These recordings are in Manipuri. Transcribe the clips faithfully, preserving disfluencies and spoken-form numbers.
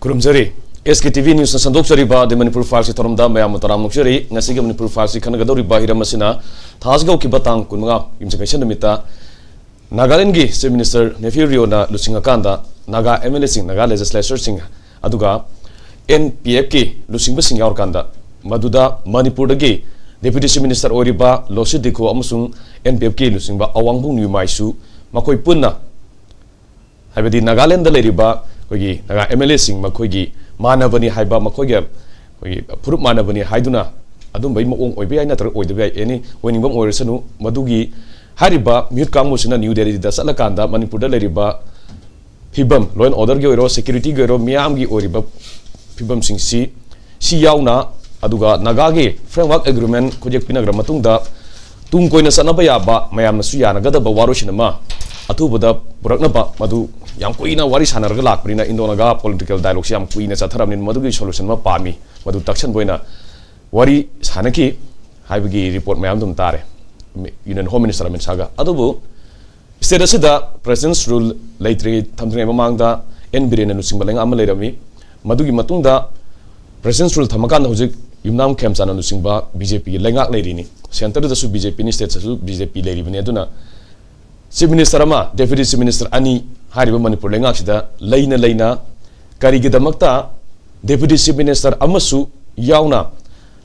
ꯈꯨꯔꯨꯝꯖꯔꯤ꯫ ꯑꯦꯁ ꯀꯦ ꯇꯤ ꯚꯤ ꯅ꯭ꯌꯨꯁꯅ ꯁꯟꯗꯣꯛꯆꯔꯤꯕ ꯗꯤ ꯃꯅꯤꯄꯨꯔ ꯐꯥꯏꯜꯁꯀꯤ ꯊꯧꯔꯝꯗ ꯃꯌꯥꯝꯕꯨ ꯇꯔꯥꯝꯅ ꯑꯣꯛꯆꯔꯤ꯫ ꯉꯁꯤꯒꯤ ꯃꯅꯤꯄꯨꯔ ꯐꯥꯏꯜꯁꯀꯤ ꯈꯟꯅꯒꯗꯧꯔꯤꯕ ꯍꯤꯔꯝ ꯑꯁꯤꯅ ꯊꯥꯖꯒ ꯍꯧꯈꯤꯕ ꯇꯥꯡ ꯀꯨꯟꯃꯉꯥ ꯌꯨꯝꯖꯀꯩꯁ ꯅꯨꯃꯤꯠꯇ ꯅꯥꯒꯥꯂꯦꯟꯒꯤ ꯆꯤꯐ ꯃꯤꯅꯤꯁꯇꯔ ꯅꯦꯐ꯭ꯌꯨ ꯔꯤꯑꯣꯅ ꯂꯨꯆꯤꯡꯉꯀꯥꯟꯗ ꯅꯥꯒꯥ ꯑꯦꯝ ꯑꯦꯜ ꯑꯦꯁꯤꯡ, ꯅꯥꯒꯥ ꯂꯦꯖꯤꯁꯂꯦꯆꯔꯁꯤꯡ, ꯑꯗꯨꯒ ꯑꯦꯟ ꯄꯤ ꯑꯦꯐꯀꯤ ꯂꯨꯆꯤꯡꯕꯁꯤꯡ ꯌꯥꯎꯔꯀꯥꯟꯗ, ꯃꯗꯨꯗ ꯃꯅꯤꯄꯨꯔꯗꯒꯤ ꯗꯦꯄ꯭ꯌꯨꯇꯤ ꯆꯤꯐ ꯃꯤꯅꯤꯁꯇꯔ ꯑꯣꯏꯔꯤꯕ ꯂꯣꯁꯤ ꯗꯤꯈꯣ ꯑꯃꯁꯨꯡ ꯑꯦꯟ ꯄꯤ ꯑꯦꯐꯀꯤ ꯂꯨꯆꯤꯡꯕ ꯑꯋꯥꯡꯕꯨꯡ ꯅ꯭ꯌꯨꯃꯥꯏꯁꯨ ꯃꯈꯣꯏ ꯄꯨꯟꯅ, ꯍꯥꯏꯕꯗꯤ ꯅꯥꯒꯥꯂꯦꯟꯗ ꯂꯩꯔꯤꯕ ꯑꯩꯈꯣꯏꯒꯤ ꯅꯥꯒꯥ ꯑꯦꯝ ꯑꯦꯜ ꯑꯦꯁꯤꯡ ꯃꯈꯣꯏꯒꯤ ꯃꯥꯟꯅꯕꯅꯤ ꯍꯥꯏꯕ, ꯃꯈꯣꯏꯒꯤ ꯑꯩꯈꯣꯏꯒꯤ ꯐꯨꯔꯨꯞ ꯃꯥꯟꯅꯕꯅꯤ ꯍꯥꯏꯗꯨꯅ ꯑꯗꯨꯝꯕꯒꯤ ꯃꯑꯣꯡ ꯑꯣꯏꯕ ꯌꯥꯏ, ꯅꯠꯇ꯭ꯔꯒ ꯑꯣꯏꯗꯕ ꯌꯥꯏ, ꯑꯦꯅꯤ ꯑꯣꯏꯅꯤꯡꯕ ꯑꯃ ꯑꯣꯏꯔꯁꯅꯨ, ꯃꯗꯨꯒꯤ ꯍꯥꯏꯔꯤꯕ ꯃꯤꯍꯨꯠ ꯀꯥꯡꯕꯨꯁꯤꯅ ꯅ꯭ꯌꯨ ꯗꯦꯜꯂꯤꯗ ꯆꯠꯂꯀꯥꯟꯗ ꯃꯅꯤꯄꯨꯔꯗ ꯂꯩꯔꯤꯕ ꯐꯤꯕꯝ, ꯂꯣ ꯑꯦꯟ ꯑꯣꯔꯗꯔꯒꯤ ꯑꯣꯏꯔꯣ, ꯁꯦꯀ꯭ꯌꯨꯔꯤꯇꯤꯒꯤ ꯑꯣꯏꯔꯣ, ꯃꯤꯌꯥꯝꯒꯤ ꯑꯣꯏꯔꯤꯕ ꯐꯤꯕꯝꯁꯤꯡꯁꯤ, ꯁꯤ ꯌꯥꯎꯅ, ꯑꯗꯨꯒ ꯅꯥꯒꯥꯒꯤ ꯐ꯭ꯔꯦꯝꯋꯥꯔꯛ ꯑꯦꯒ꯭ꯔꯤꯃꯦꯟ ꯈꯨꯌꯦꯛ ꯄꯤꯅꯈ꯭ꯔ ꯃꯇꯨꯡꯗ ꯇꯨꯡ ꯀꯣꯏꯅ ꯆꯠꯅꯕ ꯌꯥꯕ, ꯃꯌꯥꯝꯅꯁꯨ ꯌꯥꯅꯒꯗꯕ ꯋꯥꯔꯣꯏꯁꯤꯟ ꯑꯃ ꯑꯊꯨꯕꯗ ꯄꯨꯔꯛꯅꯕ, ꯃꯗꯨ ꯌꯥꯝ ꯀꯨꯏꯅ ꯋꯥꯔꯤ ꯁꯥꯟꯅꯔꯒ ꯂꯥꯛꯄꯅꯤꯅ, ꯏꯟꯗꯣ ꯅꯥꯒꯥ ꯄꯣꯂꯤꯇꯤꯀꯦꯜ ꯗꯥꯏꯂꯣꯒꯁꯤ ꯌꯥꯝ ꯀꯨꯏꯅ ꯆꯠꯊꯔꯕꯅꯤꯅ, ꯃꯗꯨꯒꯤ ꯁꯣꯂꯨꯁꯟ ꯑꯃ ꯄꯥꯝꯃꯤ, ꯃꯗꯨ ꯇꯛꯁꯟꯕ ꯑꯣꯏꯅ ꯋꯥꯔꯤ ꯁꯥꯟꯅꯈꯤ ꯍꯥꯏꯕꯒꯤ ꯔꯤꯄꯣꯔꯠ ꯃꯌꯥꯝ ꯑꯗꯨꯝ ꯇꯥꯔꯦ, ꯌꯨꯅꯤꯌꯟ ꯍꯣꯝ ꯃꯤꯅꯤꯁꯇꯔ ꯑꯃꯤꯠ ꯁꯥꯍꯒ꯫ ꯑꯗꯨꯕꯨ ꯁ꯭ꯇꯦꯠ ꯑꯁꯤꯗ ꯄ꯭ꯔꯦꯁꯤꯗꯦꯟꯁ ꯔꯨꯜ ꯂꯩꯇ꯭ꯔꯤ, ꯊꯝꯗ꯭ꯔꯤꯉꯩ ꯃꯃꯥꯡꯗ ꯑꯦꯟ ꯕꯤꯔꯦꯟꯅ ꯂꯨꯆꯤꯡꯕ ꯂꯩꯉꯥꯛ ꯑꯃ ꯂꯩꯔꯝꯃꯤ꯫ ꯃꯗꯨꯒꯤ ꯃꯇꯨꯡꯗ ꯄ꯭ꯔꯦꯁꯤꯗꯦꯟꯁ ꯔꯨꯜ ꯊꯝꯃꯀꯥꯟꯗ ꯍꯧꯖꯤꯛ ꯌꯨꯝꯅꯥꯝ ꯈꯦꯝꯆꯥꯟꯅ ꯂꯨꯆꯤꯡꯕ ꯕꯤ ꯖꯦ ꯄꯤꯒꯤ ꯂꯩꯉꯥꯛ ꯂꯩꯔꯤꯅꯤ꯫ ꯁꯦꯟꯇꯔꯗꯁꯨ ꯕꯤ ꯖꯦ ꯄꯤꯅꯤ, ꯁ꯭ꯇꯦꯠꯇꯁꯨ ꯕꯤ ꯖꯦ ꯄꯤ ꯂꯩꯔꯤꯕꯅꯤ꯫ ꯑꯗꯨꯅ ꯆꯤꯐ ꯃꯤꯅꯤꯁꯇꯔ ꯑꯃ, ꯗꯦꯄ꯭ꯌꯨꯇꯤ ꯆꯤꯐ ꯃꯤꯅꯤꯁꯇꯔ ꯑꯅꯤ ꯍꯥꯏꯔꯤꯕ ꯃꯅꯤꯄꯨꯔ ꯂꯩꯉꯥꯛꯁꯤꯗ ꯂꯩꯅ ꯂꯩꯅ ꯀꯔꯤꯒꯤꯗꯃꯛꯇ ꯗꯦꯄ꯭ꯌꯨꯇꯤ ꯆꯤꯐ ꯃꯤꯅꯤꯁꯇꯔ ꯑꯃꯁꯨ ꯌꯥꯎꯅ,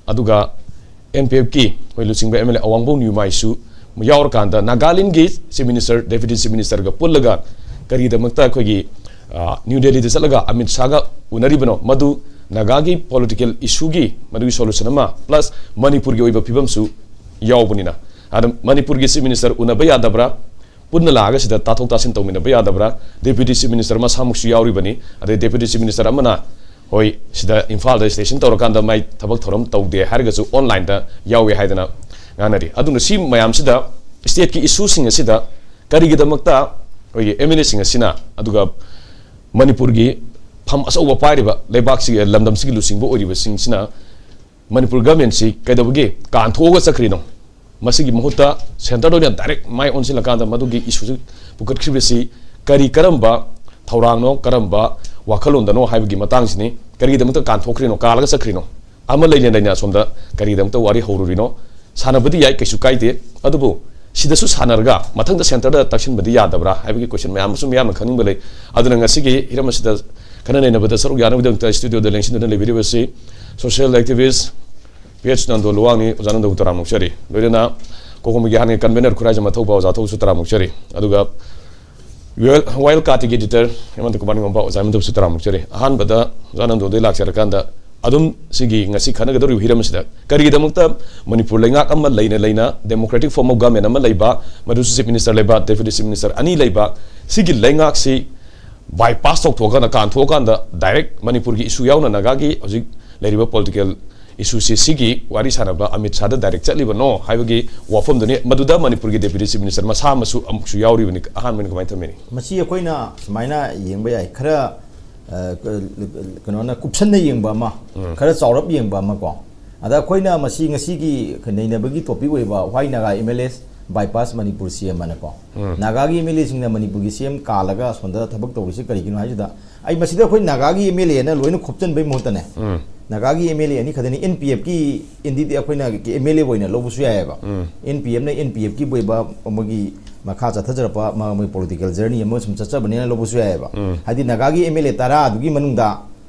ꯑꯗꯨꯒ ꯑꯦꯟ ꯄꯤ ꯑꯦꯐꯀꯤ ꯑꯩꯈꯣꯏ ꯂꯨꯆꯤꯡꯕ ꯑꯦꯝ ꯑꯦꯜ ꯑꯦ ꯑꯋꯥꯡꯕꯧ ꯅ꯭ꯌꯨꯃꯥꯏꯁꯨ ꯌꯥꯎꯔꯀꯥꯟꯗ ꯅꯥꯒꯥꯂꯦꯟꯒꯤ ꯆꯤꯐ ꯃꯤꯅꯤꯁꯇꯔ, ꯗꯦꯄ꯭ꯌꯨꯇꯤ ꯆꯤꯐ ꯃꯤꯅꯤꯁꯇꯔꯒ ꯄꯨꯜꯂꯒ ꯀꯔꯤꯒꯤꯗꯃꯛꯇ ꯑꯩꯈꯣꯏꯒꯤ, ꯑ, ꯅ꯭ꯌꯨ ꯗꯦꯜꯂꯤꯗ ꯆꯠꯂꯒ ꯑꯃꯤꯠ ꯁꯥꯍꯒ ꯎꯅꯔꯤꯕꯅꯣ? ꯃꯗꯨ ꯅꯥꯒꯥꯒꯤ ꯄꯣꯂꯤꯇꯤꯀꯦꯜ ꯏꯁꯨꯒꯤ ꯃꯗꯨꯒꯤ ꯁꯣꯂꯨꯁꯟ ꯑꯃ, ꯄ꯭ꯂꯁ ꯃꯅꯤꯄꯨꯔꯒꯤ ꯑꯣꯏꯕ ꯐꯤꯕꯝꯁꯨ ꯌꯥꯎꯕꯅꯤꯅ꯫ ꯑꯗ ꯃꯅꯤꯄꯨꯔꯒꯤ ꯆꯤꯐ ꯃꯤꯅꯤꯁꯇꯔ ꯎꯅꯕ ꯌꯥꯗꯕ꯭ꯔꯥ? ꯄꯨꯟꯅ ꯂꯥꯛꯑꯒ ꯁꯤꯗ ꯇꯥꯊꯣꯛ ꯇꯥꯁꯤꯟ ꯇꯧꯃꯤꯟꯅꯕ ꯌꯥꯗꯕ꯭ꯔꯥ? ꯗꯦꯄ꯭ꯌꯨꯇꯤ ꯆꯤꯐ ꯃꯤꯅꯤꯁꯇꯔ ꯃꯁꯥꯃꯛꯁꯨ ꯌꯥꯎꯔꯤꯕꯅꯤ꯫ ꯑꯗꯩ ꯗꯦꯄ꯭ꯌꯨꯇꯤ ꯆꯤꯐ ꯃꯤꯅꯤꯁꯇꯔ ꯑꯃꯅ, ꯍꯣꯏ, ꯁꯤꯗ ꯏꯝꯐꯥꯜꯗ ꯁ꯭ꯇꯦꯁꯟ ꯇꯧꯔꯀꯥꯟꯗ ꯃꯥꯏ ꯊꯕꯛ ꯊꯧꯔꯝ ꯇꯧꯗꯦ ꯍꯥꯏꯔꯒꯁꯨ ꯑꯣꯟꯂꯥꯏꯟꯗ ꯌꯥꯎꯋꯦ ꯍꯥꯏꯗꯅ ꯉꯥꯡꯅꯔꯤ꯫ ꯑꯗꯨꯅ ꯁꯤ ꯃꯌꯥꯝꯁꯤꯗ, ꯁ꯭ꯇꯦꯠꯀꯤ ꯏꯁꯨꯁꯤꯡ ꯑꯁꯤꯗ ꯀꯔꯤꯒꯤꯗꯃꯛꯇ ꯑꯩꯈꯣꯏꯒꯤ ꯑꯦꯝ ꯑꯦꯜ ꯑꯦꯁꯤꯡ ꯑꯁꯤꯅ, ꯑꯗꯨꯒ ꯃꯅꯤꯄꯨꯔꯒꯤ ꯐꯝ ꯑꯆꯧꯕ ꯄꯥꯏꯔꯤꯕ ꯂꯩꯕꯥꯛꯁꯤꯒꯤ, ꯂꯝꯗꯝꯁꯤꯒꯤ ꯂꯨꯆꯤꯡꯕ ꯑꯣꯏꯔꯤꯕꯁꯤꯡꯁꯤꯅ ꯃꯅꯤꯄꯨꯔ ꯒꯚꯔꯟꯃꯦꯟꯁꯤ ꯀꯩꯗꯧꯕꯒꯤ ꯀꯥꯟꯊꯣꯛꯑꯒ ꯆꯠꯈ꯭ꯔꯤꯅꯣ? ꯃꯁꯤꯒꯤ ꯃꯍꯨꯠꯇ ꯁꯦꯟꯇꯔꯗ ꯑꯣꯏꯅ ꯗꯥꯏꯔꯦꯛ ꯃꯥꯏ ꯑꯣꯟꯁꯤꯜꯂꯀꯥꯟꯗ ꯃꯗꯨꯒꯤ ꯏꯁꯨꯁꯤ ꯄꯨꯈꯠꯈ꯭ꯔꯤꯕꯁꯤ ꯀꯔꯤ, ꯀꯔꯝꯕ ꯊꯧꯔꯥꯡꯅꯣ, ꯀꯔꯝꯕ ꯋꯥꯈꯜꯂꯣꯟꯗꯅꯣ ꯍꯥꯏꯕꯒꯤ ꯃꯇꯥꯡꯁꯤꯅꯤ꯫ ꯀꯔꯤꯒꯤꯗꯃꯛꯇ ꯀꯥꯟꯊꯣꯛꯈ꯭ꯔꯤꯅꯣ, ꯀꯥꯜꯂꯒ ꯆꯠꯈ꯭ꯔꯤꯅꯣ? ꯑꯃ ꯂꯩꯅ ꯂꯩꯅ ꯑꯁꯣꯝꯗ ꯀꯔꯤꯒꯤꯗꯃꯛꯇ ꯋꯥꯔꯤ ꯍꯧꯔꯨꯔꯤꯅꯣ? ꯁꯥꯟꯅꯕꯗꯤ ꯌꯥꯏ, ꯀꯩꯁꯨ ꯀꯥꯏꯗꯦ꯫ ꯑꯗꯨꯕꯨ ꯁꯤꯗꯁꯨ ꯁꯥꯟꯅꯔꯒ ꯃꯊꯪꯗ ꯁꯦꯟꯇꯔꯗ ꯇꯛꯁꯤꯟꯕꯗꯤ ꯌꯥꯗꯕ꯭ꯔꯥ ꯍꯥꯏꯕꯒꯤ ꯀꯣꯏꯁꯟ ꯃꯌꯥꯝ ꯑꯃꯁꯨ ꯃꯤꯌꯥꯝꯅ ꯈꯪꯅꯤꯡꯕ ꯂꯩ꯫ ꯑꯗꯨꯅ ꯉꯁꯤꯒꯤ ꯍꯤꯔꯝ ꯑꯁꯤꯗ ꯈꯟꯅ ꯅꯩꯅꯕꯗ ꯁꯔꯨꯛ ꯌꯥꯅꯕꯒꯤꯗꯃꯛꯇ ꯁ꯭ꯇꯨꯗꯤꯑꯣꯗ ꯂꯦꯡꯁꯤꯟꯗꯨꯅ ꯂꯩꯕꯤꯔꯤꯕꯁꯤ ꯁꯣꯁꯤꯌꯦꯜ ꯑꯦꯛꯇꯤꯚꯤꯁ ꯄꯤ ꯑꯩꯆ ꯅꯟꯗꯣ ꯂꯨꯋꯥꯡꯅꯤ꯫ ꯑꯣꯖꯥ ꯅꯟꯗꯣꯕꯨ ꯇꯔꯥꯝꯅ ꯑꯣꯛꯆꯔꯤ꯫ ꯂꯣꯏꯅꯅ ꯀꯣꯀꯣꯃꯤꯒꯤ ꯍꯥꯟꯅꯒꯤ ꯀꯟꯚꯦꯅꯔ ꯈꯨꯔꯥꯏꯖꯝ ꯑꯊꯧꯕ ꯑꯣꯖꯥ ꯊꯧꯕꯁꯨ ꯇꯔꯥꯝꯅ ꯑꯣꯛꯆꯔꯤ꯫ ꯑꯗꯨꯒ ꯋꯥꯏꯜ ꯀꯥꯇꯤꯒꯤ ꯏꯗꯤꯇꯔ ꯍꯦꯃꯟꯇ ꯀꯨꯃꯥꯔ ꯅꯤꯉꯣꯝꯕ ꯑꯣꯖꯥ ꯍꯦꯃꯟꯇꯕꯨꯁꯨ ꯇꯔꯥꯝꯅ ꯑꯣꯛꯆꯔꯤ꯫ ꯑꯍꯥꯟꯕꯗ ꯑꯣꯖꯥ ꯅꯟꯗꯣꯗꯩ ꯂꯥꯛꯆꯔꯀꯥꯟꯗ ꯑꯗꯨꯝ ꯁꯤꯒꯤ ꯉꯁꯤ ꯈꯟꯅꯒꯗꯧꯔꯤꯕ ꯍꯤꯔꯝ ꯑꯁꯤꯗ ꯀꯔꯤꯒꯤꯗꯃꯛꯇ ꯃꯅꯤꯄꯨꯔ ꯂꯩꯉꯥꯛ ꯑꯃ ꯂꯩꯅ ꯂꯩꯅ democratic form of government ꯑꯃ ꯂꯩꯕ, ꯃꯗꯨꯁꯨ ꯆꯤꯐ ꯃꯤꯅꯤꯁꯇꯔ ꯂꯩꯕ, ꯗꯦꯄ꯭ꯌꯨꯇꯤ ꯆꯤꯐ ꯃꯤꯅꯤꯁꯇꯔ ꯑꯅꯤ ꯂꯩꯕ, ꯁꯤꯒꯤ ꯂꯩꯉꯥꯛꯁꯤ ꯕꯥꯏꯄꯥꯁ ꯇꯧꯊꯣꯛꯑꯀꯥꯟꯗ, ꯀꯥꯟꯊꯣꯛꯑꯀꯥꯟꯗ ꯗꯥꯏꯔꯦꯛ ꯃꯅꯤꯄꯨꯔꯒꯤ ꯏꯁꯨ ꯌꯥꯎꯅ ꯅꯥꯒꯥꯒꯤ ꯍꯧꯖꯤꯛ ꯂꯩꯔꯤꯕ ꯄꯣꯂꯤꯇꯤꯀꯦꯜ ꯏꯁꯨꯁꯤ ꯁꯤꯒꯤ ꯋꯥꯔꯤ ꯁꯥꯟꯅꯕ ꯑꯃꯤꯠ ꯁꯥꯗ ꯗꯥꯏꯔꯦꯛ ꯆꯠꯂꯤꯕꯅꯣ ꯍꯥꯏꯕꯒꯤ ꯋꯥꯐꯝꯗꯨꯅꯤ꯫ ꯃꯗꯨꯗ ꯃꯅꯤꯄꯨꯔꯒꯤ ꯗꯦꯄ꯭ꯌꯨꯇꯤ ꯆꯤꯐ ꯃꯤꯅꯤꯁꯇꯔ ꯃꯁꯥ ꯑꯃꯁꯨ ꯑꯃꯨꯛꯁꯨ ꯌꯥꯎꯔꯤꯕꯅꯤ꯫ ꯑꯍꯥꯟꯕꯅꯤ, ꯀꯃꯥꯏꯅ ꯊꯝꯕꯤꯅꯤ? ꯃꯁꯤ ꯑꯩꯈꯣꯏꯅ ꯁꯨꯃꯥꯏꯅ ꯌꯦꯡꯕ ꯌꯥꯏ꯫ ꯈꯔ, ꯑ, ꯀ-, ꯀꯩꯅꯣꯅ ꯀꯨꯞꯁꯟꯅ ꯌꯦꯡꯕ ꯑꯃ, ꯎꯝ꯫ ꯈꯔ ꯆꯥꯎꯔꯞ ꯌꯦꯡꯕ ꯑꯃ ꯀꯣ꯫ ꯑꯗ ꯑꯩꯈꯣꯏꯅ ꯃꯁꯤ ꯉꯁꯤꯒꯤ ꯅꯩꯅꯕꯒꯤ ꯇꯣꯄꯤꯛ ꯑꯣꯏꯕ Why Naga M L As Bypass Manipur C M ꯑꯅꯀꯣ꯫ ꯎꯝ꯫ ꯅꯥꯒꯥꯒꯤ ꯑꯦꯝ ꯑꯦꯜ ꯑꯦꯁꯤꯡꯅ ꯃꯅꯤꯄꯨꯔꯒꯤ ꯁꯤ ꯑꯦꯝ ꯀꯥꯜꯂꯒ ꯑꯁꯣꯝꯗ ꯊꯕꯛ ꯇꯧꯔꯤꯁꯤ ꯀꯔꯤꯒꯤꯅꯣ ꯍꯥꯏꯁꯤꯗ, ꯑꯩ ꯃꯁꯤꯗ ꯑꯩꯈꯣꯏ ꯅꯥꯒꯥꯒꯤ ꯑꯦꯝ ꯑꯦꯜ ꯑꯦꯅ ꯂꯣꯏꯅ ꯈꯣꯞꯆꯟꯕꯩ ꯃꯍꯨꯠꯇꯅꯦ, ꯎꯝ꯫ ꯅꯥꯒꯥꯒꯤ ꯑꯦꯝ ꯑꯦꯜ ꯑꯦ ꯑꯅꯤꯈꯛꯇꯅꯤ, ꯑꯦꯟ ꯄꯤ ꯑꯦꯐꯀꯤ ꯀꯦꯟꯗꯤꯗꯦꯠ ꯑꯩꯈꯣꯏꯅ ꯑꯦꯝ ꯑꯦꯜ ꯑꯦ ꯑꯣꯏꯅ ꯂꯧꯕꯁꯨ ꯌꯥꯏꯑꯕ꯫ ꯎꯝ꯫ ꯑꯦꯟ ꯄꯤ ꯑꯦꯐꯅ ꯑꯦꯟ ꯄꯤ ꯑꯦꯐꯀꯤ ꯑꯣꯏꯕ ꯃꯣꯏꯒꯤ ꯃꯈꯥ ꯆꯠꯊꯖꯔꯛꯄ ꯃꯥ-, ꯃꯣꯏ ꯄꯣꯂꯤꯇꯤꯀꯦꯜ ꯖꯔꯅꯤ ꯑꯃ ꯁꯨꯝ ꯆꯠꯆꯕꯅꯤꯅ ꯂꯧꯕꯁꯨ ꯌꯥꯏꯑꯕ꯫ ꯎꯝ꯫ ꯍꯥꯏꯗꯤ ꯅꯥꯒꯥꯒꯤ ꯑꯦꯝ ꯑꯦꯜ ꯑꯦ ꯇꯔꯥꯗꯨꯒꯤ ꯃꯅꯨꯡꯗ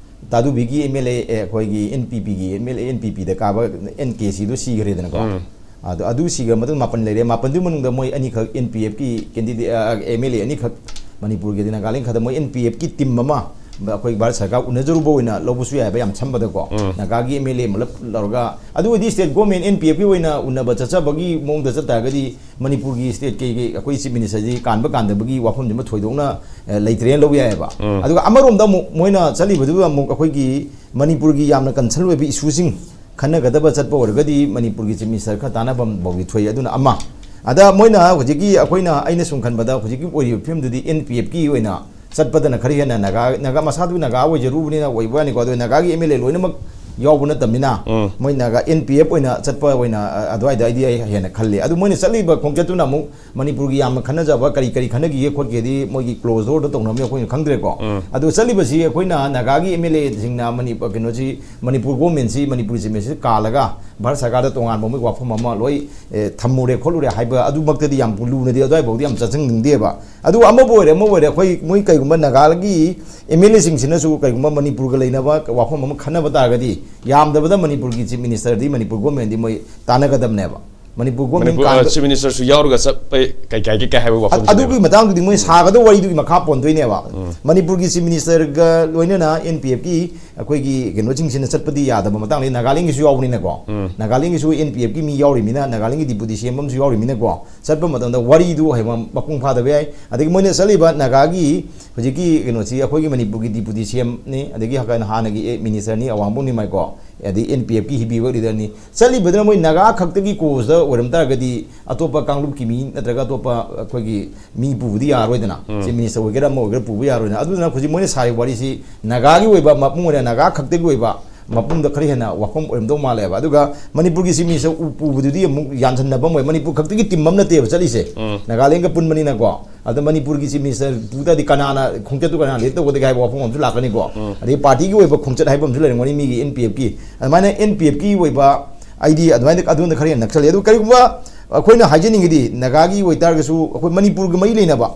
ꯇꯥꯗꯨꯕꯤꯒꯤ ꯑꯦꯝ ꯑꯦꯜ ꯑꯦ, ꯑꯦ, ꯑꯩꯈꯣꯏꯒꯤ ꯑꯦꯟ ꯄꯤ ꯄꯤꯒꯤ ꯑꯦꯝ ꯑꯦꯜ ꯑꯦ, ꯑꯦꯟ ꯄꯤ ꯄꯤꯗ ꯀꯥꯕ ꯑꯦꯟ ꯀꯦ ꯁꯤꯗꯣ ꯁꯤꯈ꯭ꯔꯦꯗꯅꯀꯣ꯫ ꯎꯝ꯫ ꯑꯗꯣ ꯑꯗꯨ ꯁꯤꯈ꯭ꯔ ꯃꯇꯨꯡ ꯃꯥꯄꯟ ꯂꯩꯔꯦ꯫ ꯃꯥꯄꯟꯗꯨꯒꯤ ꯃꯅꯨꯡꯗ ꯃꯣꯏ ꯑꯅꯤꯈꯛ ꯑꯦꯟ ꯄꯤ ꯑꯦꯐꯀꯤ ꯀꯦꯟꯗꯤꯗꯦꯠ, ꯑ, ꯑꯦꯝ ꯑꯦꯜ ꯑꯦ ꯑꯅꯤꯈꯛ ꯃꯅꯤꯄꯨꯔꯒꯤꯗꯤ ꯅꯥꯒꯥꯂꯦꯟ ꯈꯛꯇ ꯃꯣꯏ ꯑꯦꯟ ꯄꯤ ꯑꯦꯐꯀꯤ ꯇꯤꯝ ꯑꯃ ꯑꯩꯈꯣꯏ ꯚꯥꯔꯠ ꯁꯔꯀꯥꯔ ꯎꯅꯖꯔꯨꯕ ꯑꯣꯏꯅ ꯂꯧꯕꯁꯨ ꯌꯥꯏꯑꯕ, ꯌꯥꯝ ꯁꯝꯕꯗꯀꯣ꯫ ꯎꯝ꯫ ꯅꯥꯒꯥꯒꯤ ꯑꯦꯝ ꯑꯦꯜ ꯑꯦ ꯃꯂꯞ ꯂꯧꯔꯒ, ꯑꯗꯨ ꯑꯣꯏꯗꯤ ꯁ꯭ꯇꯦꯠ ꯒꯣꯔꯃꯦꯟ ꯑꯦꯟ ꯄꯤ ꯑꯦꯐꯀꯤ ꯑꯣꯏꯅ ꯎꯅꯕ ꯆꯠꯆꯕꯒꯤ ꯃꯑꯣꯡꯗ ꯆꯠ ꯇꯥꯔꯒꯗꯤ ꯃꯅꯤꯄꯨꯔꯒꯤ ꯁ꯭ꯇꯦꯠꯀꯤ ꯑꯩꯈꯣꯏ ꯆꯤꯐ ꯃꯤꯅꯤꯁꯇꯔꯁꯤ ꯀꯥꯟꯕ ꯀꯥꯟꯗꯕꯒꯤ ꯋꯥꯐꯝꯁꯤꯃ ꯊꯣꯏꯗꯣꯛꯅ, ꯑ, ꯂꯩꯇ꯭ꯔꯦꯅ ꯂꯧꯕ ꯌꯥꯏꯑꯕ꯫ ꯎꯝ꯫ ꯑꯗꯨꯒ ꯑꯃꯔꯣꯝꯗ ꯑꯃꯨꯛ ꯃꯣꯏꯅ ꯆꯠꯂꯤꯕꯗꯨꯗ ꯑꯃꯨꯛ ꯑꯩꯈꯣꯏꯒꯤ ꯃꯅꯤꯄꯨꯔꯒꯤ ꯌꯥꯝꯅ ꯀꯟꯁꯔꯟ ꯑꯣꯏꯕ ꯏꯁꯨꯁꯤꯡ ꯈꯟꯅꯒꯗꯕ ꯆꯠꯄ ꯑꯣꯏꯔꯒꯗꯤ ꯃꯅꯤꯄꯨꯔꯒꯤ ꯆꯤꯐ ꯃꯤꯅꯤꯁꯇꯔ ꯈꯔ ꯇꯥꯟꯅꯐꯝ ꯐꯥꯎꯗꯤ ꯊꯣꯛꯏ꯫ ꯑꯗꯨꯅ ꯑꯃ, ꯑꯗ ꯃꯣꯏꯅ ꯍꯧꯖꯤꯛꯀꯤ ꯑꯩꯈꯣꯏꯅ, ꯑꯩꯅ ꯁꯨꯝ ꯈꯟꯕꯗ ꯍꯧꯖꯤꯛꯀꯤ ꯑꯣꯏꯔꯤꯕ ꯐꯤꯕꯝꯗꯨꯗꯤ ꯑꯦꯟ ꯄꯤ ꯑꯦꯐꯀꯤ ꯑꯣꯏꯅ ꯆꯠꯄꯗꯅ ꯈꯔ ꯍꯦꯟꯅ ꯅꯥꯒꯥ, ꯅꯥꯒꯥ ꯃꯁꯥꯗꯨ ꯅꯥꯒꯥ ꯑꯣꯏꯖꯔꯨꯕꯅꯤꯅ ꯑꯣꯏꯕ ꯋꯥꯅꯤꯀꯣ꯫ ꯑꯗꯣ ꯅꯥꯒꯥꯒꯤ ꯑꯦꯝ ꯑꯦꯜ ꯑꯦ ꯂꯣꯏꯅꯃꯛ ꯌꯥꯎꯕ ꯅꯠꯇꯕꯅꯤꯅ, ꯎꯝ꯫ ꯃꯣꯏ ꯅꯥꯒꯥ ꯑꯦꯟ ꯄꯤ ꯑꯦꯐ ꯑꯣꯏꯅ ꯆꯠꯄ ꯑꯣꯏꯅ, ꯑ, ꯑꯗꯨꯋꯥꯏꯗ ꯑꯩꯗꯤ ꯑꯩ ꯍꯦꯟꯅ ꯈꯜꯂꯤ꯫ ꯑꯗꯨ ꯃꯣꯏꯅ ꯆꯠꯂꯤꯕ ꯈꯣꯡꯆꯠꯇꯨꯅ ꯑꯃꯨꯛ ꯃꯅꯤꯄꯨꯔꯒꯤ ꯌꯥꯝꯅ ꯈꯟꯅꯖꯕ ꯀꯔꯤ ꯀꯔꯤ ꯈꯟꯅꯈꯤꯒꯦ ꯈꯣꯠꯈꯤꯒꯦꯗꯤ ꯃꯣꯏꯒꯤ close doorꯗ ꯇꯧꯅꯕꯅꯤ, ꯑꯩꯈꯣꯏꯅ ꯈꯪꯗ꯭ꯔꯦꯀꯣ꯫ ꯎꯝ꯫ ꯑꯗꯨ ꯆꯠꯂꯤꯕꯁꯤ ꯑꯩꯈꯣꯏꯅ ꯅꯥꯒꯥꯒꯤ ꯑꯦꯝ ꯑꯦꯜ ꯑꯦꯁꯤꯡꯅ ꯃꯅꯤ-, ꯀꯩꯅꯣꯁꯤ, ꯃꯅꯤꯄꯨꯔ ꯒꯣꯔꯃꯦꯟꯁꯤ, ꯃꯅꯤꯄꯨꯔ ꯆꯤꯐ ꯃꯤꯅꯤꯁꯇꯔꯁꯤ ꯀꯥꯜꯂꯒ ꯚꯥꯔꯠ ꯁꯔꯀꯥꯔꯗ ꯇꯣꯉꯥꯟꯕ ꯃꯣꯏ ꯋꯥꯐꯝ ꯑꯃ ꯂꯣꯏ, ꯑꯦ, ꯊꯝꯃꯨꯔꯦ ꯈꯣꯠꯂꯨꯔꯦ ꯍꯥꯏꯕ ꯑꯗꯨꯃꯛꯇꯗꯤ ꯌꯥꯝ ꯂꯨꯅꯗꯤ ꯑꯗꯨꯋꯥꯏꯐꯥꯎꯗꯤ ꯌꯥꯝ ꯆꯠꯁꯤꯟꯅꯤꯡꯗꯦꯕ꯫ ꯑꯗꯨ ꯑꯃꯕꯨ ꯑꯣꯏꯔꯦ, ꯑꯃꯕꯨ ꯑꯣꯏꯔꯦ, ꯑꯩꯈꯣꯏ ꯃꯣꯏ ꯀꯩꯒꯨꯝꯕ ꯅꯥꯒꯥꯒꯤ ꯑꯦꯝ ꯑꯦꯜ ꯑꯦꯁꯤꯡꯁꯤꯅꯁꯨ ꯀꯩꯒꯨꯝꯕ ꯃꯅꯤꯄꯨꯔꯒ ꯂꯩꯅꯕ ꯋꯥꯐꯝ ꯑꯃ ꯈꯟꯅꯕ ꯇꯥꯔꯒꯗꯤ, ꯌꯥꯝꯗꯕꯗ ꯃꯅꯤꯄꯨꯔꯒꯤ ꯆꯤꯐ ꯃꯤꯅꯤꯁꯇꯔꯗꯤ, ꯃꯅꯤꯄꯨꯔ ꯒꯣꯔꯃꯦꯟꯗꯤ ꯃꯣꯏ ꯇꯥꯟꯅꯒꯗꯕꯅꯦꯕ꯫ ꯃꯅꯤꯄꯨꯔ ꯒꯣꯔꯃꯦꯟ ꯃꯅꯤꯄꯨꯔ, ꯑ, ꯀꯥꯟꯗ ꯆꯤꯐ ꯃꯤꯅꯤꯁꯇꯔꯁꯨ ꯌꯥꯎꯔꯒ ꯆꯠꯄ ꯀꯩ ꯀꯥꯏꯒꯦ ꯀꯥꯏ ꯍꯥꯏꯕ ꯋꯥꯐꯝꯁꯤꯅꯦꯕ꯫ ꯑꯗꯨꯒꯤ ꯃꯇꯥꯡꯗꯨꯗꯤ ꯃꯣꯏ ꯁꯥꯒꯗꯕ ꯋꯥꯔꯤꯗꯨꯒꯤ ꯃꯈꯥ ꯄꯣꯟꯗꯣꯏꯅꯦꯕ꯫ ꯎꯝ꯫ ꯃꯅꯤꯄꯨꯔꯒꯤ ꯆꯤꯐ ꯃꯤꯅꯤꯁꯇꯔꯒ ꯂꯣꯏꯅꯅ ꯑꯦꯟ ꯄꯤ ꯑꯦꯐꯀꯤ ꯑꯩꯈꯣꯏꯒꯤ ꯀꯩꯅꯣꯁꯤꯡꯁꯤꯅ ꯆꯠꯄꯗꯤ ꯌꯥꯗꯕ ꯃꯇꯥꯡꯅꯤ꯫ ꯅꯥꯒꯥꯂꯦꯟꯒꯤꯁꯨ ꯌꯥꯎꯕꯅꯤꯅꯀꯣ꯫ ꯎꯝ꯫ ꯅꯥꯒꯥꯂꯦꯟꯒꯤꯁꯨ ꯑꯦꯟ ꯄꯤ ꯑꯦꯐꯀꯤ ꯃꯤ ꯌꯥꯎꯔꯤꯃꯤꯅ, ꯅꯥꯒꯥꯂꯦꯟꯒꯤ ꯗꯤꯄꯨꯇꯤ ꯁꯤ ꯑꯦꯝ ꯑꯃꯁꯨ ꯌꯥꯎꯔꯤꯃꯤꯅꯀꯣ, ꯆꯠꯄ ꯃꯇꯝꯗ ꯋꯥꯔꯤꯗꯨ ꯍꯌꯦꯡ ꯃꯄꯨꯡ ꯐꯥꯗꯕ ꯌꯥꯏ꯫ ꯑꯗꯒꯤ ꯃꯣꯏꯅ ꯆꯠꯂꯤꯕ ꯅꯥꯒꯥꯒꯤ ꯍꯧꯖꯤꯛꯀꯤ ꯀꯩꯅꯣꯁꯤ ꯑꯩꯈꯣꯏꯒꯤ ꯃꯅꯤꯄꯨꯔꯒꯤ ꯗꯤꯄꯨꯇꯤ ꯁꯤ ꯑꯦꯝꯅꯤ, ꯑꯗꯒꯤ ꯍꯥꯟꯅ-, ꯍꯥꯟꯅꯒꯤ ꯑꯦ ꯃꯤꯅꯤꯁꯇꯔꯅꯤ ꯑꯋꯥꯡꯕꯝ ꯅꯤꯃꯥꯏꯀꯣ, ꯑꯗꯩ ꯑꯦꯟ ꯄꯤ ꯑꯦꯐꯀꯤ ꯍꯤꯕꯤ ꯑꯣꯏꯔꯤꯗꯅꯤ꯫ ꯆꯠꯂꯤꯕꯗꯨꯅ ꯃꯣꯏ ꯅꯥꯒꯥ ꯈꯛꯇꯒꯤ ꯀꯣꯁꯇ ꯑꯣꯏꯔꯝ ꯇꯥꯔꯒꯗꯤ ꯑꯇꯣꯞꯄ ꯀꯥꯡꯂꯨꯞꯀꯤ ꯃꯤ ꯅꯠꯇ꯭ꯔꯒ ꯑꯇꯣꯞꯄ ꯑꯩꯈꯣꯏꯒꯤ ꯃꯤ ꯄꯨꯕꯗꯤ ꯌꯥꯔꯔꯣꯏꯗꯅ꯫ ꯎꯝ꯫ ꯆꯤꯐ ꯃꯤꯅꯤꯁꯇꯔ ꯑꯣꯏꯒꯦꯔꯥ ꯑꯃ ꯑꯣꯏꯒꯦꯔꯥ ꯄꯨꯕ ꯌꯥꯔꯣꯏꯗꯅ꯫ ꯑꯗꯨꯗꯨꯅ ꯍꯧꯖꯤꯛ ꯃꯣꯏꯅ ꯁꯥꯔꯤꯕ ꯋꯥꯔꯤꯁꯤ ꯅꯥꯒꯥꯒꯤ ꯑꯣꯏꯕ, ꯃꯄꯨꯡ ꯑꯣꯏꯅ ꯅꯥꯒꯥ ꯈꯛꯇꯒꯤ ꯑꯣꯏꯕ ꯃꯄꯨꯡꯗ ꯈꯔ ꯍꯦꯟꯅ ꯋꯥꯐꯝ ꯑꯣꯏꯔꯝꯗꯧ ꯃꯥꯜꯂꯦꯕ꯫ ꯑꯗꯨꯒ ꯃꯅꯤꯄꯨꯔꯒꯤ ꯆꯤꯐ ꯃꯤꯅꯤꯁꯇꯔ ꯎ-, ꯄꯨꯕꯗꯨꯗꯤ ꯑꯃꯨꯛ ꯌꯥꯟꯁꯤꯟꯅꯕ ꯑꯃ ꯑꯣꯏ꯫ ꯃꯅꯤꯄꯨꯔ ꯈꯛꯇꯒꯤ ꯇꯤꯝ ꯑꯃ ꯅꯠꯇꯦꯕ ꯆꯠꯂꯤꯁꯦ꯫ ꯎꯝ꯫ ꯅꯥꯒꯥꯂꯦꯟꯒ ꯄꯨꯟꯕꯅꯤꯅꯀꯣ꯫ ꯑꯗ ꯃꯅꯤꯄꯨꯔꯒꯤ ꯆꯤꯐ ꯃꯤꯅꯤꯁꯇꯔ ꯄꯨ ꯇꯥꯔꯗꯤ ꯀꯅꯥꯅ ꯈꯣꯡꯆꯠꯇꯨ ꯀꯅꯥꯅ ꯂꯤꯗ ꯇꯧꯒꯗꯒꯦ ꯍꯥꯏꯕ ꯋꯥꯐꯝ ꯑꯃꯁꯨ ꯂꯥꯛꯀꯅꯤꯀꯣ꯫ ꯎꯝ꯫ ꯑꯗꯩ ꯄꯥꯔꯇꯤꯒꯤ ꯑꯣꯏꯕ ꯈꯣꯡꯆꯠ ꯍꯥꯏꯕ ꯑꯃꯁꯨ ꯂꯩꯔꯝꯒꯅꯤ ꯃꯤꯒꯤ ꯑꯦꯟ ꯄꯤ ꯑꯦꯐꯀꯤ꯫ ꯑꯗꯨꯃꯥꯏꯅ ꯑꯦꯟ ꯄꯤ ꯑꯦꯐꯀꯤ ꯑꯣꯏꯕ ꯑꯩꯗꯤ ꯑꯗꯨꯃꯥꯏꯅ ꯑꯗꯣꯝꯗ ꯈꯔ ꯍꯦꯟꯅ ꯅꯛꯁꯜꯂꯤ꯫ ꯑꯗꯨ ꯀꯔꯤꯒꯨꯝꯕ ꯑꯩꯈꯣꯏꯅ ꯍꯥꯏꯖꯅꯤꯡꯉꯤꯗꯤ ꯅꯥꯒꯥꯒꯤ ꯑꯣꯏꯇꯥꯔꯒꯁꯨ ꯑꯩꯈꯣꯏ ꯃꯅꯤꯄꯨꯔꯒ ꯃꯔꯤ ꯂꯩꯅꯕ,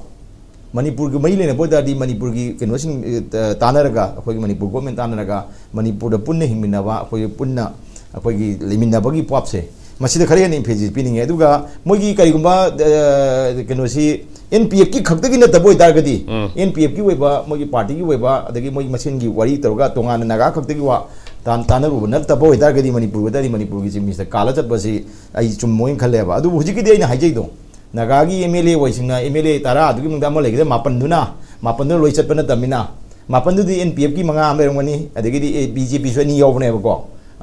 ꯃꯅꯤꯄꯨꯔꯒ ꯃꯔꯤ ꯂꯩꯅꯕ ꯑꯣꯏꯇꯥꯔꯗꯤ ꯃꯅꯤꯄꯨꯔꯒꯤ ꯀꯩꯅꯣꯁꯤꯡ, ꯑ, ꯇꯥꯟꯅꯔꯒ, ꯑꯩꯈꯣꯏꯒꯤ ꯃꯅꯤꯄꯨꯔ ꯒꯣꯔꯃꯦꯟ ꯇꯥꯟꯅꯔꯒ ꯃꯅꯤꯄꯨꯔꯗ ꯄꯨꯟꯅ ꯍꯤꯡꯃꯤꯟꯅꯕ, ꯑꯩꯈꯣꯏꯒꯤ ꯄꯨꯟꯅ ꯑꯩꯈꯣꯏꯒꯤ ꯂꯩꯃꯤꯟꯅꯕꯒꯤ ꯄꯣꯠꯁꯦ, ꯃꯁꯤꯗ ꯈꯔ ꯍꯦꯟꯅ emphasis ꯄꯤꯅꯤꯡꯉꯦ꯫ ꯑꯗꯨꯒ ꯃꯣꯏꯒꯤ ꯀꯔꯤꯒꯨꯝꯕ, ꯑ, ꯀꯩꯅꯣꯁꯤ ꯑꯦꯟ ꯄꯤ ꯑꯦꯐꯀꯤ ꯈꯛꯇꯒꯤ ꯅꯠꯇꯕ ꯑꯣꯏꯇꯥꯔꯒꯗꯤ, ꯎꯝ꯫ ꯑꯦꯟ ꯄꯤ ꯑꯦꯐꯀꯤ ꯑꯣꯏꯕ, ꯃꯣꯏꯒꯤ ꯄꯥꯔꯇꯤꯒꯤ ꯑꯣꯏꯕ, ꯑꯗꯒꯤ ꯃꯣꯏꯒꯤ ꯃꯁꯦꯟꯒꯤ ꯋꯥꯔꯤ ꯇꯧꯔꯒ ꯇꯣꯉꯥꯟꯅ ꯅꯥꯒꯥ ꯈꯛꯇꯒꯤ ꯋꯥ ꯇꯥꯟ-, ꯇꯥꯟꯅꯔꯨꯕ ꯅꯠꯇꯕ ꯑꯣꯏꯇꯥꯔꯒꯗꯤ, ꯃꯅꯤꯄꯨꯔ ꯑꯣꯏꯇꯥꯔꯗꯤ ꯃꯅꯤꯄꯨꯔꯒꯤ ꯆꯤꯐ ꯃꯤꯅꯤꯁꯇꯔ ꯀꯥꯜꯂ ꯆꯠꯄꯁꯤ ꯑꯩ ꯆꯨꯝꯃꯣꯏꯅ ꯈꯜꯂꯦꯕ꯫ ꯑꯗꯨꯕꯨ ꯍꯧꯖꯤꯛꯀꯤꯗꯤ ꯑꯩꯅ ꯍꯥꯏꯖꯩꯗꯣ, ꯅꯥꯒꯥꯒꯤ ꯑꯦꯝ ꯑꯦꯜ ꯑꯦ ꯑꯣꯏꯁꯤꯡꯅ, ꯑꯦꯝ ꯑꯦꯜ ꯑꯦ ꯇꯔꯥꯗꯨꯒꯤ ꯃꯅꯨꯡꯗ ꯑꯃ ꯂꯩꯒꯗꯕ ꯃꯥꯄꯟꯗꯨꯅ, ꯃꯥꯄꯟꯗꯨꯅ ꯂꯣꯏ ꯆꯠꯄ ꯅꯠꯇꯕꯅꯤꯅ, ꯃꯥꯄꯟꯗꯨꯗꯤ ꯑꯦꯟ ꯄꯤ ꯑꯦꯐꯀꯤ ꯃꯉꯥ ꯑꯃ ꯂꯩꯔꯝꯒꯅꯤ, ꯑꯗꯒꯤꯗꯤ ꯑꯦ, ꯕꯤ ꯖꯦ ꯄꯤꯁꯨ ꯑꯅꯤ ꯌꯥꯎꯕꯅꯦꯕꯀꯣ꯫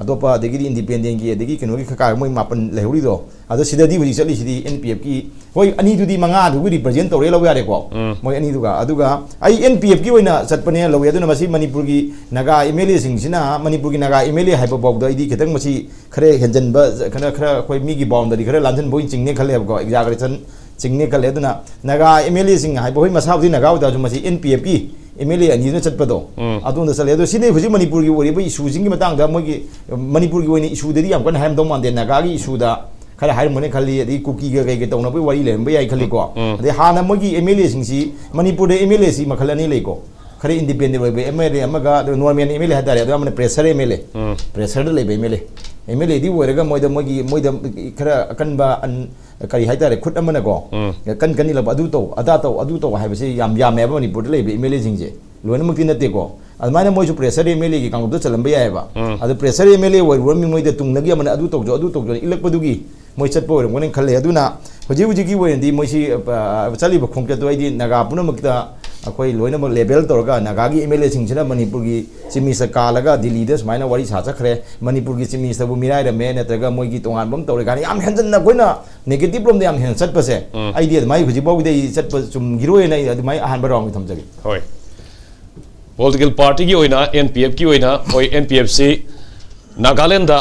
ꯑꯇꯣꯞꯄ ꯑꯗꯒꯤꯗꯤ ꯏꯟꯗꯤꯄꯦꯟꯗꯦꯟꯒꯤ ꯑꯗꯒꯤ ꯀꯩꯅꯣꯒꯤ ꯀꯩꯀꯥ ꯃꯣꯏ ꯃꯥꯄꯟ ꯂꯩꯍꯧꯔꯤꯗꯣ, ꯑꯗꯣ ꯁꯤꯗꯗꯤ ꯍꯧꯖꯤꯛ ꯆꯠꯂꯤꯁꯤꯗꯤ ꯑꯦꯟ ꯄꯤ ꯑꯦꯐꯀꯤ, ꯍꯣꯏ, ꯑꯅꯤꯗꯨꯗꯤ ꯃꯉꯥꯗꯨꯒꯤ ꯔꯤꯄ꯭ꯔꯖꯦꯟ ꯇꯧꯔꯦ ꯂꯧ ꯌꯥꯔꯦꯀꯣ꯫ ꯎꯝ꯫ ꯃꯣꯏ ꯑꯅꯤꯗꯨꯒ꯫ ꯑꯗꯨꯒ ꯑꯩ ꯑꯦꯟ ꯄꯤ ꯑꯦꯐꯀꯤ ꯑꯣꯏꯅ ꯆꯠꯄꯅꯦ ꯂꯧꯋꯦ꯫ ꯑꯗꯨꯅ ꯃꯁꯤ ꯃꯅꯤꯄꯨꯔꯒꯤ ꯅꯥꯒꯥ ꯑꯦꯝ ꯑꯦꯜ ꯑꯦꯁꯤꯡꯁꯤꯅ, ꯃꯅꯤꯄꯨꯔꯒꯤ ꯅꯥꯒꯥ ꯑꯦꯝ ꯑꯦꯜ ꯑꯦ ꯍꯥꯏꯕ ꯐꯥꯎꯗ ꯑꯩꯗꯤ ꯈꯤꯇꯪ ꯃꯁꯤ ꯈꯔ ꯍꯦꯟꯖꯟꯕ, ꯈꯔ, ꯈꯔ ꯑꯩꯈꯣꯏ ꯃꯤꯒꯤ ꯕꯥꯎꯟꯗꯔꯤ ꯈꯔ ꯂꯥꯟꯖꯟꯕ ꯑꯣꯏꯅ ꯆꯤꯡꯅꯦ ꯈꯜꯂꯦꯕꯀꯣ, ꯑꯦꯛꯖꯥꯒꯔꯦꯁꯟ ꯆꯤꯡꯅꯦ ꯈꯜꯂꯦ꯫ ꯑꯗꯨꯅ ꯅꯥꯒꯥ ꯑꯦꯝ ꯑꯦꯜ ꯑꯦꯁꯤꯡ ꯍꯥꯏꯕ, ꯍꯣꯏ, ꯃꯁꯥꯕꯨꯗꯤ ꯅꯥꯒꯥ ꯑꯣꯏꯇꯥꯔꯁꯨ ꯃꯁꯤ ꯑꯦꯟ ꯄꯤ ꯑꯦꯐꯀꯤ ꯑꯦꯝ ꯑꯦꯜ ꯑꯦ ꯑꯅꯤꯗꯨꯅ ꯆꯠꯄꯗꯣ, ꯎꯝ꯫ ꯑꯗꯣꯝꯗ ꯆꯠꯂꯦ꯫ ꯑꯗꯣ ꯁꯤꯅꯤ ꯍꯧꯖꯤꯛ ꯃꯅꯤꯄꯨꯔꯒꯤ ꯑꯣꯏꯔꯤꯕ ꯏꯁꯨꯁꯤꯡꯒꯤ ꯃꯇꯥꯡꯗ, ꯃꯣꯏꯒꯤ ꯃꯅꯤꯄꯨꯔꯒꯤ ꯑꯣꯏꯅ ꯏꯁꯨꯗꯗꯤ ꯌꯥꯝ ꯀꯟꯅ ꯍꯥꯏꯔꯝꯗꯧ ꯃꯥꯟꯗꯦ, ꯅꯥꯒꯥꯒꯤ ꯏꯁꯨꯗ ꯈꯔ ꯍꯥꯏꯔꯝꯒꯅꯤ ꯈꯜꯂꯤ, ꯑꯗꯒꯤ ꯀꯨꯀꯤꯒ ꯀꯩꯀꯩ ꯇꯧꯅꯕꯒꯤ ꯋꯥꯔꯤ ꯂꯩꯔꯝꯕ ꯌꯥꯏ ꯈꯜꯂꯤꯀꯣ꯫ ꯎꯝ꯫ ꯑꯗꯩ ꯍꯥꯟꯅ ꯃꯣꯏꯒꯤ ꯑꯦꯝ ꯑꯦꯜ ꯑꯦꯁꯤꯡꯁꯤ, ꯃꯅꯤꯄꯨꯔꯗ ꯑꯦꯝ ꯑꯦꯜ ꯑꯦꯁꯤ ꯃꯈꯜ ꯑꯅꯤ ꯂꯩꯀꯣ, ꯈꯔ ꯏꯟꯗꯤꯄꯦꯟꯗꯦꯟ ꯑꯣꯏꯕ ꯑꯦꯝ ꯑꯦꯜ ꯑꯦ ꯑꯃꯒ, ꯑꯗꯨꯒ ꯅꯣꯔꯃꯦꯜ ꯑꯦꯝ ꯑꯦꯜ ꯑꯦ ꯍꯥꯏꯇꯥꯔꯦ, ꯑꯗꯨꯒ ꯑꯃꯅ ꯄ꯭ꯔꯦꯁꯔ ꯑꯦꯝ ꯑꯦꯜ ꯑꯦ꯫ ꯎꯝ꯫ ꯄ꯭ꯔꯦꯁꯔꯗ ꯂꯩꯕ ꯑꯦꯝ ꯑꯦꯜ ꯑꯦ, ꯑꯦꯝ ꯑꯦꯜ ꯑꯦꯗꯤ ꯑꯣꯏꯔꯒ ꯃꯣꯏꯗ, ꯃꯣꯏꯒꯤ, ꯃꯣꯏꯗ ꯈꯔ ꯑꯀꯟꯕ ꯑꯟ-, ꯀꯔꯤ ꯍꯥꯏꯇꯥꯔꯦ, ꯈꯨꯠ ꯑꯃꯅꯀꯣ, ꯎꯝ꯫ ꯀꯟ ꯀꯟ ꯏꯜꯂꯛꯄ, "ꯑꯗꯨ ꯇꯧ, ꯑꯗꯥ ꯇꯧ, ꯑꯗꯨ ꯇꯧ" ꯍꯥꯏꯕꯁꯦ ꯌꯥꯝ ꯌꯥꯝꯃꯦꯕ ꯃꯅꯤꯄꯨꯔꯗ ꯂꯩꯕ ꯑꯦꯝ ꯑꯦꯜ ꯑꯦꯁꯤꯡꯁꯦ꯫ ꯂꯣꯏꯅꯃꯛꯇꯤ ꯅꯠꯇꯦꯀꯣ꯫ ꯑꯗꯨꯃꯥꯏꯅ ꯃꯣꯏꯁꯨ ꯄ꯭ꯔꯦꯁꯔ ꯑꯦꯝ ꯑꯦꯜ ꯑꯦꯒꯤ ꯀꯥꯡꯂꯨꯞꯇ ꯆꯜꯂꯝꯕ ꯌꯥꯏꯑꯕ꯫ ꯎꯝ꯫ ꯑꯗꯨ ꯄ꯭ꯔꯦꯁꯔ ꯑꯦꯝ ꯑꯦꯜ ꯑꯦ ꯑꯣꯏꯔꯨꯔ ꯃꯤ ꯃꯣꯏꯗ ꯇꯨꯡꯗꯒꯤ ꯑꯃꯅ "ꯑꯗꯨ ꯇꯧꯖꯣ, ꯑꯗꯨ ꯇꯧꯖꯣ" ꯏꯜꯂꯛꯄꯗꯨꯒꯤ ꯃꯣꯏ ꯆꯠꯄ ꯑꯣꯏꯔꯝꯒꯅꯤ ꯈꯜꯂꯦ꯫ ꯑꯗꯨꯅ ꯍꯧꯖꯤꯛ ꯍꯧꯖꯤꯛꯀꯤ ꯑꯣꯏꯅꯗꯤ ꯃꯣꯏꯁꯤ, ꯑ, ꯆꯠꯂꯤꯕ ꯈꯣꯡꯆꯠꯇꯣ ꯑꯩꯗꯤ ꯅꯥꯒꯥ ꯄꯨꯝꯅꯃꯛꯇ ꯑꯩꯈꯣꯏ ꯂꯣꯏꯅꯃꯛ ꯂꯦꯕꯦꯜ ꯇꯧꯔꯒ ꯅꯥꯒꯥꯒꯤ ꯑꯦꯝ ꯑꯦꯜ ꯑꯦꯁꯤꯡꯁꯤꯅ ꯃꯅꯤꯄꯨꯔꯒꯤ ꯆꯤꯞ ꯃꯤꯅꯤꯁꯇꯔ ꯀꯥꯜꯂꯒ ꯗꯤꯜꯂꯤꯗ ꯁꯨꯃꯥꯏꯅ ꯋꯥꯔꯤ ꯁꯥ ꯆꯠꯈ꯭ꯔꯦ, ꯃꯅꯤꯄꯨꯔꯒꯤ ꯆꯤꯞ ꯃꯤꯅꯤꯁꯇꯔꯕꯨ ꯃꯤꯔꯥꯏꯔꯝꯃꯦ, ꯅꯠꯇ꯭ꯔꯒ ꯃꯣꯏꯒꯤ ꯇꯣꯉꯥꯟꯕ ꯑꯃ ꯇꯧꯔꯦ ꯀꯥꯏꯅ ꯌꯥꯝ ꯍꯦꯟꯖꯟꯅ ꯑꯩꯈꯣꯏꯅ ꯅꯦꯒꯦꯇꯤꯚ ꯔꯣꯝꯗ ꯌꯥꯝ ꯍꯦꯟꯅ ꯆꯠꯄꯁꯦ, ꯎꯝ꯫ ꯑꯩꯗꯤ ꯑꯗꯨꯃꯥꯏꯅ ꯍꯧꯖꯤꯛ ꯐꯥꯎꯒꯤꯗꯤ ꯑꯩ ꯆꯠꯄ ꯆꯨꯝꯈꯤꯔꯣꯏꯅ ꯑꯩ ꯑꯗꯨꯃꯥꯏꯅ ꯑꯍꯥꯟꯕ ꯔꯥꯎꯟꯒꯤ ꯊꯝꯖꯒꯦ꯫ ꯍꯣꯏ꯫ ꯄꯣꯂꯤꯇꯤꯀꯦꯜ ꯄꯥꯔꯇꯤꯒꯤ ꯑꯣꯏꯅ, ꯑꯦꯟ ꯄꯤ ꯑꯦꯐꯀꯤ ꯑꯣꯏꯅ, ꯍꯣꯏ, ꯑꯦꯟ ꯄꯤ ꯑꯦꯐꯁꯤ ꯅꯥꯒꯥꯂꯦꯟꯗ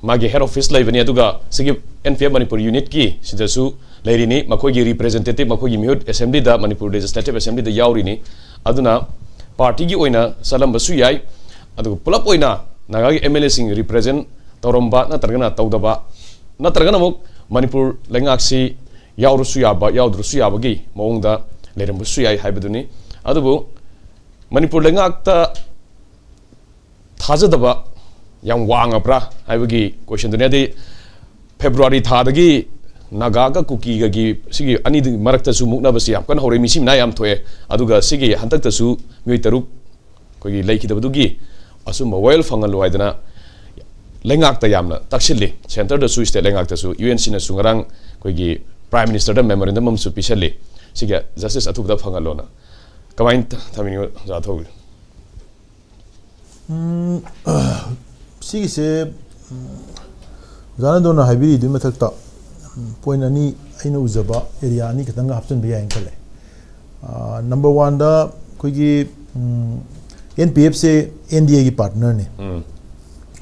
ꯃꯥꯒꯤ ꯍꯦꯗ ꯑꯣꯐꯤꯁ ꯂꯩꯕꯅꯤ, ꯑꯗꯨꯒ ꯁꯤꯒꯤ ꯑꯦꯟ ꯄꯤ ꯑꯦꯐ ꯃꯅꯤꯄꯨꯔ ꯌꯨꯅꯤꯠꯀꯤ ꯁꯤꯗꯁꯨ ꯂꯩꯔꯤꯅꯤ, ꯃꯈꯣꯏꯒꯤ ꯔꯤꯄ꯭ꯔꯖꯦꯟꯇꯦꯇꯤꯚ, ꯃꯈꯣꯏꯒꯤ ꯃꯤꯍꯨꯠ ꯑꯦꯁꯦꯝꯕ꯭ꯂꯤꯗ, ꯃꯅꯤꯄꯨꯔ ꯂꯦꯖꯤꯁꯂꯦꯇꯤꯚ ꯑꯦꯁꯦꯝꯕ꯭ꯂꯤꯗ ꯌꯥꯎꯔꯤꯅꯤ꯫ ꯑꯗꯨꯅ ꯄꯥꯔꯇꯤꯒꯤ ꯑꯣꯏꯅ ꯆꯠꯂꯝꯕꯁꯨ ꯌꯥꯏ, ꯑꯗꯨꯒ ꯄꯨꯂꯞ ꯑꯣꯏꯅ ꯅꯥꯒꯥꯒꯤ ꯑꯦꯝ ꯑꯦꯜ ꯑꯦꯁꯤꯡ ꯔꯤꯄ꯭ꯔꯖꯦꯟ ꯇꯧꯔꯝꯕ ꯅꯠꯇ꯭ꯔꯒꯅ ꯇꯧꯗꯕ, ꯅꯠꯇ꯭ꯔꯒꯅ ꯑꯃꯨꯛ ꯃꯅꯤꯄꯨꯔ ꯂꯩꯉꯥꯛꯁꯤ ꯌꯥꯎꯔꯁꯨ ꯌꯥꯕ, ꯌꯥꯎꯗ꯭ꯔꯁꯨ ꯌꯥꯕꯒꯤ ꯃꯑꯣꯡꯗ ꯂꯩꯔꯝꯕꯁꯨ ꯌꯥꯏ ꯍꯥꯏꯕꯗꯨꯅꯤ꯫ ꯑꯗꯨꯕꯨ ꯃꯅꯤꯄꯨꯔ ꯂꯩꯉꯥꯛꯇ ꯊꯥꯖꯗꯕ ꯌꯥꯝ ꯋꯥꯡꯉꯕ꯭ꯔꯥ ꯍꯥꯏꯕꯒꯤ ꯀꯣꯏꯁꯟꯗꯨꯅꯤ꯫ ꯑꯗꯩ ꯐꯦꯕ꯭ꯔꯨꯋꯥꯔꯤ ꯊꯥꯗꯒꯤ ꯅꯥꯒꯥꯒ ꯀꯨꯀꯤꯒꯒꯤ ꯁꯤꯒꯤ ꯑꯅꯤꯗꯨꯒꯤ ꯃꯔꯛꯇꯁꯨ ꯃꯨꯛꯅꯕꯁꯤ ꯌꯥꯝ ꯀꯟꯅ ꯍꯧꯔꯦ, ꯃꯤꯁꯤ ꯃꯤꯅꯥ ꯌꯥꯝ ꯊꯣꯛꯑꯦ꯫ ꯑꯗꯨꯒ ꯁꯤꯒꯤ ꯍꯟꯗꯛꯇꯁꯨ ꯃꯤꯑꯣꯏ ꯇꯔꯨꯛ ꯑꯩꯈꯣꯏꯒꯤ ꯂꯩꯈꯤꯗꯕꯗꯨꯒꯤ ꯑꯆꯨꯝꯕ ꯋꯥꯌꯦꯜ ꯐꯪꯍꯜꯂꯨ ꯍꯥꯏꯗꯅ ꯂꯩꯉꯥꯛꯇ ꯌꯥꯝꯅ ꯇꯛꯁꯤꯜꯂꯤ꯫ ꯁꯦꯟꯇꯔꯗꯁꯨ, ꯁ꯭ꯇꯦꯠ ꯂꯩꯉꯥꯛꯇꯁꯨ꯫ ꯌꯨ ꯑꯦꯟ ꯁꯤꯅꯁꯨ ꯉꯔꯥꯡ ꯑꯩꯈꯣꯏꯒꯤ ꯄ꯭ꯔꯥꯏꯝ ꯃꯤꯅꯤꯁꯇꯔꯗ ꯃꯦꯃꯣꯔꯦꯟꯗꯝ ꯑꯃꯁꯨ ꯄꯤꯁꯜꯂꯤ, ꯁꯤꯒꯤ ꯖꯁꯇꯤꯁ ꯑꯊꯨꯕꯗ ꯐꯪꯍꯜꯂꯣꯅ꯫ ꯀꯃꯥꯏꯅ ꯊꯝꯃꯤꯅꯣ, ꯑꯣꯖꯥ ꯊꯧꯕꯤ? ꯎꯝ, ꯁꯤꯒꯤꯁꯦ, ꯎꯝ, ꯑꯣꯖꯥꯅ ꯗꯣꯟꯅ ꯍꯥꯏꯕꯤꯔꯤꯗꯨꯒꯤ ꯃꯊꯛꯇ, ꯎꯝ, ꯄꯣꯏꯟ ꯑꯅꯤ, ꯑꯩꯅ ꯎꯖꯕ ꯑꯦꯔꯤꯌꯥ ꯑꯅꯤ ꯈꯛꯇꯪꯒ ꯍꯥꯞꯆꯤꯟꯕ ꯌꯥꯏꯅ ꯈꯜꯂꯦ꯫ ꯑ, ꯅꯝꯕꯔ ꯋꯥꯟꯗ ꯑꯩꯈꯣꯏꯒꯤ, ꯎꯝ, ꯑꯦꯟ ꯄꯤ ꯑꯦꯐꯁꯦ ꯑꯦꯟ ꯗꯤ ꯑꯦꯒꯤ ꯄꯥꯔꯠꯅꯔꯅꯤ꯫ ꯎꯝ꯫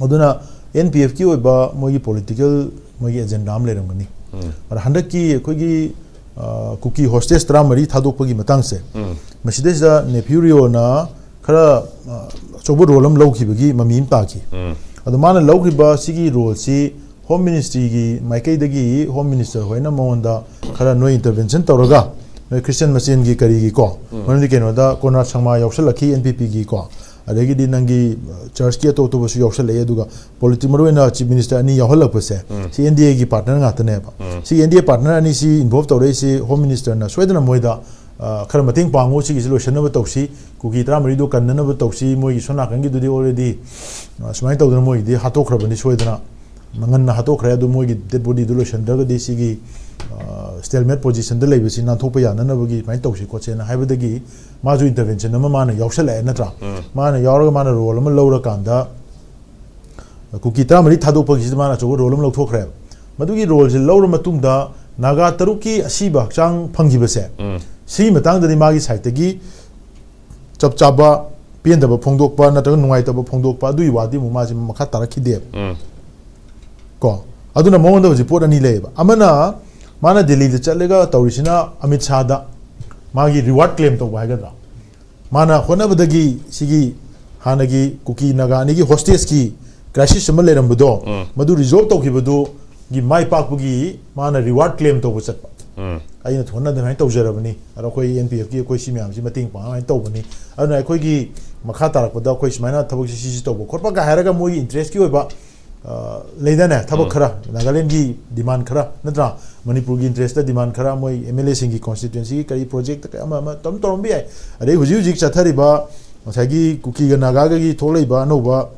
ꯑꯗꯨꯅ ꯑꯦꯟ ꯄꯤ ꯑꯦꯐꯀꯤ ꯑꯣꯏꯕ ꯃꯣꯏꯒꯤ ꯄꯣꯂꯤꯇꯤꯀꯦꯜ, ꯃꯣꯏꯒꯤ ꯑꯦꯖꯦꯟꯗꯥ ꯑꯃ ꯂꯩꯔꯝꯒꯅꯤ꯫ ꯎꯝ꯫ ꯑꯗ ꯍꯟꯗꯛꯀꯤ ꯑꯩꯈꯣꯏꯒꯤ, ꯑ, ꯀꯨꯀꯤ ꯍꯣꯁꯇꯦꯖ ꯇꯔꯥꯃꯔꯤ ꯊꯥꯗꯣꯛꯄꯒꯤ ꯃꯇꯥꯡꯁꯦ, ꯎꯝ꯫ ꯃꯁꯤꯗꯩꯁꯤꯗ ꯅꯦꯐ꯭ꯌꯨ ꯔꯤꯑꯣꯅ ꯈꯔ, ꯑ, ꯑꯆꯧꯕ ꯔꯣꯜ ꯑꯃ ꯂꯧꯈꯤꯕꯒꯤ ꯃꯃꯤ ꯑꯃ ꯇꯥꯈꯤ꯫ ꯎꯝ꯫ ꯑꯗꯣ ꯃꯥꯅ ꯂꯧꯈ꯭ꯔꯤꯕ ꯁꯤꯒꯤ ꯔꯣꯜꯁꯤ ꯍꯣꯝ ꯃꯤꯅꯤꯁꯇ꯭ꯔꯤꯒꯤ ꯃꯥꯏꯀꯩꯗꯒꯤ ꯍꯣꯝ ꯃꯤꯅꯤꯁꯇꯔ ꯍꯣꯏꯅ ꯃꯉꯣꯟꯗ ꯈꯔ ꯅꯣꯏ ꯏꯟꯇꯔꯚꯦꯟꯁꯟ ꯇꯧꯔꯒ, ꯅꯣꯏ ꯈ꯭ꯔꯤꯁꯇꯤꯌꯟ ꯃꯁꯦꯟꯒꯤ ꯀꯔꯤꯒꯤꯀꯣ, ꯎꯝ꯫ ꯃꯔꯝꯗꯤ ꯀꯩꯅꯣꯗ ꯀꯣꯅꯔꯥꯗ ꯁꯪꯃꯥ ꯌꯥꯎꯁꯜꯂꯛꯈꯤ ꯑꯦꯟ ꯄꯤ ꯄꯤꯒꯤꯀꯣ, ꯑꯗꯒꯤꯗꯤ ꯅꯪꯒꯤ, ꯑ, ꯆꯔꯆꯀꯤ ꯑꯇꯣꯞ ꯑꯇꯣꯞꯄꯁꯨ ꯌꯥꯎꯁꯜꯂꯛꯑꯦ, ꯑꯗꯨꯒ ꯄꯣꯂꯤꯇꯤꯛ, ꯃꯔꯨꯑꯣꯏꯅ ꯆꯤꯐ ꯃꯤꯅꯤꯁꯇꯔ ꯑꯅꯤ ꯌꯥꯎꯍꯜꯂꯛꯄꯁꯦ, ꯎꯝ꯫ ꯁꯤ ꯑꯦꯟ ꯗꯤ ꯑꯦꯒꯤ ꯄꯥꯔꯠꯅꯔ ꯉꯥꯛꯇꯅꯦꯕ꯫ ꯎꯝ꯫ ꯁꯤ ꯑꯦꯟ ꯗꯤ ꯑꯦ ꯄꯥꯔꯠꯅꯔ ꯑꯅꯤꯁꯤ ꯏꯟꯚꯣꯜꯚ ꯇꯧꯔꯛꯏꯁꯤ ꯍꯣꯝ ꯃꯤꯅꯤꯁꯇꯔꯅ ꯁꯣꯏꯗꯅ ꯃꯣꯏꯗ, ꯑ, ꯈꯔ ꯃꯇꯦꯡ ꯄꯥꯡꯉꯨ, ꯁꯤꯒꯤꯁꯤ ꯂꯣꯏꯁꯤꯟꯅꯕ ꯇꯧꯁꯤ, ꯀꯨꯀꯤ ꯇꯔꯥꯃꯔꯤꯗꯣ ꯀꯟꯅꯅꯕ ꯇꯧꯁꯤ, ꯃꯣꯏꯒꯤ ꯁꯣꯝ ꯅꯥꯀꯟꯒꯤꯗꯨꯗꯤ already, ꯑ, ꯁꯨꯃꯥꯏꯅ ꯇꯧꯗꯅ ꯃꯣꯏꯒꯤꯗꯤ ꯍꯥꯠꯇꯣꯛꯈ꯭ꯔꯕꯅꯤ ꯁꯣꯏꯗꯅ꯫ ꯉꯟꯅ ꯍꯥꯠꯇꯣꯛꯈ꯭ꯔꯦ, ꯑꯗꯨ ꯃꯣꯏꯒꯤ ꯗꯦꯗ ꯕꯣꯗꯤꯗꯨ ꯂꯣꯏꯁꯤꯟꯗ꯭ꯔꯒꯗꯤ ꯁꯤꯒꯤ, ꯑ, ꯁ꯭ꯇꯦꯜꯃꯦꯠ ꯄꯣꯖꯤꯁꯟꯗ ꯂꯩꯕꯁꯤ ꯅꯥꯟꯊꯣꯛꯄ ꯌꯥꯅꯅꯕꯒꯤ ꯁꯨꯃꯥꯏꯅ ꯇꯧꯁꯤ ꯈꯣꯠꯁꯦꯅ ꯍꯥꯏꯕꯗꯒꯤ ꯃꯥꯁꯨ ꯏꯟꯇꯔꯚꯦꯟꯁꯟ ꯑꯃ ꯃꯥꯅ ꯌꯥꯎꯁꯜꯂꯛꯑꯦ ꯅꯠꯇ꯭ꯔꯥ? ꯎꯝ꯫ ꯃꯥꯅ ꯌꯥꯎꯔꯒ ꯃꯥꯅ ꯔꯣꯜ ꯑꯃ ꯂꯧꯔꯀꯥꯟꯗ ꯀꯨꯀꯤ ꯇꯔꯥꯃꯔꯤ ꯊꯥꯗꯣꯛꯄꯒꯤꯁꯤꯗ ꯃꯥꯅ ꯑꯆꯧꯕ ꯔꯣꯜ ꯑꯃ ꯂꯧꯊꯣꯛꯈ꯭ꯔꯦꯕ꯫ ꯃꯗꯨꯒꯤ ꯔꯣꯜꯁꯦ ꯂꯧꯔ ꯃꯇꯨꯡꯗ ꯅꯥꯒꯥ ꯇꯔꯨꯛꯀꯤ ꯑꯁꯤꯕ ꯍꯛꯆꯥꯡ ꯐꯪꯈꯤꯕꯁꯦ, ꯎꯝ꯫ ꯁꯤꯒꯤ ꯃꯇꯥꯡꯗꯗꯤ ꯃꯥꯒꯤ ꯁꯥꯏꯠꯇꯒꯤ ꯆꯞ ꯆꯥꯕ ꯄꯦꯟꯗꯕ ꯐꯣꯡꯗꯣꯛꯄ ꯅꯠꯇ꯭ꯔꯒ ꯅꯨꯡꯉꯥꯏꯇꯕ ꯐꯣꯡꯗꯣꯛꯄ ꯑꯗꯨꯒꯤ ꯋꯥꯗꯤ ꯑꯃꯨꯛ ꯃꯥꯁꯦ ꯃꯈꯥ ꯇꯥꯔꯛꯈꯤꯗꯦꯕ꯫ ꯎꯝ꯫ ꯀꯣ? ꯑꯗꯨꯅ ꯃꯉꯣꯟꯗ ꯍꯧꯖꯤꯛ ꯄꯣꯠ ꯑꯅꯤ ꯂꯩꯌꯦꯕ꯫ ꯑꯃꯅ ꯃꯥꯅ ꯗꯦꯜꯂꯤꯗ ꯆꯠꯂꯒ ꯇꯧꯔꯤꯁꯤꯅ ꯑꯃꯤꯠ ꯁꯥꯍꯗ ꯃꯥꯒꯤ ꯔꯤꯋꯥꯔꯗ ꯀ꯭ꯂꯦꯝ ꯇꯧꯕ ꯍꯥꯏꯒꯗ꯭ꯔꯥ? ꯃꯥꯅ ꯍꯣꯠꯅꯕꯗꯒꯤ ꯁꯤꯒꯤ ꯍꯥꯟꯅꯒꯤ ꯀꯨꯀꯤ ꯅꯥꯒꯥ ꯑꯅꯤꯒꯤ ꯍꯣꯁꯇꯦꯖꯀꯤ ꯀ꯭ꯔꯥꯏꯁꯤꯁ ꯑꯃ ꯂꯩꯔꯝꯕꯗꯣ, ꯎꯝ꯫ ꯃꯗꯨ ꯔꯤꯖꯣꯜꯕ ꯇꯧꯈꯤꯕꯗꯨꯒꯤ ꯃꯥꯏ ꯄꯥꯛꯄꯒꯤ ꯃꯥꯅ ꯔꯤꯋꯥꯔꯗ ꯀ꯭ꯂꯦꯝ ꯇꯧꯕ ꯆꯠꯄ꯫ ꯎꯝ꯫ ꯑꯩꯅ ꯍꯣꯠꯅꯗꯅ ꯑꯗꯨꯃꯥꯏꯅ ꯇꯧꯖꯔꯕꯅꯤ, ꯑꯗꯣ ꯑꯩꯈꯣꯏ ꯑꯦꯟ ꯄꯤ ꯑꯦꯐꯀꯤ ꯑꯩꯈꯣꯏ ꯁꯤ ꯃꯌꯥꯝꯁꯤ ꯃꯇꯦꯡ ꯄꯥꯡꯅꯕ ꯑꯗꯨꯃꯥꯏꯅ ꯇꯧꯕꯅꯤ, ꯑꯗꯨꯅ ꯑꯩꯈꯣꯏꯒꯤ ꯃꯈꯥ ꯇꯥꯔꯛꯄꯗ ꯑꯩꯈꯣꯏ ꯁꯨꯃꯥꯏꯅ ꯊꯕꯛꯁꯤ ꯁꯤꯁꯤ ꯇꯧꯕ ꯈꯣꯠꯄꯒ ꯍꯥꯏꯔꯒ ꯃꯣꯏꯒꯤ ꯏꯟꯇꯔꯦꯁꯀꯤ ꯑꯣꯏꯕ, ꯑ, ꯂꯩꯗꯥꯏꯅꯦ, ꯊꯕꯛ ꯎꯝ꯫ ꯈꯔ, ꯅꯥꯒꯥꯂꯦꯟꯒꯤ ꯗꯤꯃꯥꯟ ꯈꯔ, ꯅꯠꯇ꯭ꯔꯥ? ꯃꯅꯤꯄꯨꯔꯒꯤ ꯏꯟꯇꯔꯦꯁꯇ ꯗꯤꯃꯥꯟ ꯈꯔ, ꯃꯣꯏ ꯑꯦꯝ ꯑꯦꯜ ꯑꯦꯁꯤꯡꯒꯤ ꯀꯣꯟꯁꯇꯤꯇ꯭ꯋꯦꯟꯁꯤꯒꯤ ꯀꯔꯤ ꯄ꯭ꯔꯣꯖꯦꯛꯇ ꯀꯔꯤ ꯑꯃ ꯑꯃ ꯇꯧꯔꯝ-, ꯇꯧꯔꯝꯕ ꯌꯥꯏ꯫ ꯑꯗꯩ ꯍꯧꯖꯤꯛ ꯍꯧꯖꯤꯛ ꯆꯠꯊꯔꯤꯕ ꯉꯁꯥꯏꯒꯤ ꯀꯨꯀꯤꯒ ꯅꯥꯒꯥꯒꯒꯤ ꯊꯣꯛꯂꯛꯏꯕ ꯑꯅꯧꯕ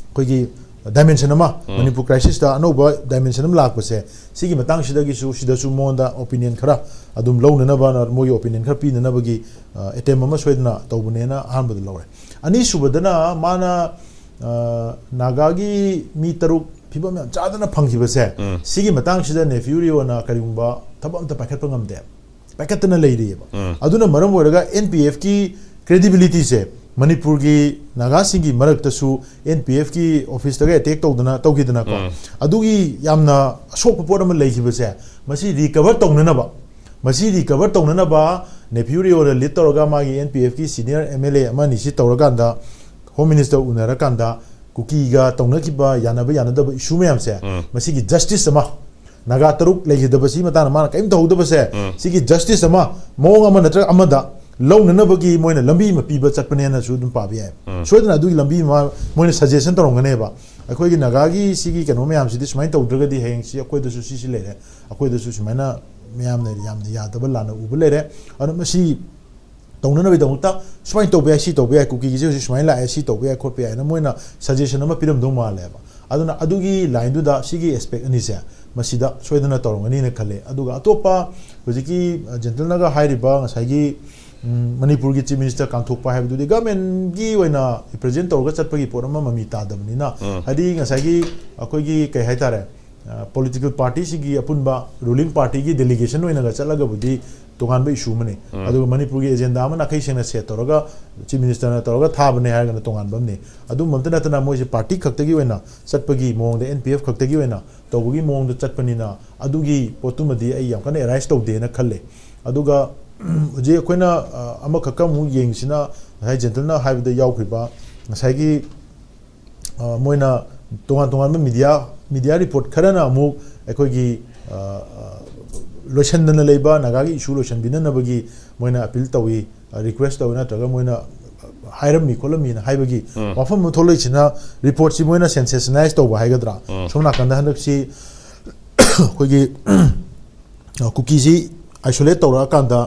ꯑꯩꯈꯣꯏꯒꯤ ꯗꯥꯏꯃꯦꯟꯁꯟ ꯑꯃ, ꯎꯝ꯫ ꯃꯅꯤꯄꯨꯔ ꯀ꯭ꯔꯥꯏꯁꯤꯁꯇ ꯑꯅꯧꯕ ꯗꯥꯏꯃꯦꯟꯁꯟ ꯑꯃ ꯂꯥꯛꯄꯁꯦ, ꯁꯤꯒꯤ ꯃꯇꯥꯡꯁꯤꯗꯒꯤꯁꯨ, ꯁꯤꯗꯁꯨ ꯃꯉꯣꯟꯗ ꯑꯣꯄꯤꯅꯤꯌꯟ ꯈꯔ ꯑꯗꯨꯝ ꯂꯧꯅꯅꯕ, ꯃꯣꯏꯒꯤ ꯑꯣꯄꯤꯅꯤꯌꯟ ꯈꯔ ꯄꯤꯅꯅꯕꯒꯤ, ꯑ, ꯑꯦꯇꯦꯝ ꯑꯃ ꯁꯣꯏꯗꯅ ꯇꯧꯕꯅꯦꯅ ꯑꯍꯥꯟꯕꯗ ꯂꯧꯔꯦ꯫ ꯑꯅꯤꯁꯨꯕꯗꯅ ꯃꯥꯅ ꯑ, ꯅꯥꯒꯥꯒꯤ ꯃꯤ ꯇꯔꯨꯛ ꯐꯤꯕꯝ ꯌꯥꯝ ꯆꯥꯗꯅ ꯐꯪꯈꯤꯕꯁꯦ, ꯎꯝ꯫ ꯁꯤꯒꯤ ꯃꯇꯥꯡꯁꯤꯗ ꯅꯦꯐꯤꯌꯨ ꯔꯤꯑꯣꯅ ꯀꯔꯤꯒꯨꯝꯕ ꯊꯕꯛ ꯑꯝꯇ ꯄꯥꯏꯈꯠꯄ ꯉꯝꯗꯦ, ꯄꯥꯏꯈꯠꯇꯅ ꯂꯩꯔꯤꯑꯕ꯫ ꯎꯝ꯫ ꯑꯗꯨꯅ ꯃꯔꯝ ꯑꯣꯏꯔꯒ ꯑꯦꯟ ꯄꯤ ꯑꯦꯐꯀꯤ ꯀ꯭ꯔꯦꯗꯤꯕꯤꯂꯤꯇꯤꯁꯦ ꯃꯅꯤꯄꯨꯔꯒꯤ ꯅꯥꯒꯥꯁꯤꯡꯒꯤ ꯃꯔꯛꯇꯁꯨ ꯑꯦꯟ ꯄꯤ ꯑꯦꯐꯀꯤ ꯑꯣꯐꯤꯁꯇꯒ ꯑꯦꯇꯦꯛ ꯇꯧꯗꯅ ꯇꯧꯈꯤꯗꯅꯀꯣ, ꯎꯝ꯫ ꯑꯗꯨꯒꯤ ꯌꯥꯝꯅ ꯑꯁꯣꯛꯄ ꯄꯣꯠ ꯑꯃ ꯂꯩꯈꯤꯕꯁꯦ, ꯃꯁꯤ ꯔꯤꯀꯚꯔ ꯇꯧꯅꯅꯕ, ꯃꯁꯤ ꯔꯤꯀꯚꯔ ꯇꯧꯅꯅꯕ ꯅꯦꯐꯤꯌꯨ ꯔꯤꯑꯣꯅ ꯂꯤꯗ ꯇꯧꯔꯒ ꯃꯥꯒꯤ ꯑꯦꯟ ꯄꯤ ꯑꯦꯐꯀꯤ ꯁꯤꯅꯤꯌꯔ ꯑꯦꯝ ꯑꯦꯜ ꯑꯦ ꯑꯃ ꯑꯅꯤꯁꯤ ꯇꯧꯔꯀꯥꯟꯗ, ꯍꯣꯝ ꯃꯤꯅꯤꯁꯇꯔ ꯎꯅꯔꯀꯥꯟꯗ ꯀꯨꯀꯤꯒ ꯇꯧꯅꯈꯤꯕ ꯌꯥꯅꯕ ꯌꯥꯅꯗꯕ ꯏꯁꯨ ꯃꯌꯥꯝꯁꯦ, ꯎꯝ꯫ ꯃꯁꯤꯒꯤ ꯖꯁꯇꯤꯁ ꯑꯃ, ꯅꯥꯒꯥ ꯇꯔꯨꯛ ꯂꯩꯈꯤꯗꯕꯁꯤ ꯃꯇꯥꯡꯗ ꯃꯥꯅ ꯀꯔꯤꯝ ꯇꯧꯍꯧꯗꯕꯁꯦ, ꯎꯝ꯫ ꯁꯤꯒꯤ ꯖꯁꯇꯤꯁ ꯑꯃ ꯃꯑꯣꯡ ꯑꯃ ꯅꯠꯇ꯭ꯔꯒ ꯑꯃꯗ ꯂꯧꯅꯅꯕꯒꯤ ꯃꯣꯏꯅ ꯂꯝꯕꯤ ꯑꯃ ꯄꯤꯕ ꯆꯠꯄꯅꯦꯅꯁꯨ ꯑꯗꯨꯝ ꯄꯥꯕ ꯌꯥꯏ꯫ ꯎꯝ꯫ ꯁꯣꯏꯗꯅ ꯑꯗꯨꯒꯤ ꯂꯝꯕꯤ ꯑꯃ ꯃꯣꯏꯅ ꯁꯖꯦꯁꯟ ꯇꯧꯔꯝꯒꯅꯦꯕ꯫ ꯑꯩꯈꯣꯏꯒꯤ ꯅꯥꯒꯥꯒꯤ ꯁꯤꯒꯤ ꯀꯩꯅꯣ ꯃꯌꯥꯝꯁꯤꯗꯤ ꯁꯨꯃꯥꯏꯅ ꯇꯧꯗ꯭ꯔꯒꯗꯤ ꯍꯌꯦꯡꯁꯤ ꯑꯩꯈꯣꯏꯗꯁꯨ ꯁꯤꯁꯤ ꯂꯩꯔꯦ, ꯑꯩꯈꯣꯏꯗꯁꯨ ꯁꯨꯃꯥꯏꯅ ꯃꯌꯥꯝꯅ ꯌꯥꯝꯅ ꯌꯥꯗꯕ ꯂꯥꯟꯅ ꯎꯕ ꯂꯩꯔꯦ꯫ ꯑꯗꯨꯅ ꯃꯁꯤ ꯇꯧꯅꯅꯕꯒꯤꯗꯃꯛꯇ ꯁꯨꯃꯥꯏꯅ ꯇꯧꯕ ꯌꯥꯏ, ꯁꯤ ꯇꯧꯕ ꯌꯥꯏ, ꯀꯨꯀꯤꯒꯤꯁꯦ ꯍꯧꯖꯤꯛ ꯁꯨꯃꯥꯏꯅ ꯂꯥꯛꯑꯦ, ꯁꯤ ꯇꯧꯕ ꯌꯥꯏ, ꯈꯣꯠꯄ ꯌꯥꯏꯅ ꯃꯣꯏꯅ ꯁꯖꯦꯁꯟ ꯑꯃ ꯄꯤꯔꯝꯗꯧ ꯃꯥꯜꯂꯦꯕ꯫ ꯑꯗꯨꯅ ꯑꯗꯨꯒꯤ ꯂꯥꯏꯟꯗꯨꯗ ꯁꯤꯒꯤ ꯑꯦꯁꯄꯦꯛ ꯑꯅꯤꯁꯦ ꯃꯁꯤꯗ ꯁꯣꯏꯗꯅ ꯇꯧꯔꯝꯒꯅꯤꯅ ꯈꯜꯂꯦ꯫ ꯑꯗꯨꯒ ꯑꯇꯣꯞꯄ ꯍꯧꯖꯤꯛꯀꯤ, ꯑ, ꯖꯦꯟꯇꯜꯅꯒ ꯍꯥꯏꯔꯤꯕ ꯉꯁꯥꯏꯒꯤ, ꯎꯝ, ꯃꯅꯤꯄꯨꯔꯒꯤ ꯆꯤꯐ ꯃꯤꯅꯤꯁꯇꯔ ꯀꯥꯟꯊꯣꯛꯄ ꯍꯥꯏꯕꯗꯨꯗꯤ ꯒꯚꯔꯟꯃꯦꯟꯒꯤ ꯑꯣꯏꯅ ꯔꯤꯄ꯭ꯔꯖꯦꯟ ꯇꯧꯔꯒ ꯆꯠꯄꯒꯤ ꯄꯣꯠ ꯑꯃ ꯃꯃꯤ ꯇꯥꯗꯕꯅꯤꯅ, ꯎꯝ꯫ ꯍꯥꯏꯗꯤ ꯉꯁꯥꯏꯒꯤ ꯑꯩꯈꯣꯏꯒꯤ ꯀꯩ ꯍꯥꯏꯇꯥꯔꯦ, ꯄꯣꯂꯤꯇꯤꯀꯦꯜ ꯄꯥꯔꯇꯤꯁꯤꯒꯤ ꯑꯄꯨꯟꯕ ꯔꯨꯂꯤꯡ ꯄꯥꯔꯇꯤꯒꯤ ꯗꯦꯂꯤꯒꯦꯁꯟ ꯑꯣꯏꯅꯒ ꯆꯠꯂꯒꯕꯨꯗꯤ ꯇꯣꯉꯥꯟꯕ ꯏꯁꯨ ꯑꯃꯅꯤ꯫ ꯎꯝ꯫ ꯑꯗꯨꯒ ꯃꯅꯤꯄꯨꯔꯒꯤ ꯑꯦꯖꯦꯟꯗꯥ ꯑꯃ ꯅꯥꯈꯩ ꯁꯦꯡꯅ ꯁꯦꯠ ꯇꯧꯔꯒ ꯆꯤꯐ ꯃꯤꯅꯤꯁꯇꯔꯅ ꯇꯧꯔꯒ ꯊꯥꯕꯅꯦ ꯍꯥꯏꯔꯒꯅ ꯇꯣꯉꯥꯟꯕ ꯑꯃꯅꯤ꯫ ꯑꯗꯨꯝꯕ ꯑꯝꯇ ꯅꯠꯇꯅ ꯃꯣꯏꯁꯦ ꯄꯥꯔꯇꯤ ꯈꯛꯇꯒꯤ ꯑꯣꯏꯅ ꯆꯠꯄꯒꯤ ꯃꯑꯣꯡꯗ, ꯑꯦꯟ ꯄꯤ ꯑꯦꯐ ꯈꯛꯇꯒꯤ ꯑꯣꯏꯅ ꯇꯧꯕꯒꯤ ꯃꯑꯣꯡꯗ ꯆꯠꯄꯅꯤꯅ ꯑꯗꯨꯒꯤ ꯄꯣꯠꯇꯨꯃꯗꯤ ꯑꯩ ꯌꯥꯝ ꯀꯟꯅ ꯑꯦꯔꯥꯏꯁ ꯇꯧꯗꯦꯅ ꯈꯜꯂꯦ꯫ ꯑꯗꯨꯒ ꯍꯧꯖꯤꯛ ꯑꯩꯈꯣꯏꯅ, ꯑ, ꯑꯃꯈꯛꯀ ꯑꯃꯨꯛ ꯌꯦꯡꯁꯤꯅ ꯉꯁꯥꯏ ꯖꯦꯟꯇꯜꯅ ꯍꯥꯏꯕꯗ ꯌꯥꯎꯈ꯭ꯔꯤꯕ ꯉꯁꯥꯏꯒꯤ ꯑ, ꯃꯣꯏꯅ ꯇꯣꯉꯥꯟ ꯇꯣꯉꯥꯟꯕ ꯃꯤꯗꯤꯌꯥ, ꯃꯤꯗꯤꯌꯥ ꯔꯤꯄꯣꯔꯠ ꯈꯔꯅ ꯑꯃꯨꯛ ꯑꯩꯈꯣꯏꯒꯤ, ꯑ, ꯑ, ꯂꯣꯏꯁꯤꯟꯗꯅ ꯂꯩꯕ ꯅꯥꯒꯥꯒꯤ ꯏꯁꯨ ꯂꯣꯏꯁꯤꯟꯕꯤꯅꯅꯕꯒꯤ ꯃꯣꯏꯅ ꯑꯄꯤꯜ ꯇꯧꯏ, ꯑ, ꯔꯤꯀ꯭ꯋꯦꯁ ꯇꯧꯏ, ꯅꯠꯇ꯭ꯔꯒ ꯃꯣꯏꯅ ꯍꯥꯏꯔꯝꯃꯤ ꯈꯣꯠꯂꯝꯃꯤꯅ ꯍꯥꯏꯕꯒꯤ ꯎꯝ꯫ ꯋꯥꯐꯝ ꯑꯃ ꯊꯣꯛꯂꯛꯏꯁꯤꯅ ꯔꯤꯄꯣꯔꯠꯁꯤ ꯃꯣꯏꯅ ꯁꯦꯟꯁꯦꯁꯅꯥꯏꯁ ꯇꯧꯕ ꯍꯥꯏꯒꯗ꯭ꯔꯥ? ꯎꯝ꯫ ꯁꯣꯝ ꯅꯥꯀꯟꯗ ꯍꯟꯗꯛꯁꯤ ꯑꯩꯈꯣꯏꯒꯤ, ꯑ, ꯀꯨꯀꯤꯁꯤ ꯑꯥꯏꯁꯣꯂꯦꯠ ꯇꯧꯔꯛꯑꯀꯥꯟꯗ,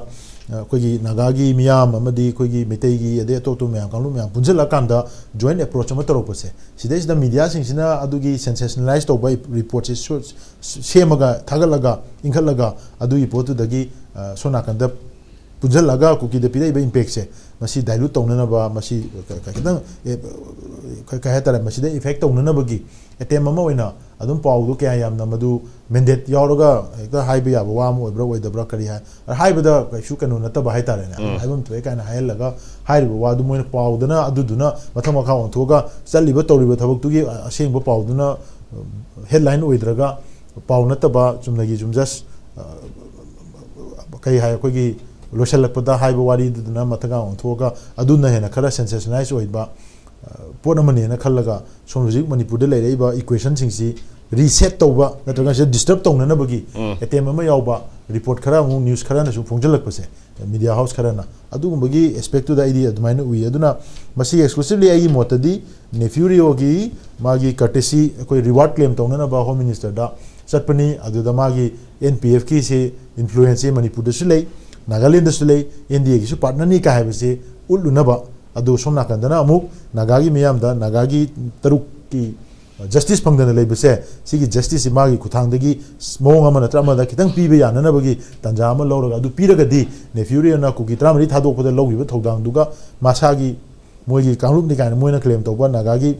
ꯑ, ꯑꯩꯈꯣꯏꯒꯤ ꯅꯥꯒꯥꯒꯤ ꯃꯤꯌꯥꯝ ꯑꯃꯗꯤ ꯑꯩꯈꯣꯏꯒꯤ ꯃꯩꯇꯩꯒꯤ ꯑꯗꯩ ꯑꯇꯣꯞ ꯑꯇꯣꯞꯄ ꯃꯌꯥꯝ, ꯀꯥꯡꯂꯨꯞ ꯃꯌꯥꯝ ꯄꯨꯟꯁꯤꯜꯂꯀꯥꯟꯗ ꯖꯣꯏꯟ ꯑꯦꯄ꯭ꯔꯣꯆ ꯑꯃ ꯇꯧꯔꯛꯄꯁꯦ, ꯁꯤꯗꯩꯁꯤꯗ ꯃꯤꯗꯤꯌꯥꯁꯤꯡꯁꯤꯅ ꯑꯗꯨꯒꯤ ꯁꯦꯟꯁꯦꯁꯅꯦꯂꯥꯏꯁ ꯇꯧꯕ ꯔꯤꯄꯣꯔꯠꯁꯦ ꯁꯨ-, ꯁꯦꯝꯃꯒ, ꯊꯥꯒꯠꯂꯒ, ꯏꯟꯈꯠꯂꯒ ꯑꯗꯨꯒꯤ ꯄꯣꯠꯇꯨꯗꯒꯤ, ꯑ, ꯁꯣꯝ ꯅꯥꯀꯟꯗ ꯄꯨꯟꯁꯤꯜꯂꯒ ꯀꯨꯀꯤꯗ ꯄꯤꯔꯛꯏꯕ ꯏꯝꯄꯦꯛꯁꯦ, ꯃꯁꯤ ꯗꯥꯏꯂꯨꯠ ꯇꯧꯅꯅꯕ, ꯃꯁꯤ ꯀ-, ꯀ-, ꯈꯤꯇꯪ, ꯑꯦ, ꯀ-, ꯀꯩ ꯍꯥꯏꯇꯥꯔꯦ, ꯃꯁꯤꯗ ꯏꯐꯦꯛ ꯇꯧꯅꯅꯕꯒꯤ ꯑꯦꯇꯦꯝ ꯑꯃ ꯑꯣꯏꯅ ꯑꯗꯨꯝ ꯄꯥꯎꯗꯣ ꯀꯌꯥ ꯌꯥꯝꯅ ꯃꯗꯨ ꯃꯦꯟꯗꯦꯠ ꯌꯥꯎꯔꯒ ꯍꯦꯛꯇ ꯍꯥꯏꯕ ꯌꯥꯕ ꯋꯥ ꯑꯃ ꯑꯣꯏꯕ꯭ꯔꯥ ꯑꯣꯏꯗꯕ꯭ꯔꯥ, ꯀꯔꯤ ꯍꯥꯏ-, ꯍꯥꯏꯕꯗ ꯀꯩꯁꯨ ꯀꯩꯅꯣ ꯅꯠꯇꯕ ꯍꯥꯏꯇꯥꯔꯦꯅꯦ, ꯑꯗꯨꯝ ꯎꯝ꯫ ꯍꯥꯏꯐꯝ ꯊꯣꯛꯑꯦ ꯀꯥꯏꯅ ꯍꯥꯏꯍꯜꯂꯒ ꯍꯥꯏꯔꯤꯕ ꯋꯥꯗꯨ ꯃꯣꯏꯅ ꯄꯥꯎꯗꯅ ꯑꯗꯨꯗꯨꯅ ꯃꯊꯪ ꯃꯈꯥ ꯑꯣꯟꯊꯣꯛꯑꯒ ꯆꯠꯂꯤꯕ ꯇꯧꯔꯤꯕ ꯊꯕꯛꯇꯨꯒꯤ ꯑꯁꯦꯡꯕ ꯄꯥꯎꯗꯨꯅ ꯍꯦꯗꯂꯥꯏꯟ ꯑꯣꯏꯗ꯭ꯔꯒ, ꯄꯥꯎ ꯅꯠꯇꯕ ꯆꯨꯝꯅꯒꯤ ꯁꯨꯝ ꯖꯁ, ꯑ, ꯀꯩ ꯍꯥꯏ, ꯑꯩꯈꯣꯏꯒꯤ ꯂꯣꯏꯁꯤꯜꯂꯛꯄꯗ ꯍꯥꯏꯕ ꯋꯥꯔꯤꯗꯨꯗꯅ ꯃꯊꯪꯒ ꯑꯣꯟꯊꯣꯛꯑꯒ ꯑꯗꯨꯅ ꯍꯦꯟꯅ ꯈꯔ ꯁꯦꯟꯁꯦꯁꯅꯥꯏꯁ ꯑꯣꯏꯕ, ꯑ, ꯄꯣꯠ ꯑꯃꯅꯦꯅ ꯈꯜꯂꯒ ꯁꯣꯝ ꯍꯧꯖꯤꯛ ꯃꯅꯤꯄꯨꯔꯗ ꯂꯩꯔꯛꯏꯕ ꯏꯀ꯭ꯋꯦꯁꯟꯁꯤꯡꯁꯤ ꯔꯤꯁꯦꯠ ꯇꯧꯕ ꯅꯠꯇ꯭ꯔꯒ ꯁꯤꯗ ꯗꯤꯁꯇꯔꯕ ꯇꯧꯅꯅꯕꯒꯤ ꯎꯝ꯫ ꯑꯦꯇꯦꯝ ꯑꯃ ꯌꯥꯎꯕ ꯔꯤꯄꯣꯔꯠ ꯈꯔ ꯑꯃꯨꯛ ꯅ꯭ꯌꯨꯁ ꯈꯔꯅꯁꯨ ꯐꯣꯡꯖꯤꯜꯂꯛꯄꯁꯦ, ꯃꯤꯗꯤꯌꯥ ꯍꯥꯎꯁ ꯈꯔꯅ ꯑꯗꯨꯒꯨꯝꯕꯒꯤ ꯑꯦꯁꯄꯦꯛꯇꯨꯗ ꯑꯩꯗꯤ ꯑꯗꯨꯃꯥꯏꯅ ꯎꯏ꯫ ꯑꯗꯨꯅ ꯃꯁꯤ ꯑꯦꯛꯁꯀ꯭ꯂꯨꯁꯤꯚꯂꯤ ꯑꯩꯒꯤ ꯃꯣꯠꯇꯗꯤ ꯅꯦꯐ꯭ꯌꯨ ꯔꯤꯑꯣꯒꯤ ꯃꯥꯒꯤ ꯀꯔꯇꯦꯁꯤ ꯑꯩꯈꯣꯏ ꯔꯤꯋꯥꯔꯗ ꯀ꯭ꯂꯦꯝ ꯇꯧꯅꯅꯕ ꯍꯣꯝ ꯃꯤꯅꯤꯁꯇꯔꯗ ꯆꯠꯄꯅꯤ꯫ ꯑꯗꯨꯗ ꯃꯥꯒꯤ ꯑꯦꯟ ꯄꯤ ꯑꯦꯐꯀꯤꯁꯤ ꯏꯟꯐ꯭ꯂꯨꯌꯦꯟꯁꯁꯤ ꯃꯅꯤꯄꯨꯔꯗꯁꯨ ꯂꯩ, ꯅꯥꯒꯥꯂꯦꯟꯗꯁꯨ ꯂꯩ, ꯑꯦꯟ ꯗꯤ ꯑꯦꯒꯤꯁꯨ ꯄꯥꯔꯠꯅꯔꯅꯤ ꯀꯥꯏ ꯍꯥꯏꯕꯁꯤ ꯎꯠꯂꯨꯅꯕ꯫ ꯑꯗꯨ ꯁꯣꯝ ꯅꯥꯀꯟꯗꯅ ꯑꯃꯨꯛ ꯅꯥꯒꯥꯒꯤ ꯃꯤꯌꯥꯝꯗ, ꯅꯥꯒꯥꯒꯤ ꯇꯔꯨꯛꯀꯤ ꯖꯁꯇꯤꯁ ꯐꯪꯗꯅ ꯂꯩꯕꯁꯦ, ꯁꯤꯒꯤ ꯖꯁꯇꯤꯁꯁꯤ ꯃꯥꯒꯤ ꯈꯨꯠꯊꯥꯡꯗꯒꯤ ꯃꯑꯣꯡ ꯑꯃ ꯅꯠꯇ꯭ꯔ ꯑꯃꯗ ꯈꯤꯇꯪ ꯄꯤꯕ ꯌꯥꯅꯅꯕꯒꯤ ꯇꯥꯟꯖꯥ ꯑꯃ ꯂꯧꯔꯒ, ꯑꯗꯨ ꯄꯤꯔꯒꯗꯤ ꯅꯦꯐ꯭ꯌꯨ ꯔꯤꯑꯣꯅ ꯀꯨꯀꯤ ꯇꯔꯥꯃꯔꯤ ꯊꯥꯗꯣꯛꯄꯗ ꯂꯧꯈꯤꯕ ꯊꯧꯗꯥꯡꯗꯨꯒ ꯃꯁꯥꯒꯤ ꯃꯣꯏꯒꯤ ꯀꯥꯡꯂꯨꯞꯅꯤ ꯀꯥꯏꯅ ꯃꯣꯏꯅ ꯀ꯭ꯂꯦꯝ ꯇꯧꯕ ꯅꯥꯒꯥꯒꯤ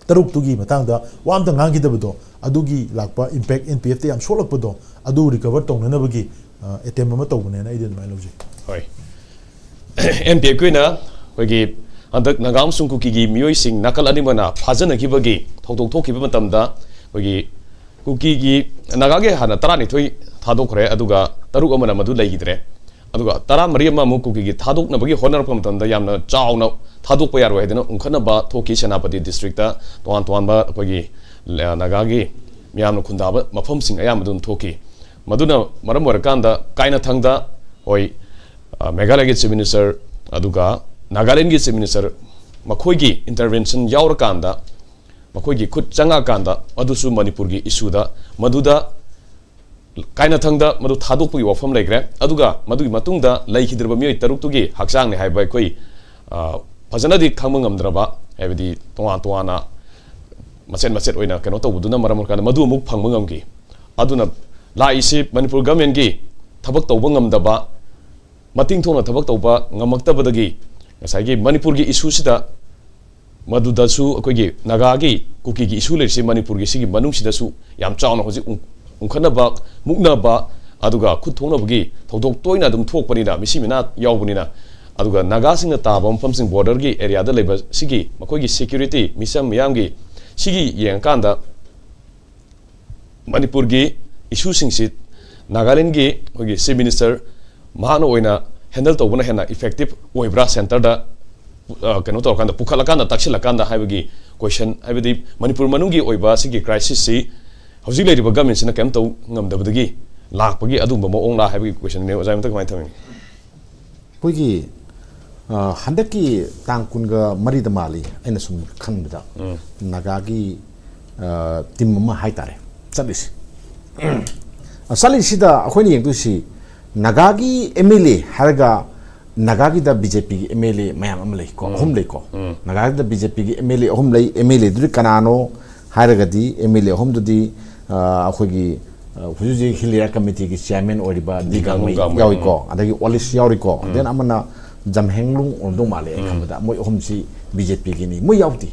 ꯇꯔꯨꯛꯇꯨꯒꯤ ꯃꯇꯥꯡꯗ ꯋꯥ ꯑꯝꯇ ꯉꯥꯡꯈꯤꯗꯕꯗꯣ, ꯑꯗꯨꯒꯤ ꯂꯥꯛꯄ ꯏꯝꯄꯦꯛ ꯑꯦꯟ ꯄꯤ ꯑꯦꯐꯇ ꯌꯥꯝ ꯁꯣꯛꯂꯛꯄꯗꯣ, ꯑꯗꯨ ꯔꯤꯀꯚꯔ ꯇꯧꯅꯅꯕꯒꯤ ꯑꯦꯇꯦꯝ ꯑꯃ ꯇꯧꯕꯅꯦꯅ ꯑꯩꯗꯤ ꯑꯗꯨꯃꯥꯏꯅ ꯂꯧꯖꯩ꯫ ꯍꯣꯏ꯫ ꯑꯦꯟ ꯄꯤ ꯑꯦꯐꯀꯤ ꯑꯣꯏꯅ ꯑꯩꯈꯣꯏꯒꯤ ꯍꯟꯗꯛ ꯅꯥꯒꯥ ꯑꯃꯁꯨꯡ ꯀꯨꯀꯤꯒꯤ ꯃꯤꯑꯣꯏꯁꯤꯡ ꯅꯥꯀꯜ ꯑꯅꯤꯃꯛꯅ ꯐꯥꯖꯅꯈꯤꯕꯒꯤ ꯊꯧꯗꯣꯛ ꯊꯣꯛꯈꯤꯕ ꯃꯇꯝꯗ, ꯑꯩꯈꯣꯏꯒꯤ ꯀꯨꯀꯤꯒꯤ, ꯅꯥꯒꯥꯒꯤ ꯍꯥꯟꯅ ꯇꯔꯥꯅꯤꯊꯣꯏ ꯊꯥꯗꯣꯛꯈ꯭ꯔꯦ, ꯑꯗꯨꯒ ꯇꯔꯨꯛ ꯑꯃꯅ ꯃꯗꯨ ꯂꯩꯈꯤꯗ꯭ꯔꯦ꯫ ꯑꯗꯨꯒ ꯇꯔꯥꯃꯔꯤ ꯑꯃ ꯑꯃꯨꯛ ꯀꯨꯀꯤꯒꯤ ꯊꯥꯗꯣꯛꯅꯕꯒꯤ ꯍꯣꯠꯅꯔꯛꯄ ꯃꯇꯝꯗ ꯌꯥꯝꯅ ꯆꯥꯎꯅ ꯊꯥꯗꯣꯛꯄ ꯌꯥꯔꯣꯏ ꯍꯥꯏꯗꯅ ꯎꯪꯈꯠꯅꯕ ꯊꯣꯛꯈꯤ꯫ ꯁꯦꯅꯥꯄꯇꯤ ꯗꯤꯁꯇ꯭ꯔꯤꯛꯇ ꯇꯣꯉꯥꯟ ꯇꯣꯉꯥꯟꯕ ꯑꯩꯈꯣꯏꯒꯤ ꯅꯥꯒꯥꯒꯤ ꯃꯤꯌꯥꯝꯅ ꯈꯨꯟꯗꯥꯕ ꯃꯐꯝꯁꯤꯡ ꯑꯌꯥꯝꯕ ꯑꯗꯨꯝ ꯊꯣꯛꯈꯤ꯫ ꯃꯗꯨꯅ ꯃꯔꯝ ꯑꯣꯏꯔꯀꯥꯟꯗ ꯀꯥꯏꯅꯊꯪꯗ, ꯍꯣꯏ, ꯑ, ꯃꯦꯘꯥꯂꯌꯒꯤ ꯆꯤꯐ ꯃꯤꯅꯤꯁꯇꯔ ꯑꯗꯨꯒ ꯅꯥꯒꯥꯂꯦꯟꯒꯤ ꯆꯤꯐ ꯃꯤꯅꯤꯁꯇꯔ ꯃꯈꯣꯏꯒꯤ ꯏꯟꯇꯔꯚꯦꯟꯁꯟ ꯌꯥꯎꯔꯀꯥꯟꯗ, ꯃꯈꯣꯏꯒꯤ ꯈꯨꯠ ꯆꯪꯉꯛꯑꯀꯥꯟꯗ, ꯑꯗꯨꯁꯨ ꯃꯅꯤꯄꯨꯔꯒꯤ ꯏꯁꯨꯗ, ꯃꯗꯨꯗ ꯀꯥꯏꯅꯊꯪꯗ ꯃꯗꯨ ꯊꯥꯗꯣꯛꯄꯒꯤ ꯋꯥꯐꯝ ꯂꯩꯈ꯭ꯔꯦ꯫ ꯑꯗꯨꯒ ꯃꯗꯨꯒꯤ ꯃꯇꯨꯡꯗ ꯂꯩꯈꯤꯗ꯭ꯔꯕ ꯃꯤꯑꯣꯏ ꯇꯔꯨꯛꯇꯨꯒꯤ ꯍꯛꯆꯥꯡꯅꯤ ꯍꯥꯏꯕ ꯑꯩꯈꯣꯏ, ꯑ, ꯐꯖꯅꯗꯤ ꯈꯪꯕ ꯉꯝꯗ꯭ꯔꯕ, ꯍꯥꯏꯕꯗꯤ ꯇꯣꯉꯥꯟ ꯇꯣꯉꯥꯟꯅ ꯃꯆꯦꯠ ꯃꯆꯦꯠ ꯑꯣꯏꯅ ꯀꯩꯅꯣ ꯇꯧꯕꯗꯨꯅ ꯃꯔꯝ ꯑꯣꯏꯔꯀꯥꯟꯗ ꯃꯗꯨ ꯑꯃꯨꯛ ꯐꯪꯕ ꯉꯝꯈꯤ꯫ ꯑꯗꯨꯅ ꯂꯥꯛꯏꯁꯤ ꯃꯅꯤꯄꯨꯔ ꯒꯃꯦꯟꯒꯤ ꯊꯕꯛ ꯇꯧꯕ ꯉꯝꯗꯕ, ꯃꯇꯤꯡ ꯊꯣꯛꯅ ꯊꯕꯛ ꯇꯧꯕ ꯉꯝꯃꯛꯇꯕꯗꯒꯤ ꯉꯁꯥꯏꯒꯤ ꯃꯅꯤꯄꯨꯔꯒꯤ ꯏꯁꯨꯁꯤꯗ, ꯃꯗꯨꯗꯁꯨ ꯑꯩꯈꯣꯏꯒꯤ ꯅꯥꯒꯥꯒꯤ, ꯀꯨꯀꯤꯒꯤ ꯏꯁꯨ ꯂꯩꯔꯤꯁꯤ ꯃꯅꯤꯄꯨꯔꯒꯤ ꯁꯤꯒꯤ ꯃꯅꯨꯡꯁꯤꯗꯁꯨ ꯌꯥꯝ ꯆꯥꯎꯅ ꯍꯧꯖꯤꯛ ꯎꯪ-, ꯎꯪꯈꯠꯅꯕ, ꯃꯨꯛꯅꯕ, ꯑꯗꯨꯒ ꯈꯨꯠ ꯊꯣꯛꯅꯕꯒꯤ ꯊꯧꯗꯣꯛ ꯇꯣꯏꯅ ꯑꯗꯨꯝ ꯊꯣꯛꯄꯅꯤꯅ, ꯃꯤꯁꯤ ꯃꯤꯅꯥ ꯌꯥꯎꯕꯅꯤꯅ, ꯑꯗꯨꯒ ꯅꯥꯒꯥꯁꯤꯡꯅ ꯇꯥꯕ ꯃꯐꯝꯁꯤꯡ, ꯕꯣꯔꯗꯔꯒꯤ ꯑꯦꯔꯤꯌꯥꯗ ꯂꯩꯕ ꯁꯤꯒꯤ ꯃꯈꯣꯏꯒꯤ ꯁꯦꯀ꯭ꯌꯨꯔꯤꯇꯤ, ꯃꯤꯆꯝ ꯃꯤꯌꯥꯝꯒꯤ ꯁꯤꯒꯤ ꯌꯦꯡꯉꯀꯥꯟꯗ ꯃꯅꯤꯄꯨꯔꯒꯤ ꯏꯁꯨꯁꯤꯡꯁꯤ ꯅꯥꯒꯥꯂꯦꯟꯒꯤ ꯑꯩꯈꯣꯏꯒꯤ ꯆꯤꯐ ꯃꯤꯅꯤꯁꯇꯔ ꯃꯍꯥꯛꯅ ꯑꯣꯏꯅ ꯍꯦꯟꯗꯜ ꯇꯧꯕꯅ ꯍꯦꯟꯅ ꯏꯐꯦꯛꯇꯤꯞ ꯑꯣꯏꯕ꯭ꯔꯥ, ꯁꯦꯟꯇꯔꯗ, ꯑ, ꯀꯩꯅꯣ ꯇꯧꯔꯀꯥꯟꯗ, ꯄꯨꯈꯠꯂꯀꯥꯟꯗ, ꯇꯥꯛꯁꯤꯜꯂꯀꯥꯟꯗ ꯍꯥꯏꯕꯒꯤ ꯀꯣꯏꯁꯟ, ꯍꯥꯏꯕꯗꯤ ꯃꯅꯤꯄꯨꯔ ꯃꯅꯨꯡꯒꯤ ꯑꯣꯏꯕ ꯁꯤꯒꯤ ꯀ꯭ꯔꯥꯏꯁꯤꯁꯁꯤ ꯍꯧꯖꯤꯛ ꯂꯩꯔꯤꯕ ꯒꯃꯦꯟꯁꯤꯅ ꯀꯩꯝ ꯇꯧ ꯉꯝꯗꯕꯗꯒꯤ ꯂꯥꯛꯄꯒꯤ ꯑꯗꯨꯒꯨꯝꯕ ꯃꯑꯣꯡꯂꯥ ꯍꯥꯏꯕꯒꯤ ꯀꯣꯏꯁꯟꯅꯦ꯫ ꯑꯣꯖꯥ, ꯃꯊꯛ ꯀꯃꯥꯏꯅ ꯊꯝꯃꯤ? ꯑꯩꯈꯣꯏꯒꯤ, ꯑ, ꯍꯟꯗꯛꯀꯤ ꯇꯥꯡ ꯀꯨꯟꯒ ꯃꯔꯤꯗ ꯃꯥꯜꯂꯤ, ꯑꯩꯅ ꯁꯨꯝ ꯈꯟꯕꯗ, ꯅꯥꯒꯥꯒꯤ, ꯑ, ꯇꯤꯝ ꯑꯃ ꯍꯥꯏꯇꯥꯔꯦ ꯆꯠꯂꯤꯁꯦ꯫ ꯑ, ꯆꯠꯂꯤꯁꯤꯗ ꯑꯩꯈꯣꯏꯅ ꯌꯦꯡꯗꯣꯏꯁꯤ, ꯅꯥꯒꯥꯒꯤ ꯑꯦꯝ ꯑꯦꯜ ꯑꯦ ꯍꯥꯏꯔꯒ, ꯅꯥꯒꯥꯒꯤꯗ ꯕꯤ ꯖꯦ ꯄꯤꯒꯤ ꯑꯦꯝ ꯑꯦꯜ ꯑꯦ ꯃꯌꯥꯝ ꯑꯃ ꯂꯩꯀꯣ, ꯑꯍꯨꯝ ꯂꯩꯀꯣ꯫ ꯅꯥꯒꯥꯒꯤꯗ ꯕꯤ ꯖꯦ ꯄꯤꯒꯤ ꯑꯦꯝ ꯑꯦꯜ ꯑꯦ ꯑꯍꯨꯝ ꯂꯩ꯫ ꯑꯦꯝ ꯑꯦꯜ ꯑꯦꯗꯨꯗꯤ ꯀꯅꯥꯅꯣ ꯍꯥꯏꯔꯒꯗꯤ, ꯑꯦꯝ ꯑꯦꯜ ꯑꯦ ꯑꯍꯨꯝꯗꯨꯗꯤ, ꯑ, ꯑꯩꯈꯣꯏꯒꯤ, ꯑ, ꯍꯧꯖꯤꯛ ꯍꯧꯖꯤꯛ ꯍꯤꯜ ꯑꯦꯔꯤꯌꯥ ꯀꯃꯤꯇꯤꯒꯤ ꯆꯤꯌꯥꯔꯃꯦꯟ ꯑꯣꯏꯔꯤꯕ ꯗꯤ ꯒꯥꯡꯃꯩ ꯌꯥꯎꯏꯀꯣ, ꯑꯗꯒꯤ ꯑꯣꯂꯤꯁ ꯌꯥꯎꯔꯤꯀꯣ, ꯗꯦꯟ ꯑꯃꯅ ꯖꯝꯍꯦꯡꯂꯨꯡ ꯑꯣꯏꯔꯝꯗꯧ ꯃꯥꯜꯂꯦ ꯑꯩ ꯈꯟꯕꯗ꯫ ꯃꯣꯏ ꯑꯍꯨꯝꯁꯤ ꯕꯤ ꯖꯦ ꯄꯤꯒꯤꯅꯤ꯫ ꯃꯣꯏ ꯌꯥꯎꯗꯦ,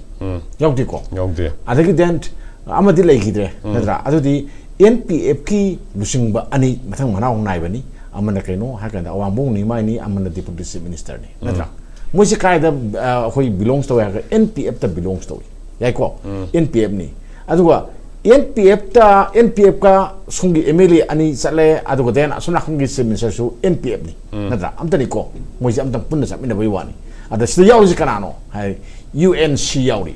ꯌꯥꯎꯗꯦꯀꯣ꯫ ꯌꯥꯎꯗꯦ꯫ ꯑꯗꯒꯤ ꯗꯦꯟ ꯑꯃꯗꯤ ꯂꯩꯈꯤꯗ꯭ꯔꯦ, ꯅꯠꯇ꯭ꯔꯥ? ꯑꯗꯨꯗꯤ ꯑꯦꯟ ꯄꯤ ꯑꯦꯐꯀꯤ ꯂꯨꯆꯤꯡꯕ ꯑꯅꯤ ꯃꯊꯪ ꯃꯅꯥꯎ ꯅꯥꯏꯕꯅꯤ꯫ ꯑꯃꯅ ꯀꯩꯅꯣ ꯍꯥꯏꯔꯀꯥꯟꯗ ꯑꯋꯥꯡꯕꯣꯡ ꯅꯤꯃꯥꯏꯅꯤ, ꯑꯃꯅ ꯗꯦꯄꯨꯇꯤ ꯆꯤꯐ ꯃꯤꯅꯤꯁꯇꯔꯅꯤ, ꯅꯠꯇ꯭ꯔꯥ? ꯃꯣꯏꯁꯤ ꯀꯥꯏꯗ, ꯑ, ꯑꯩꯈꯣꯏ ꯕꯤꯂꯣꯡꯁ ꯇꯧꯏ ꯍꯥꯏꯔꯒ, ꯑꯦꯟ ꯄꯤ ꯑꯦꯐꯇ ꯕꯤꯂꯣꯡꯁ ꯇꯧꯏ, ꯌꯥꯏꯀꯣ? ꯑꯦꯟ ꯄꯤ ꯑꯦꯐꯅꯤ꯫ ꯑꯗꯨꯒ ꯑꯦꯟ ꯄꯤ ꯑꯦꯐꯇ, ꯑꯦꯟ ꯄꯤ ꯑꯦꯐꯀ ꯁꯣꯝꯒꯤ ꯑꯦꯝ ꯑꯦꯜ ꯑꯦ ꯑꯅꯤ ꯆꯠꯂꯦ, ꯑꯗꯨꯒ ꯗꯦꯟ ꯑꯁꯣꯝ ꯅꯥꯀꯟꯒꯤ ꯆꯤꯐ ꯃꯤꯅꯤꯁꯇꯔꯁꯨ ꯑꯦꯟ ꯄꯤ ꯑꯦꯐꯅꯤ, ꯅꯠꯇ꯭ꯔꯥ? ꯑꯝꯇꯅꯤꯀꯣ, ꯃꯣꯏꯁꯦ ꯑꯝꯇꯪ ꯄꯨꯟꯅ ꯆꯠꯃꯤꯟꯅꯕꯒꯤ ꯋꯥꯅꯤ꯫ ꯑꯗ ꯁꯤꯗ ꯌꯥꯎꯔꯤꯁꯤ ꯀꯅꯥꯅꯣ ꯍꯥꯏ, ꯌꯨ ꯑꯦꯟ ꯁꯤ ꯌꯥꯎꯔꯤ,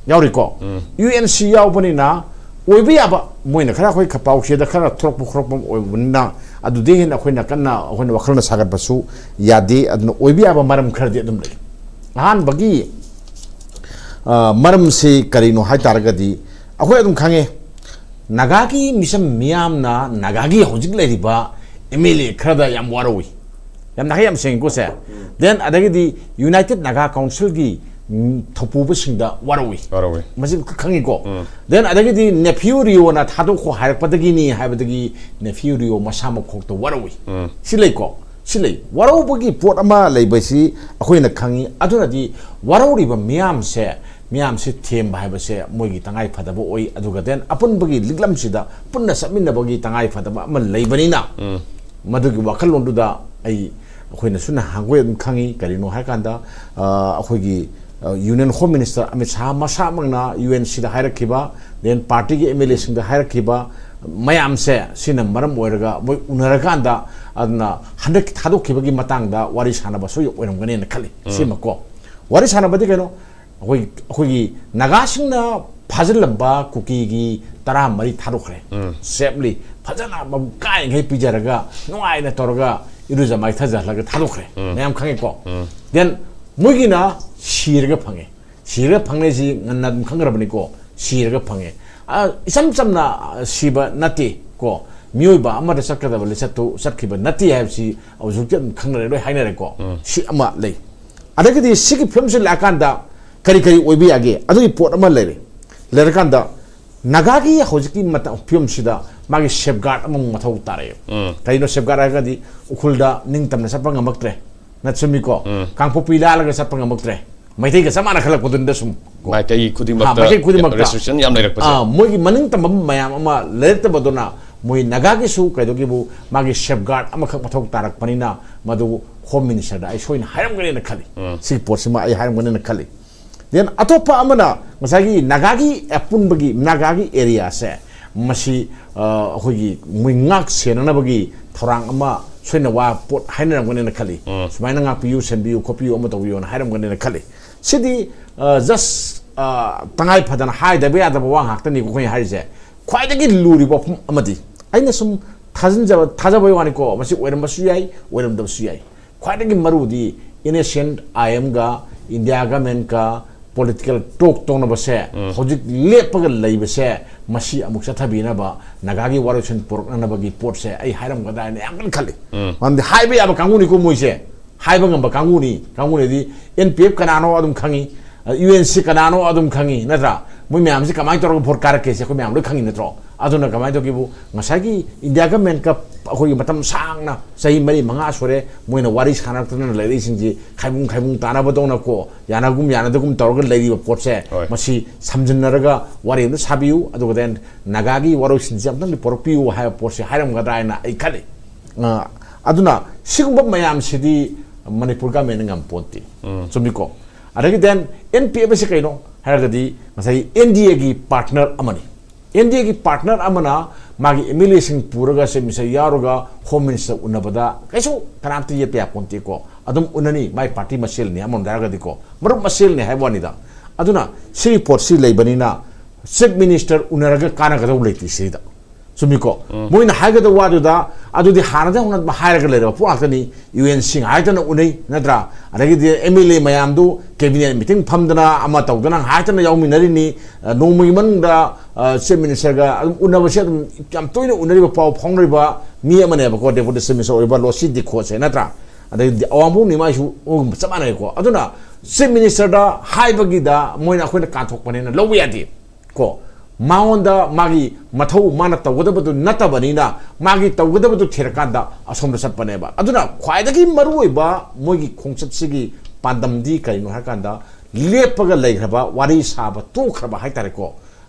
ꯌꯥꯎꯔꯤꯀꯣ? ꯌꯨ ꯑꯦꯟ ꯁꯤ ꯌꯥꯎꯕꯅꯤꯅ ꯑꯣꯏꯕ ꯌꯥꯕ, ꯃꯣꯏꯅ ꯈꯔ ꯑꯩꯈꯣꯏ ꯈ-, ꯄꯥꯎꯆꯦꯗ ꯈꯔ ꯊꯣꯛꯂꯛꯄ ꯈꯣꯠꯂꯛꯄ ꯑꯣꯏꯕꯅꯤꯅ, ꯑꯗꯨꯗꯩ ꯍꯦꯟꯅ ꯑꯩꯈꯣꯏꯅ ꯀꯟꯅ ꯑꯩꯈꯣꯏꯅ ꯋꯥꯈꯜꯅ ꯁꯥꯒꯠꯄꯁꯨ ꯌꯥꯗꯦ꯫ ꯑꯗꯨꯅ ꯑꯣꯏꯕ ꯌꯥꯕ ꯃꯔꯝ ꯈꯔꯗꯤ ꯑꯗꯨꯝ ꯂꯩ꯫ ꯑꯍꯥꯟꯕꯒꯤ, ꯑ, ꯃꯔꯝꯁꯤ ꯀꯔꯤꯅꯣ ꯍꯥꯏ ꯇꯥꯔꯒꯗꯤ, ꯑꯩꯈꯣꯏ ꯑꯗꯨꯝ ꯈꯪꯉꯦ, ꯅꯥꯒꯥꯒꯤ ꯃꯤꯆꯝ ꯃꯤꯌꯥꯝꯅ ꯅꯥꯒꯥꯒꯤ ꯍꯧꯖꯤꯛ ꯂꯩꯔꯤꯕ ꯑꯦꯝ ꯑꯦꯜ ꯑꯦ ꯈꯔꯗ ꯌꯥꯝ ꯋꯥꯔꯧꯏ꯫ ꯌꯥꯝ ꯅꯥꯒꯥ ꯌꯥꯝ ꯁꯦꯡꯉꯤꯀꯣ ꯁꯦ꯫ ꯗꯦꯟ ꯑꯗꯒꯤꯗꯤ ꯌꯨꯅꯥꯏꯇꯦꯠ ꯅꯥꯒꯥ ꯀꯥꯎꯟꯁꯤꯜꯒꯤ, ꯎꯝ, ꯊꯧꯄꯨꯕꯁꯤꯡꯗ ꯋꯥꯔꯧꯏ꯫ ꯋꯥꯔꯧꯏ꯫ ꯃꯁꯤ ꯈꯪꯉꯤꯀꯣ? ꯗꯦꯟ ꯑꯗꯒꯤꯗꯤ ꯅꯦꯐꯤꯌꯨ ꯔꯤꯑꯣꯅ ꯊꯥꯗꯣꯛꯈꯣ ꯍꯥꯏꯔꯛꯄꯗꯒꯤꯅꯤ ꯍꯥꯏꯕꯗꯒꯤ ꯅꯦꯐꯤꯌꯨ ꯔꯤꯑꯣ ꯃꯁꯥꯃꯛ ꯈꯣꯛꯇ ꯋꯥꯔꯧꯏ꯫ ꯁꯤ ꯂꯩꯀꯣ? ꯁꯤ ꯂꯩ꯫ ꯋꯥꯔꯧꯕꯒꯤ ꯄꯣꯠ ꯑꯃ ꯂꯩꯕꯁꯤ ꯑꯩꯈꯣꯏꯅ ꯈꯪꯉꯤ꯫ ꯑꯗꯨꯅꯗꯤ ꯋꯥꯔꯧꯔꯤꯕ ꯃꯤꯌꯥꯝꯁꯦ, ꯃꯤꯌꯥꯝꯁꯤ ꯊꯦꯝꯕ ꯍꯥꯏꯕꯁꯦ ꯃꯣꯏꯒꯤ ꯇꯉꯥꯏ ꯐꯗꯕ ꯑꯣꯏ꯫ ꯑꯗꯨꯒ then ꯑꯄꯨꯟꯕꯒꯤ ꯂꯤꯛꯂꯝꯁꯤꯗ ꯄꯨꯟꯅ ꯆꯠꯃꯤꯟꯅꯕꯒꯤ ꯇꯉꯥꯏ ꯐꯗꯕ ꯑꯃ ꯂꯩꯕꯅꯤꯅ, ꯃꯗꯨꯒꯤ ꯋꯥꯈꯜꯂꯣꯟꯗꯨꯗ ꯑꯩ, ꯑꯩꯈꯣꯏꯅꯁꯨ ꯅꯍꯥꯟꯈꯣꯏ ꯑꯗꯨꯝ ꯈꯪꯉꯤ꯫ ꯀꯔꯤꯅꯣ ꯍꯥꯏꯀꯥꯟꯗ, ꯑ, ꯑꯩꯈꯣꯏꯒꯤ, ꯑ, Union Home Minister Amit Shah ꯃꯁꯥꯃꯛꯅ U N C ꯗ ꯍꯥꯏꯔꯛꯈꯤꯕ, then party ꯒꯤ M L A ꯁꯤꯡꯗ ꯍꯥꯏꯔꯛꯈꯤꯕ ꯃꯌꯥꯝꯁꯦ, ꯁꯤꯅ ꯃꯔꯝ ꯑꯣꯏꯔꯒ ꯃꯣꯏ ꯎꯅꯔꯀꯥꯟꯗ, ꯑꯗꯨꯅ ꯍꯟꯗꯛ ꯊꯥꯗꯣꯛꯈꯤꯕꯒꯤ ꯃꯇꯥꯡꯗ ꯋꯥꯔꯤ ꯁꯥꯟꯅꯕꯁꯨ ꯑꯣꯏꯔꯝꯒꯅꯦꯅ ꯈꯜꯂꯤ꯫ ꯁꯤꯃꯀꯣ, ꯋꯥꯔꯤ ꯁꯥꯟꯅꯕꯗꯤ ꯀꯩꯅꯣ, ꯑꯩꯈꯣꯏ, ꯑꯩꯈꯣꯏꯒꯤ ꯅꯥꯒꯥꯁꯤꯡꯅ ꯐꯥꯖꯤꯜꯂꯝꯕ ꯀꯨꯀꯤꯒꯤ ꯇꯔꯥꯃꯔꯤ ꯊꯥꯗꯣꯛꯈ꯭ꯔꯦ꯫ Safely, ꯐꯖꯅ ꯃꯕꯨꯛ ꯀꯥꯏꯉꯩ ꯄꯤꯖꯔꯒ, ꯅꯨꯡꯉꯥꯏꯅ ꯇꯧꯔꯒ, ꯏꯔꯨꯖ ꯃꯥꯏꯊꯖꯍꯜꯂꯒ ꯊꯥꯗꯣꯛꯈ꯭ꯔꯦ꯫ ꯃꯌꯥꯝ ꯈꯪꯉꯦꯀꯣ? Then ꯃꯣꯏꯒꯤꯅ ꯁꯤꯔꯒ ꯐꯪꯉꯦ꯫ ꯁꯤꯔꯒ ꯐꯪꯂꯦꯁꯤ ꯉꯟꯅ ꯑꯗꯨꯝ ꯈꯪꯈ꯭ꯔꯕꯅꯤꯀꯣ, ꯁꯤꯔꯒ ꯐꯪꯉꯦ꯫ ꯑ, ꯏꯆꯝ ꯆꯝꯅ, ꯑ, ꯁꯤꯕ ꯅꯠꯇꯦ ꯀꯣ, ꯃꯤꯑꯣꯏꯕ ꯑꯃꯗ ꯆꯠꯀꯗꯕ ꯂꯤꯆꯠꯇꯨ ꯆꯠꯈꯤꯕ ꯅꯠꯇꯦ ꯍꯥꯏꯕꯁꯤ ꯍꯧꯖꯤꯛꯇꯤ ꯑꯗꯨꯝ ꯈꯪꯅꯔꯦ, ꯂꯣꯏ ꯍꯥꯏꯅꯔꯦꯀꯣ꯫ ꯁꯤ ꯑꯃ ꯂꯩ꯫ ꯑꯗꯒꯤꯗꯤ ꯁꯤꯒꯤ ꯐꯤꯕꯝꯁꯤ ꯂꯥꯛꯑꯀꯥꯟꯗ ꯀꯔꯤ ꯀꯔꯤ ꯑꯣꯏꯕ ꯌꯥꯒꯦ? ꯑꯗꯨꯒꯤ ꯄꯣꯠ ꯑꯃ ꯂꯩꯔꯦ꯫ ꯂꯩꯔꯀꯥꯟꯗ ꯅꯥꯒꯥꯒꯤ ꯍꯧꯖꯤꯛꯀꯤ ꯃꯇꯝ, ꯐꯤꯕꯝꯁꯤꯗ ꯃꯥꯒꯤ safeguard ꯑꯃꯃꯨꯛ ꯃꯊꯧ ꯇꯥꯔꯛꯑꯦꯕ꯫ ꯀꯔꯤꯅꯣ safeguard ꯍꯥꯏꯔꯒꯗꯤ ꯎꯈ꯭ꯔꯨꯜꯗ ꯅꯤꯡꯇꯝꯅ ꯆꯠꯄ ꯉꯝꯃꯛꯇ꯭ꯔꯦ, ꯅꯠꯇ꯭ꯔꯃꯤꯀꯣ? ꯀꯥꯡꯄꯣꯛꯄꯤ ꯂꯥꯜꯂꯒ ꯆꯠꯄ ꯉꯝꯃꯛꯇ꯭ꯔꯦ꯫ ꯃꯩꯇꯩꯒ ꯆꯞ ꯃꯥꯟꯅ ꯈꯜꯂꯛꯄꯗꯨꯅꯤꯗ ꯁꯨꯝ ꯀꯣ꯫ ꯃꯥꯏꯀꯩ ꯈꯨꯗꯤꯡꯃꯛꯇ ꯍꯥ, ꯃꯥꯏꯀꯩ ꯈꯨꯗꯤꯡꯃꯛꯇ꯫ Restriction ꯌꯥꯝ ꯂꯩꯔꯛꯄꯁꯦ꯫ ꯑꯥ, ꯃꯣꯏꯒꯤ ꯃꯅꯤꯡ ꯇꯝꯕ ꯃꯌꯥꯝ ꯑꯃ ꯂꯩꯔꯛꯇꯕꯗꯨꯅ ꯃꯣꯏ ꯅꯥꯒꯥꯒꯤꯁꯨ ꯀꯩꯗꯧꯒꯦꯕꯨ ꯃꯥꯒꯤ safeguard ꯑꯃꯈꯛ ꯃꯊꯧ ꯇꯥꯔꯛꯄꯅꯤꯅ ꯃꯗꯨ Home Minister ꯗ ꯑꯩ ꯁꯣꯏꯅ ꯍꯥꯏꯔꯝꯒꯅꯦꯅ ꯈꯜꯂꯤ꯫ ꯁꯤꯒꯤ ꯄꯣꯠꯁꯤꯃ ꯑꯩ ꯍꯥꯏꯔꯝꯒꯅꯦꯅ ꯈꯜꯂꯤ꯫ Then ꯑꯇꯣꯞꯄ ꯑꯃꯅ ꯉꯁꯥꯏꯒꯤ ꯅꯥꯒꯥꯒꯤ ꯑꯄꯨꯟꯕꯒꯤ ꯅꯥꯒꯥꯒꯤ area ꯁꯦ ꯃꯁꯤ, ꯑ, ꯑꯩꯈꯣꯏꯒꯤ ꯃꯣꯏ ꯉꯥꯛ ꯁꯦꯟꯅꯅꯕꯒꯤ ꯊꯧꯔꯥꯡ ꯑꯃ ꯁꯣꯏꯅ ꯋꯥ ꯄꯣꯠ ꯍꯥꯏꯅꯔꯝꯒꯅꯦꯅ ꯈꯜꯂꯤ꯫ ꯁꯨꯃꯥꯏꯅ ꯉꯥꯛꯄꯤꯌꯨ, ꯁꯦꯟꯕꯤꯌꯨ, ꯈꯣꯠꯄꯤꯌꯨ, ꯑꯃ ꯇꯧꯕꯤꯌꯨꯅ ꯍꯥꯏꯔꯝꯒꯅꯦꯅ ꯈꯜꯂꯤ꯫ ꯁꯤꯗꯤ, ꯑ, just, ꯑ, ꯇꯉꯥꯏ ꯐꯗꯅ ꯍꯥꯏꯗꯕ ꯌꯥꯗꯕ ꯋꯥ ꯉꯥꯛꯇꯅꯤꯀꯣ ꯑꯩꯈꯣꯏꯅ ꯍꯥꯏꯔꯤꯁꯦ꯫ ꯈ꯭ꯋꯥꯏꯗꯒꯤ ꯂꯨꯔꯤꯕ ꯋꯥꯐꯝ ꯑꯃꯗꯤ ꯑꯩꯅ ꯁꯨꯝ ꯊꯥꯖꯤꯟꯖꯕ, ꯊꯥꯖꯕꯩ ꯋꯥꯅꯤꯀꯣ, ꯃꯁꯤ ꯑꯣꯏꯔꯝꯕꯁꯨ ꯌꯥꯏ, ꯑꯣꯏꯔꯝꯗꯕꯁꯨ ꯌꯥꯏ꯫ ꯈ꯭ꯋꯥꯏꯗꯒꯤ ꯃꯔꯨꯗꯤ N S C N I M ꯒ India government ꯀ political talk ꯇꯧꯅꯕꯁꯦ, ꯍꯧꯖꯤꯛ ꯂꯦꯞꯄꯒ ꯂꯩꯕꯁꯦ, ꯃꯁꯤ ꯑꯃꯨꯛ ꯆꯠꯊꯕꯤꯅꯕ, ꯅꯥꯒꯥꯒꯤ ꯋꯥꯔꯣꯏꯁꯤꯟ ꯄꯨꯔꯛꯅꯅꯕꯒꯤ ꯄꯣꯠꯁꯦ ꯑꯩ ꯍꯥꯏꯔꯝꯒꯗ꯭ꯔꯥ ꯍꯥꯏꯅ ꯌꯥꯝ ꯀꯟꯅ ꯈꯜꯂꯤ꯫ ꯃꯔꯝꯗꯤ ꯍꯥꯏꯕ ꯌꯥꯕ ꯀꯥꯡꯕꯨꯅꯤꯀꯣ ꯃꯣꯏꯁꯦ, ꯍꯥꯏꯕ ꯉꯝꯕ ꯀꯥꯡꯕꯨꯅꯤ꯫ ꯀꯥꯡꯕꯨꯅꯤꯗꯤ N P F ꯀꯅꯥꯅꯣ ꯑꯗꯨꯝ ꯈꯪꯉꯤ, U N C ꯀꯅꯥꯅꯣ ꯑꯗꯨꯝ ꯈꯪꯉꯤ, ꯅꯠꯇ꯭ꯔꯥ? ꯃꯣꯏ ꯃꯌꯥꯝꯁꯤ ꯀꯃꯥꯏꯅ ꯇꯧꯔꯒ vote ꯀꯥꯔꯛꯀꯦꯁꯦ ꯑꯩꯈꯣꯏ ꯃꯌꯥꯝ ꯂꯣꯏ ꯈꯪꯉꯤ ꯅꯠꯇ꯭ꯔꯣ? ꯑꯗꯨꯅ ꯀꯃꯥꯏꯅ ꯇꯧꯒꯦꯕꯨ, ꯉꯁꯥꯏꯒꯤ ꯏꯟꯗꯤꯌꯥ ꯒꯃꯦꯟꯀ ꯑꯩꯈꯣꯏꯒꯤ ꯃꯇꯝ ꯁꯥꯡꯅ, ꯆꯍꯤ ꯃꯔꯤ ꯃꯉꯥ ꯁꯨꯔꯦ, ꯃꯣꯏꯅ ꯋꯥꯔꯤ ꯁꯥꯟꯅꯔꯛꯇꯅ ꯂꯩꯔꯛꯏꯁꯤꯡꯁꯤ ꯈꯥꯏꯕꯨꯡ ꯈꯥꯏꯕꯨꯡ ꯇꯥꯅꯕꯗꯧꯅꯀꯣ, ꯌꯥꯅꯒꯨꯝ ꯌꯥꯅꯗꯒꯨꯝ ꯇꯧꯔꯒ ꯂꯩꯔꯤꯕ ꯄꯣꯠꯁꯦ, ꯍꯣꯏ꯫ ꯃꯁꯤ ꯁꯝꯖꯤꯟꯅꯔꯒ ꯋꯥꯔꯤ ꯑꯃ ꯁꯥꯕꯤꯌꯨ, ꯑꯗꯨꯒ then ꯅꯥꯒꯥꯒꯤ ꯋꯥꯔꯣꯏꯁꯤꯟꯁꯤ ꯑꯃꯇꯪꯗꯤ ꯄꯨꯔꯛꯄꯤꯌꯨ ꯍꯥꯏꯕ ꯄꯣꯠꯁꯦ ꯍꯥꯏꯔꯝꯒꯗ꯭ꯔꯥ ꯍꯥꯏꯅ ꯑꯩ ꯈꯜꯂꯤ꯫ ꯑ, ꯑꯗꯨꯅ ꯁꯤꯒꯨꯝꯕ ꯃꯌꯥꯝꯁꯤꯗꯤ ꯃꯅꯤꯄꯨꯔ ꯒꯃꯦꯟꯅ ꯉꯝꯄꯣꯟꯇꯦ꯫ ꯆꯨꯝꯃꯤꯀꯣ? ꯑꯗꯒꯤ then ꯑꯦꯟ ꯄꯤ ꯑꯦꯐ ꯑꯁꯤ ꯀꯩꯅꯣ ꯍꯥꯏꯔꯒꯗꯤ, ꯉꯁꯥꯏ ꯑꯦꯟ ꯗꯤ ꯑꯦꯒꯤ ꯄꯥꯔꯠꯅꯔ ꯑꯃꯅꯤ꯫ ꯑꯦꯟ ꯗꯤ ꯑꯦꯒꯤ ꯄꯥꯔꯠꯅꯔ ꯑꯃꯅ ꯃꯥꯒꯤ ꯑꯦꯝ ꯑꯦꯜ ꯑꯦꯁꯤꯡ ꯄꯨꯔꯒ, ꯆꯤꯐ ꯃꯤꯅꯤꯁꯇꯔ ꯌꯥꯎꯔꯒ ꯍꯣꯝ ꯃꯤꯅꯤꯁꯇꯔ ꯎꯅꯕꯗ ꯀꯩꯁꯨ ꯀꯅꯥꯝꯇ ꯌꯦꯠꯄ ꯌꯥꯄꯣꯟꯇꯦꯀꯣ꯫ ꯑꯗꯨꯝ ꯎꯅꯅꯤ, ꯃꯥꯏ ꯄꯥꯔꯇꯤ ꯃꯁꯦꯜꯅꯤ, ꯑꯃꯔꯣꯝꯗ ꯍꯥꯏꯔꯒꯗꯤꯀꯣ, ꯃꯔꯨꯞ ꯃꯁꯦꯜꯅꯤ ꯍꯥꯏꯕ ꯋꯥꯅꯤꯗ꯫ ꯑꯗꯨꯅ ꯁꯤꯒꯤ ꯄꯣꯠꯁꯤ ꯂꯩꯕꯅꯤꯅ, ꯆꯤꯐ ꯃꯤꯅꯤꯁꯇꯔ ꯎꯅꯔꯒ ꯀꯥꯟꯅꯒꯗꯧꯕ ꯂꯩꯇꯦ ꯁꯤꯗ꯫ ꯆꯨꯝꯃꯤꯀꯣ? ꯃꯣꯏꯅ ꯍꯥꯏꯒꯗꯕ ꯋꯥꯗꯨꯗ, ꯑꯗꯨꯗꯤ ꯍꯥꯟꯅꯗꯩ ꯍꯧꯅ ꯍꯥꯏꯔꯒ ꯂꯩꯔꯕ ꯄꯣꯠ ꯉꯥꯛꯇꯅꯤ꯫ ꯌꯨ ꯑꯦꯟ ꯁꯤ ꯉꯥꯏꯇꯅ ꯎꯅꯩ, ꯅꯠꯇ꯭ꯔꯥ? ꯑꯗꯒꯤꯗꯤ ꯑꯦꯝ ꯑꯦꯜ ꯑꯦ ꯃꯌꯥꯝꯗꯨ ꯀꯦꯕꯤꯅꯦꯠ ꯃꯤꯇꯤꯡ ꯐꯝꯗꯅ ꯑꯃ ꯇꯧꯗꯅ ꯉꯥꯏꯇꯅ ꯌꯥꯎꯃꯤꯟꯅꯔꯤꯅꯤ꯫ ꯑ, ꯅꯣꯡꯃꯒꯤ ꯃꯅꯨꯡꯗ, ꯑ, ꯆꯤꯐ ꯃꯤꯅꯤꯁꯇꯔꯒ ꯑꯗꯨꯝ ꯎꯅꯕꯁꯦ ꯑꯗꯨꯝ ꯌꯥꯝ ꯇꯣꯏꯅ ꯎꯅꯔꯤꯕ, ꯄꯥꯎ ꯐꯥꯎꯅꯔꯤꯕ ꯃꯤ ꯑꯃꯅꯦꯕꯀꯣ, ꯗꯦꯄꯨꯇꯤ ꯆꯤꯐ ꯃꯤꯅꯤꯁꯇꯔ ꯑꯣꯏꯔꯤꯕ ꯂꯣꯁꯤ ꯗꯤꯈꯣꯠꯁꯦ, ꯅꯠꯇ꯭ꯔꯥ? ꯑꯗꯒꯤꯗꯤ ꯑꯋꯥꯡꯕꯨꯡ ꯅꯤꯃꯥꯏꯁꯨ ꯆꯞ ꯃꯥꯟꯅꯩꯀꯣ꯫ ꯑꯗꯨꯅ ꯆꯤꯐ ꯃꯤꯅꯤꯁꯇꯔꯗ ꯍꯥꯏꯕꯒꯤꯗ ꯃꯣꯏꯅ ꯑꯩꯈꯣꯏꯅ ꯀꯥꯟꯊꯣꯛꯄꯅꯦꯅ ꯂꯧꯕ ꯌꯥꯗꯦ꯫ ꯀꯣ, ꯃꯉꯣꯟꯗ ꯃꯥꯒꯤ ꯃꯊꯧ ꯃꯥꯅ ꯇꯧꯒꯗꯕꯗꯨ ꯅꯠꯇꯕꯅꯤꯅ, ꯃꯥꯒꯤ ꯇꯧꯒꯗꯕꯗꯨ ꯊꯤꯔꯀꯥꯟꯗ ꯑꯁꯣꯝꯗ ꯆꯠꯄꯅꯦꯕ꯫ ꯑꯗꯨꯅ ꯈ꯭ꯋꯥꯏꯗꯒꯤ ꯃꯔꯨꯑꯣꯏꯕ ꯃꯣꯏꯒꯤ ꯈꯣꯡꯆꯠꯁꯤꯒꯤ ꯄꯥꯟꯗꯝꯗꯤ ꯀꯔꯤꯅꯣ ꯍꯥꯏꯀꯥꯟꯗ, ꯂꯦꯞꯄꯒ ꯂꯩꯈ꯭ꯔꯕ, ꯋꯥꯔꯤ ꯁꯥꯕ ꯇꯣꯛꯈ꯭ꯔꯕ ꯍꯥꯏꯇꯥꯔꯦꯀꯣ,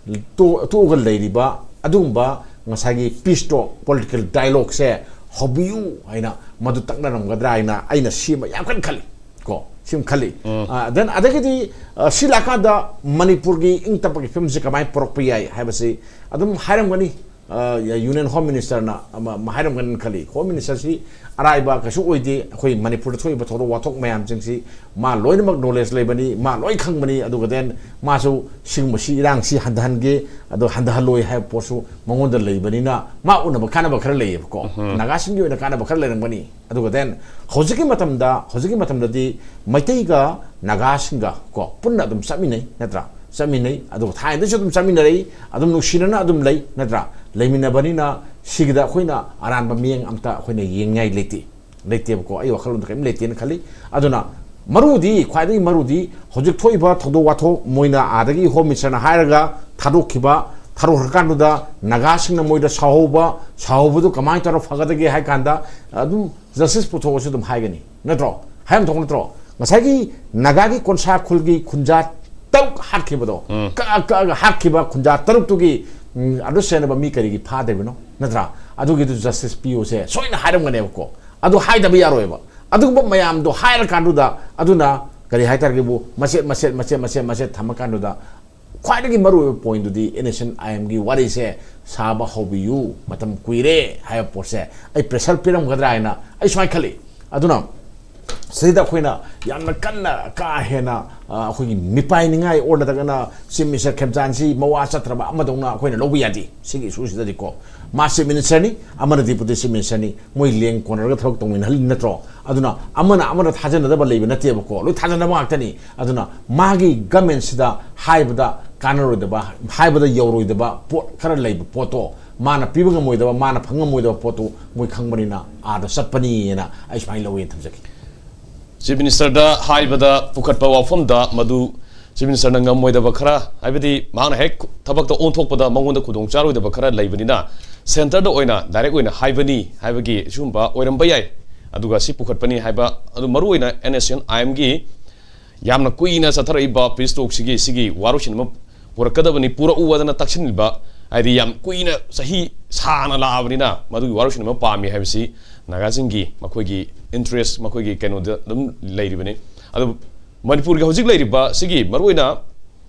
ꯇꯣ-, ꯇꯣꯛꯑꯒ ꯂꯩꯔꯤꯕ ꯑꯗꯨꯒꯨꯝꯕ ꯉꯁꯥꯏꯒꯤ ꯄꯤꯁ ꯇꯣꯛ, ꯄꯣꯂꯤꯇꯤꯀꯦꯜ ꯗꯥꯏꯂꯣꯒꯁꯦ ꯍꯧꯕꯤꯌꯨ ꯍꯥꯏꯅ ꯃꯗꯨ ꯇꯛꯅꯔꯝꯒꯗ꯭ꯔꯥ ꯍꯥꯏꯅ ꯑꯩꯅ ꯁꯤꯃ ꯌꯥꯝ ꯀꯟꯅ ꯈꯜꯂꯤ꯫ ꯀꯣ, ꯁꯤꯃ ꯈꯜꯂꯤ꯫ ꯑ, then ꯑꯗꯒꯤꯗꯤ, ꯑ, ꯁꯤ ꯂꯥꯛꯀꯥꯟꯗ ꯃꯅꯤꯄꯨꯔꯒꯤ ꯏꯪ ꯇꯞꯄꯒꯤ ꯐꯤꯕꯝꯁꯤ ꯀꯃꯥꯏꯅ ꯄꯨꯔꯛꯄ ꯌꯥꯏ ꯍꯥꯏꯕꯁꯤ ꯑꯗꯨꯝ ꯍꯥꯏꯔꯝꯒꯅꯤ꯫ ꯑ, ꯌꯨꯅꯤꯌꯟ ꯍꯣꯝ ꯃꯤꯅꯤꯁꯇꯔꯅ ꯑꯃ, ꯑꯃ ꯍꯥꯏꯔꯝꯒꯅꯤ ꯈꯜꯂꯤ꯫ ꯍꯣꯝ ꯃꯤꯅꯤꯁꯇꯔꯁꯤ ꯑꯔꯥꯏꯕ ꯀꯩꯁꯨ ꯑꯣꯏꯗꯦ꯫ ꯑꯩꯈꯣꯏ ꯃꯅꯤꯄꯨꯔꯗ ꯊꯣꯛꯏꯕ ꯊꯧꯗꯣꯛ ꯋꯥꯊꯣꯛ ꯃꯌꯥꯝꯁꯤꯡꯁꯤ ꯃꯥ ꯂꯣꯏꯅꯃꯛ ꯅꯣꯂꯦꯖ ꯂꯩꯕꯅꯤ, ꯃꯥ ꯂꯣꯏ ꯈꯪꯕꯅꯤ꯫ ꯑꯗꯨꯒ then ꯃꯥꯁꯨ ꯁꯤꯒꯨꯝꯕꯁꯤ, ꯏꯔꯥꯡꯁꯤ ꯍꯟꯊꯍꯟꯒꯦ, ꯑꯗꯣ ꯍꯟꯊꯍꯜꯂꯣꯏ ꯍꯥꯏꯕ ꯄꯣꯠꯁꯨ ꯃꯉꯣꯟꯗ ꯂꯩꯕꯅꯤꯅ, ꯃꯥ ꯎꯅꯕ ꯀꯥꯟꯅꯕ ꯈꯔ ꯂꯩꯌꯦꯕꯀꯣ꯫ ꯅꯥꯒꯥꯁꯤꯡꯒꯤ ꯑꯣꯏꯅ ꯀꯥꯟꯅꯕ ꯈꯔ ꯂꯩꯔꯝꯒꯅꯤ꯫ ꯑꯗꯨꯒ then ꯍꯧꯖꯤꯛꯀꯤ ꯃꯇꯝꯗ, ꯍꯧꯖꯤꯛꯀꯤ ꯃꯇꯝꯗꯗꯤ ꯃꯩꯇꯩꯒ ꯅꯥꯒꯥꯁꯤꯡꯒ ꯀꯣ ꯄꯨꯟꯅ ꯑꯗꯨꯝ ꯆꯠꯃꯤꯟꯅꯩ, ꯅꯠꯇ꯭ꯔꯥ? ꯆꯠꯃꯤꯟꯅꯩ꯫ ꯑꯗꯨꯒ ꯊꯥꯏꯅꯗꯩꯁꯨ ꯑꯗꯨꯝ ꯆꯠꯃꯤꯟꯅꯔꯛꯏ, ꯑꯗꯨꯝ ꯅꯨꯡꯁꯤꯅꯅ ꯑꯗꯨꯝ ꯂꯩ, ꯅꯠꯇ꯭ꯔꯥ? ꯂꯩꯃꯤꯟꯅꯕꯅꯤꯅ ꯁꯤꯒꯤꯗ ꯑꯩꯈꯣꯏꯅ ꯑꯔꯥꯟꯕ ꯃꯤꯠꯌꯦꯡ ꯑꯝꯇ ꯑꯩꯈꯣꯏꯅ ꯌꯦꯡꯅꯤꯡꯉꯥꯏ ꯂꯩꯇꯦ, ꯂꯩꯇꯦꯕꯀꯣ꯫ ꯑꯩ ꯋꯥꯈꯜꯂꯣꯟꯗ ꯀꯔꯤꯝ ꯂꯩꯇꯦꯅ ꯈꯜꯂꯤ꯫ ꯑꯗꯨꯅ ꯃꯔꯨꯗꯤ, ꯈ꯭ꯋꯥꯏꯗꯒꯤ ꯃꯔꯨꯗꯤ ꯍꯧꯖꯤꯛ ꯊꯣꯛꯏꯕ ꯊꯧꯗꯣꯛ ꯋꯥꯊꯣꯛ, ꯃꯣꯏꯅ ꯑꯥꯗꯒꯤ ꯍꯣꯝ ꯃꯤꯅꯤꯁꯇꯔꯅ ꯍꯥꯏꯔꯒ ꯊꯥꯗꯣꯛꯈꯤꯕ ꯊꯥꯔꯨꯈ꯭ꯔꯀꯥꯟꯗꯨꯗ ꯅꯥꯒꯥꯁꯤꯡꯅ ꯃꯣꯏꯗ ꯁꯥꯎꯍꯧꯕ, ꯁꯥꯎꯍꯧꯕꯗꯨ ꯀꯃꯥꯏꯅ ꯇꯧꯔ ꯐꯒꯗꯒꯦ ꯍꯥꯏ ꯀꯥꯟꯗ, ꯑꯗꯨꯝ ꯖꯁꯇꯤꯁ ꯄꯨꯊꯣꯛꯑꯁꯨ ꯑꯗꯨꯝ ꯍꯥꯏꯒꯅꯤ, ꯅꯠꯇ꯭ꯔꯣ? ꯍꯥꯏꯐꯝ ꯊꯣꯛꯄ ꯅꯠꯇ꯭ꯔꯣ? ꯉꯁꯥꯏꯒꯤ ꯅꯥꯒꯥꯒꯤ ꯀꯣꯟꯁꯥ ꯈꯨꯜꯒꯤ ꯈꯨꯟꯖꯥ ꯇꯔꯨꯛ ꯍꯥꯠꯈꯤꯕꯗꯣ, ꯀꯛꯑ ꯀꯛꯑꯒ ꯍꯥꯠꯈꯤꯕ ꯈꯨꯟꯖꯥ ꯇꯔꯨꯛꯇꯨꯒꯤ, ꯎꯝ, ꯑꯗꯨ ꯁꯦꯟꯅꯕ ꯃꯤ ꯀꯔꯤꯒꯤ ꯐꯥꯗ꯭ꯔꯤꯕꯅꯣ, ꯅꯠꯇ꯭ꯔꯥ? ꯑꯗꯨꯒꯤꯗꯨ ꯖꯁꯇꯤꯁ ꯄꯤꯌꯨꯁꯦ ꯁꯣꯏꯅ ꯍꯥꯏꯔꯝꯒꯅꯦꯕꯀꯣ꯫ ꯑꯗꯨ ꯍꯥꯏꯗꯕ ꯌꯥꯔꯣꯏꯕ꯫ ꯑꯗꯨꯒꯨꯝꯕ ꯃꯌꯥꯝꯗꯣ ꯍꯥꯏꯔꯀꯥꯟꯗꯨꯗ, ꯑꯗꯨꯅ ꯀꯔꯤ ꯍꯥꯏꯇꯥꯔꯒꯦꯕꯨ, ꯃꯆꯦꯠ ꯃꯆꯦꯠ ꯃꯆꯦꯠ ꯃꯆꯦꯠ ꯃꯆꯦꯠ ꯊꯝꯃꯀꯥꯟꯗꯨꯗ, ꯈ꯭ꯋꯥꯏꯗꯒꯤ ꯃꯔꯨꯑꯣꯏꯕ ꯄꯣꯏꯟꯗꯨꯗꯤ ꯑꯦꯟ ꯑꯦꯁ ꯑꯦꯟ ꯑꯥꯏ ꯑꯦꯝꯒꯤ ꯋꯥꯔꯤꯁꯦ ꯁꯥꯕ ꯍꯧꯕꯤꯌꯨ, ꯃꯇꯝ ꯀꯨꯏꯔꯦ ꯍꯥꯏꯕ ꯄꯣꯠꯁꯦ ꯑꯩ ꯄ꯭ꯔꯦꯁꯔ ꯄꯤꯔꯝꯒꯗ꯭ꯔꯥ ꯍꯥꯏꯅ ꯑꯩ ꯁꯨꯃꯥꯏꯅ ꯈꯜꯂꯤ꯫ ꯑꯗꯨꯅ ꯁꯤꯗ ꯑꯩꯈꯣꯏꯅ ꯌꯥꯝꯅ ꯀꯟꯅ ꯀꯥ ꯍꯦꯟꯅ, ꯑ, ꯑꯩꯈꯣꯏꯒꯤ ꯃꯤꯄꯥꯏꯅꯤꯡꯉꯥꯏ ꯑꯣꯔ ꯅꯠꯇ꯭ꯔꯒꯅ ꯆꯤꯐ ꯃꯤꯅꯤꯁꯇꯔ ꯈꯦꯝꯆꯥꯟꯁꯤ ꯃꯋꯥ ꯆꯠꯇ꯭ꯔꯕ ꯑꯃꯗꯧꯅ ꯑꯩꯈꯣꯏꯅ ꯂꯧꯕ ꯌꯥꯗꯦ꯫ ꯁꯤꯒꯤ ꯏꯁꯨꯁꯤꯗꯗꯤꯀꯣ, ꯃꯥ ꯆꯤꯐ ꯃꯤꯅꯤꯁꯇꯔꯅꯤ, ꯑꯃꯅ ꯗꯤꯄꯨꯇꯤ ꯆꯤꯐ ꯃꯤꯅꯤꯁꯇꯔꯅꯤ, ꯃꯣꯏ ꯂꯦꯡ ꯀꯣꯟꯅꯔꯒ ꯊꯕꯛ ꯇꯧꯃꯤꯟꯅꯍꯜꯂꯤ ꯅꯠꯇ꯭ꯔꯣ? ꯑꯗꯨꯅ ꯑꯃꯅ ꯑꯃꯅ ꯊꯥꯖꯅꯗꯕ ꯂꯩꯕ ꯅꯠꯇꯦꯕꯀꯣ, ꯂꯣꯏ ꯊꯥꯖꯅꯕ ꯉꯥꯛꯇꯅꯤ꯫ ꯑꯗꯨꯅ ꯃꯥꯒꯤ ꯒꯃꯦꯟꯁꯤꯗ ꯍꯥꯏꯕꯗ ꯀꯥꯟꯅꯔꯣꯏꯗꯕ, ꯍꯥꯏꯕꯗ ꯌꯧꯔꯣꯏꯗꯕ ꯄꯣꯠ ꯈꯔ ꯂꯩꯕ ꯄꯣꯠꯇꯣ, ꯃꯥꯅ ꯄꯤꯕ ꯉꯝꯃꯣꯏꯗꯕ, ꯃꯥꯅ ꯐꯪ ꯉꯝꯃꯣꯏꯗꯕ ꯄꯣꯠꯇꯨ ꯃꯣꯏ ꯈꯪꯕꯅꯤꯅ ꯑꯥꯗ ꯆꯠꯄꯅꯤꯅ ꯑꯩ ꯁꯨꯃꯥꯏꯅ ꯂꯧꯋꯦꯅ ꯊꯝꯖꯒꯦ꯫ ꯆꯤꯐ ꯃꯤꯅꯤꯁꯇꯔꯗ ꯍꯥꯏꯕꯗ ꯄꯨꯈꯠꯄ ꯋꯥꯐꯝꯗ ꯃꯗꯨ ꯆꯤꯐ ꯃꯤꯅꯤꯁꯇꯔꯅ ꯉꯝꯃꯣꯏꯗꯕ ꯈꯔ, ꯍꯥꯏꯕꯗꯤ ꯃꯍꯥꯛꯅ ꯍꯦꯛ ꯊꯕꯛꯇ ꯑꯣꯟꯊꯣꯛꯄꯗ ꯃꯉꯣꯟꯗ ꯈꯨꯗꯣꯡ ꯆꯥꯔꯣꯏꯗꯕ ꯈꯔ ꯂꯩꯕꯅꯤꯅ, ꯁꯦꯟꯇꯔꯗ ꯑꯣꯏꯅ ꯗꯥꯏꯔꯦꯛ ꯑꯣꯏꯅ ꯍꯥꯏꯕꯅꯤ ꯍꯥꯏꯕꯒꯤ ꯁꯤꯒꯨꯝꯕ ꯑꯣꯏꯔꯝꯕ ꯌꯥꯏ꯫ ꯑꯗꯨꯒ ꯁꯤ ꯄꯨꯈꯠꯄꯅꯤ ꯍꯥꯏꯕ, ꯑꯗꯨ ꯃꯔꯨꯑꯣꯏꯅ ꯑꯦꯟ ꯑꯦꯁ ꯑꯦꯟ ꯑꯥꯏ ꯑꯦꯝꯒꯤ ꯌꯥꯝꯅ ꯀꯨꯏꯅ ꯆꯠꯊꯔꯛꯏꯕ ꯄꯤꯁ ꯇꯣꯛꯁꯤꯒꯤ ꯁꯤꯒꯤ ꯋꯥꯔꯣꯏꯁꯤꯟ ꯑꯃ ꯄꯨꯔꯛꯀꯗꯕꯅꯤ, ꯄꯨꯔꯛꯎ ꯍꯥꯏꯗꯅ ꯇꯛꯁꯤꯟꯕ, ꯍꯥꯏꯗꯤ ꯌꯥꯝ ꯀꯨꯏꯅ ꯆꯍꯤ ꯁꯥꯡꯅ ꯂꯥꯛꯑꯕꯅꯤꯅ ꯃꯗꯨꯒꯤ ꯋꯥꯔꯣꯏꯁꯤꯟ ꯑꯃ ꯄꯥꯝꯃꯤ ꯍꯥꯏꯕꯁꯤ ꯅꯥꯒꯥꯁꯤꯡꯒꯤ ꯃꯈꯣꯏꯒꯤ ꯏꯟꯇꯔꯦꯁ, ꯃꯈꯣꯏꯒꯤ ꯀꯩꯅꯣꯗ ꯑꯗꯨꯝ ꯂꯩꯔꯤꯕꯅꯤ꯫ ꯑꯗꯨ ꯃꯅꯤꯄꯨꯔꯒꯤ ꯍꯧꯖꯤꯛ ꯂꯩꯔꯤꯕ ꯁꯤꯒꯤ ꯃꯔꯨꯑꯣꯏꯅ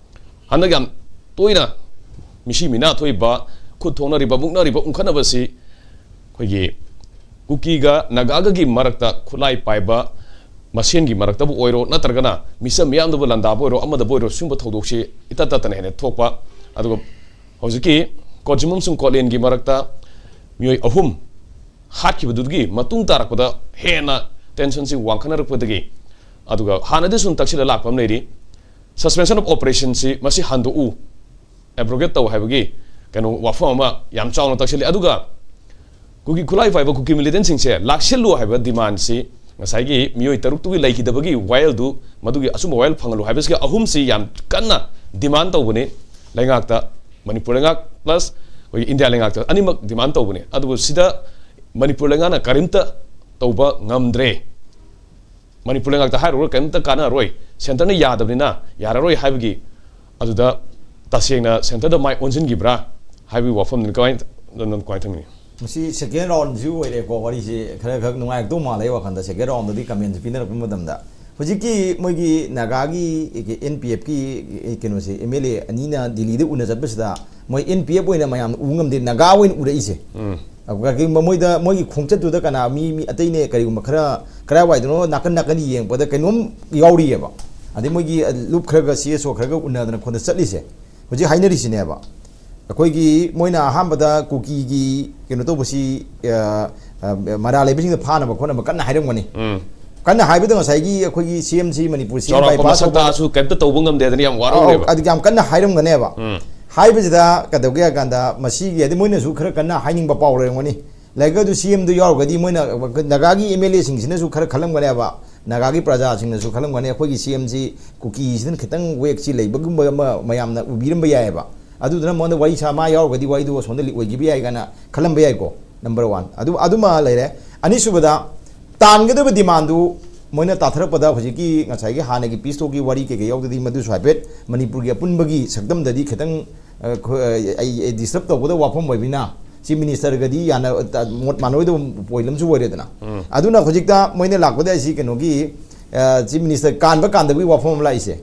ꯍꯟꯗꯛ ꯌꯥꯝ ꯇꯣꯏꯅ ꯃꯤꯁꯤ ꯃꯤꯅꯥ ꯊꯣꯛꯏꯕ, ꯈꯨꯠ ꯊꯣꯛꯅꯔꯤꯕ, ꯃꯨꯛꯅꯔꯤꯕ, ꯎꯪꯈꯠꯅꯕꯁꯤ ꯑꯩꯈꯣꯏꯒꯤ ꯀꯨꯀꯤꯒ ꯅꯥꯒꯥꯒꯒꯤ ꯃꯔꯛꯇ ꯈꯨꯠꯂꯥꯏ ꯄꯥꯏꯕ ꯃꯁꯦꯟꯒꯤ ꯃꯔꯛꯇꯕꯨ ꯑꯣꯏꯔꯣ, ꯅꯠꯇ꯭ꯔꯒꯅ ꯃꯤꯆꯝ ꯃꯤꯌꯥꯝꯗꯕꯨ ꯂꯥꯟꯗꯥꯕ ꯑꯣꯏꯔꯣ, ꯑꯃꯗꯕꯨ ꯑꯣꯏꯔꯣ, ꯁꯤꯒꯨꯝꯕ ꯊꯧꯗꯣꯛꯁꯤ ꯏꯇꯠ ꯇꯠꯇꯅ ꯍꯦꯟꯅ ꯊꯣꯛꯄ꯫ ꯑꯗꯨꯒ ꯍꯧꯖꯤꯛꯀꯤ ꯀꯣꯠꯖꯤꯃꯝꯁꯨꯡ ꯀꯣꯠꯂꯦꯟꯒꯤ ꯃꯔꯛꯇ ꯃꯤꯑꯣꯏ ꯑꯍꯨꯝ ꯍꯥꯠꯈꯤꯕꯗꯨꯒꯤ ꯃꯇꯨꯡ ꯇꯥꯔꯛꯄꯗ ꯍꯦꯟꯅ ꯇꯦꯟꯁꯟꯁꯤ ꯋꯥꯡꯈꯠꯅꯔꯛꯄꯗꯒꯤ, ꯑꯗꯨꯒ ꯍꯥꯟꯅꯗꯤ ꯁꯨꯝ ꯇꯛꯁꯤꯜꯂ ꯂꯥꯛꯄ ꯑꯃ ꯂꯩꯔꯤ, suspension of operationꯁꯤ ꯃꯁꯤ ꯍꯟꯗꯣꯛꯎ, abrogate ꯇꯧ ꯍꯥꯏꯕꯒꯤ ꯀꯩꯅꯣ ꯋꯥꯐꯝ ꯑꯃ ꯌꯥꯝ ꯆꯥꯎꯅ ꯇꯛꯁꯤꯜꯂꯤ꯫ ꯑꯗꯨꯒ ꯀꯨꯀꯤ ꯈꯨꯠꯂꯥꯏ ꯄꯥꯏꯕ ꯀꯨꯀꯤ militantꯁꯤꯡꯁꯦ ꯂꯥꯛꯁꯤꯜꯂꯨ ꯍꯥꯏꯕ demandꯁꯤ ꯉꯁꯥꯏꯒꯤ ꯃꯤꯑꯣꯏ ꯇꯔꯨꯛꯇꯨꯒꯤ ꯂꯩꯈꯤꯗꯕꯒꯤ ꯋꯥꯌꯦꯜꯗꯨ, ꯃꯗꯨꯒꯤ ꯑꯆꯨꯝꯕ ꯋꯥꯌꯦꯜ ꯐꯪꯍꯜꯂꯨ ꯍꯥꯏꯕꯁꯤꯒꯤ ꯑꯍꯨꯝꯁꯤ ꯌꯥꯝ ꯀꯟꯅ demand ꯇꯧꯕꯅꯤ ꯂꯩꯉꯥꯛꯇ꯫ ꯃꯅꯤꯄꯨꯔ ꯂꯩꯉꯥꯛ ꯄ꯭ꯂꯁ ꯑꯩꯈꯣꯏꯒꯤ ꯏꯟꯗꯤꯌꯥ ꯂꯩꯉꯥꯛꯇ ꯑꯅꯤꯃꯛ ꯗꯤꯃꯥꯟ ꯇꯧꯕꯅꯦ꯫ ꯑꯗꯨꯕꯨ ꯁꯤꯗ ꯃꯅꯤꯄꯨꯔ ꯂꯩꯉꯥꯛꯅ ꯀꯔꯤꯝꯇ ꯇꯧꯕ ꯉꯝꯗ꯭ꯔꯦ꯫ ꯃꯅꯤꯄꯨꯔ ꯂꯩꯉꯥꯛꯇ ꯍꯥꯏꯔꯨꯔꯒ ꯀꯔꯤꯝꯇ ꯀꯥꯟꯅꯔꯣꯏ, ꯁꯦꯟꯇꯔꯅ ꯌꯥꯗꯕꯅꯤꯅ ꯌꯥꯔꯔꯣꯏ ꯍꯥꯏꯕꯒꯤ, ꯑꯗꯨꯗ ꯇꯁꯦꯡꯅ ꯁꯦꯟꯇꯔꯗ ꯃꯥꯏ ꯑꯣꯟꯁꯤꯟꯈꯤꯕ꯭ꯔꯥ ꯍꯥꯏꯕꯒꯤ ꯋꯥꯐꯝꯗꯨꯅꯤ꯫ ꯀꯃꯥꯏꯅ, ꯅꯪ ꯀꯃꯥꯏꯅ ꯊꯝꯃꯤ? ꯃꯁꯤ ꯁꯦꯀꯦꯟ ꯔꯥꯎꯟꯁꯨ ꯑꯣꯏꯔꯦꯀꯣ, ꯋꯥꯔꯤꯁꯦ ꯈꯔ ꯈꯛ ꯅꯨꯡꯉꯥꯏꯔꯛꯇꯧ ꯃꯥꯜꯂꯦ ꯑꯩ ꯋꯥꯈꯜꯗ, ꯁꯦꯀꯦꯟ ꯔꯥꯎꯟꯗꯗꯤ ꯀꯃꯦꯟꯁꯦ ꯄꯤꯅꯔꯛꯄ ꯃꯇꯝꯗ꯫ ꯍꯧꯖꯤꯛꯀꯤ ꯃꯣꯏꯒꯤ ꯅꯥꯒꯥꯒꯤ ꯑꯦꯟ ꯄꯤ ꯑꯦꯐꯀꯤ ꯀꯩꯅꯣꯁꯦ, ꯑꯦꯝ ꯑꯦꯜ ꯑꯦ ꯑꯅꯤꯅ ꯗꯤꯜꯂꯤꯗ ꯎꯅ ꯆꯠꯄꯁꯤꯗ ꯃꯣꯏ ꯑꯦꯟ ꯄꯤ ꯑꯦꯐ ꯑꯣꯏꯅ ꯃꯌꯥꯝꯅ ꯎꯕ ꯉꯝꯗꯦ, ꯅꯥꯒꯥ ꯑꯣꯏꯅ ꯎꯔꯛꯏꯁꯦ꯫ ꯎꯝ꯫ ꯑꯗꯨꯒ ꯀꯩꯒꯨꯝꯕ ꯃꯣꯏꯗ, ꯃꯣꯏꯒꯤ ꯈꯣꯡꯆꯠꯇꯨꯗ ꯀꯅꯥ ꯃꯤ, ꯃꯤ ꯑꯇꯩꯅꯦ ꯀꯔꯤꯒꯨꯝꯕ ꯈꯔ ꯀꯔꯥꯏꯋꯥꯏꯗꯅꯣ ꯅꯥꯀꯟ ꯅꯥꯀꯟ ꯌꯦꯡꯉꯛꯄꯗ ꯀꯩꯅꯣꯝ ꯌꯥꯎꯔꯤꯑꯕ꯫ ꯑꯗꯩ ꯃꯣꯏꯒꯤ ꯂꯨꯞ ꯈꯔꯒ ꯁꯤ ꯑꯦꯁ ꯑꯣ ꯈꯔꯒ ꯎꯅꯗꯅ ꯈꯣꯠꯇꯅ ꯆꯠꯂꯤꯁꯦ꯫ ꯍꯧꯖꯤꯛ ꯍꯥꯏꯅꯔꯤꯁꯤꯅꯦꯕ꯫ ꯑꯩꯈꯣꯏꯒꯤ ꯃꯣꯏꯅ ꯑꯍꯥꯟꯕꯗ ꯀꯨꯀꯤꯒꯤ ꯀꯩꯅꯣ ꯇꯧꯕꯁꯤ, ꯑ, ꯑ, ꯃꯔꯥꯜ ꯂꯩꯕꯁꯤꯡꯗ ꯐꯥꯅꯕ ꯈꯣꯠꯅꯕ ꯀꯟꯅ ꯍꯥꯏꯔꯝꯒꯅꯤ꯫ ꯎꯝ꯫ ꯀꯟꯅ ꯍꯥꯏꯕꯗ ꯉꯁꯥꯏꯒꯤ ꯑꯩꯈꯣꯏꯒꯤ ꯁꯤ ꯑꯦꯝ ꯁꯤ ꯃꯅꯤꯄꯨꯔ ꯁꯤ ꯑꯦꯝ ꯆꯥꯎꯔꯥꯛꯄ ꯕꯥꯏꯄꯥꯁ ꯃꯁꯛ ꯇꯧꯕ ꯇꯥꯛꯑꯁꯨ ꯀꯩꯝꯇ ꯇꯧꯕ ꯉꯝꯗꯦ ꯍꯥꯏꯗꯅ ꯌꯥꯝ ꯑꯧ, ꯋꯥꯔꯧꯔꯦꯕ꯫ ꯑꯗꯨ ꯌꯥꯝ ꯀꯟꯅ ꯍꯥꯏꯔꯝꯒꯅꯦꯕ꯫ ꯎꯝ꯫ ꯍꯥꯏꯕꯁꯤꯗ ꯀꯩꯗꯧꯒꯦ ꯍꯥꯏ ꯀꯥꯟꯗ ꯃꯁꯤꯒꯤ ꯍꯥꯏꯗꯤ ꯃꯣꯏꯅꯁꯨ ꯈꯔ ꯀꯟꯅ ꯍꯥꯏꯅꯤꯡꯕ ꯄꯥꯎ ꯂꯩꯔꯝꯒꯅꯤ꯫ ꯂꯥꯏꯔꯤꯛ ꯑꯗꯨ ꯁꯤ ꯑꯦꯝꯗꯨ ꯌꯥꯎꯔꯒꯗꯤ ꯃꯣꯏꯅ ꯅꯥꯒꯥꯒꯤ ꯑꯦꯝ ꯑꯦꯜ ꯑꯦꯁꯤꯡꯁꯤꯅꯁꯨ ꯈꯔ ꯈꯜꯂꯝꯒꯅꯦꯕ, ꯅꯥꯒꯥꯒꯤ ꯄ꯭ꯔꯖꯥꯁꯤꯡꯅꯁꯨ ꯈꯜꯂꯝꯒꯅꯤ, ꯑꯩꯈꯣꯏꯒꯤ ꯁꯤ ꯑꯦꯝꯁꯤ ꯀꯨꯀꯤꯁꯤꯅ ꯈꯤꯇꯪ ꯋꯦꯛꯁꯤ ꯂꯩꯕꯒꯨꯝꯕ ꯑꯃ ꯃꯌꯥꯝꯅ ꯎꯕꯤꯔꯝꯕ ꯌꯥꯏꯑꯕ꯫ ꯑꯗꯨꯗꯨꯅ ꯃꯉꯣꯟꯗ ꯋꯥꯔꯤ ꯁꯥ ꯃꯥ ꯌꯥꯎꯔꯒꯗꯤ ꯋꯥꯔꯤꯗꯨ ꯑꯁꯣꯝꯗ ꯂꯤꯛ ꯑꯣꯏꯈꯤꯕ ꯌꯥꯏ ꯀꯥꯏꯅ ꯈꯜꯂꯝꯕ ꯌꯥꯏꯀꯣ꯫ ꯅꯝꯕꯔ ꯋꯥꯟ ꯑꯗꯨ, ꯑꯗꯨꯃ ꯂꯩꯔꯦ꯫ ꯑꯅꯤꯁꯨꯕꯗ, ꯇꯥꯟꯒꯗꯕ ꯗꯤꯃꯥꯟꯗꯨ ꯃꯣꯏꯅ ꯇꯥꯊꯔꯛꯄꯗ ꯍꯧꯖꯤꯛꯀꯤ ꯉꯁꯥꯏꯒꯤ ꯍꯥꯟꯅꯒꯤ ꯄꯤꯁ ꯇꯣꯛꯀꯤ ꯋꯥꯔꯤ ꯀꯩꯀꯩ ꯌꯥꯎꯗꯗꯤ ꯃꯗꯨꯁꯨ ꯍꯥꯏꯐꯦꯠ ꯃꯅꯤꯄꯨꯔꯒꯤ ꯑꯄꯨꯟꯕꯒꯤ ꯁꯛꯇꯝꯗꯗꯤ ꯈꯤꯇꯪ, ꯑ, ꯈꯣ-, ꯑ, ꯑꯩ, ꯑꯩ ꯗꯤꯁꯇꯔꯕ ꯇꯧꯒꯗꯕ ꯋꯥꯐꯝ ꯑꯣꯏꯕꯅꯤꯅ ꯆꯤꯐ ꯃꯤꯅꯤꯁꯇꯔꯒꯗꯤ ꯌꯥꯅ-, ꯇ-, ꯃꯣꯠ ꯃꯥꯟꯅꯔꯣꯏꯗꯕ ꯄꯣꯏꯟꯠ ꯑꯃꯁꯨ ꯑꯣꯏꯔꯦꯗꯅ꯫ ꯎꯝ꯫ ꯑꯗꯨꯅ ꯍꯧꯖꯤꯛꯇ ꯃꯣꯏꯅ ꯂꯥꯛꯄꯗ ꯑꯩꯁꯤ ꯀꯩꯅꯣꯒꯤ, ꯑ, ꯆꯤꯐ ꯃꯤꯅꯤꯁꯇꯔ ꯀꯥꯟꯕ ꯀꯥꯟꯗꯕꯒꯤ ꯋꯥꯐꯝ ꯑꯃ ꯂꯥꯛꯏꯁꯦ꯫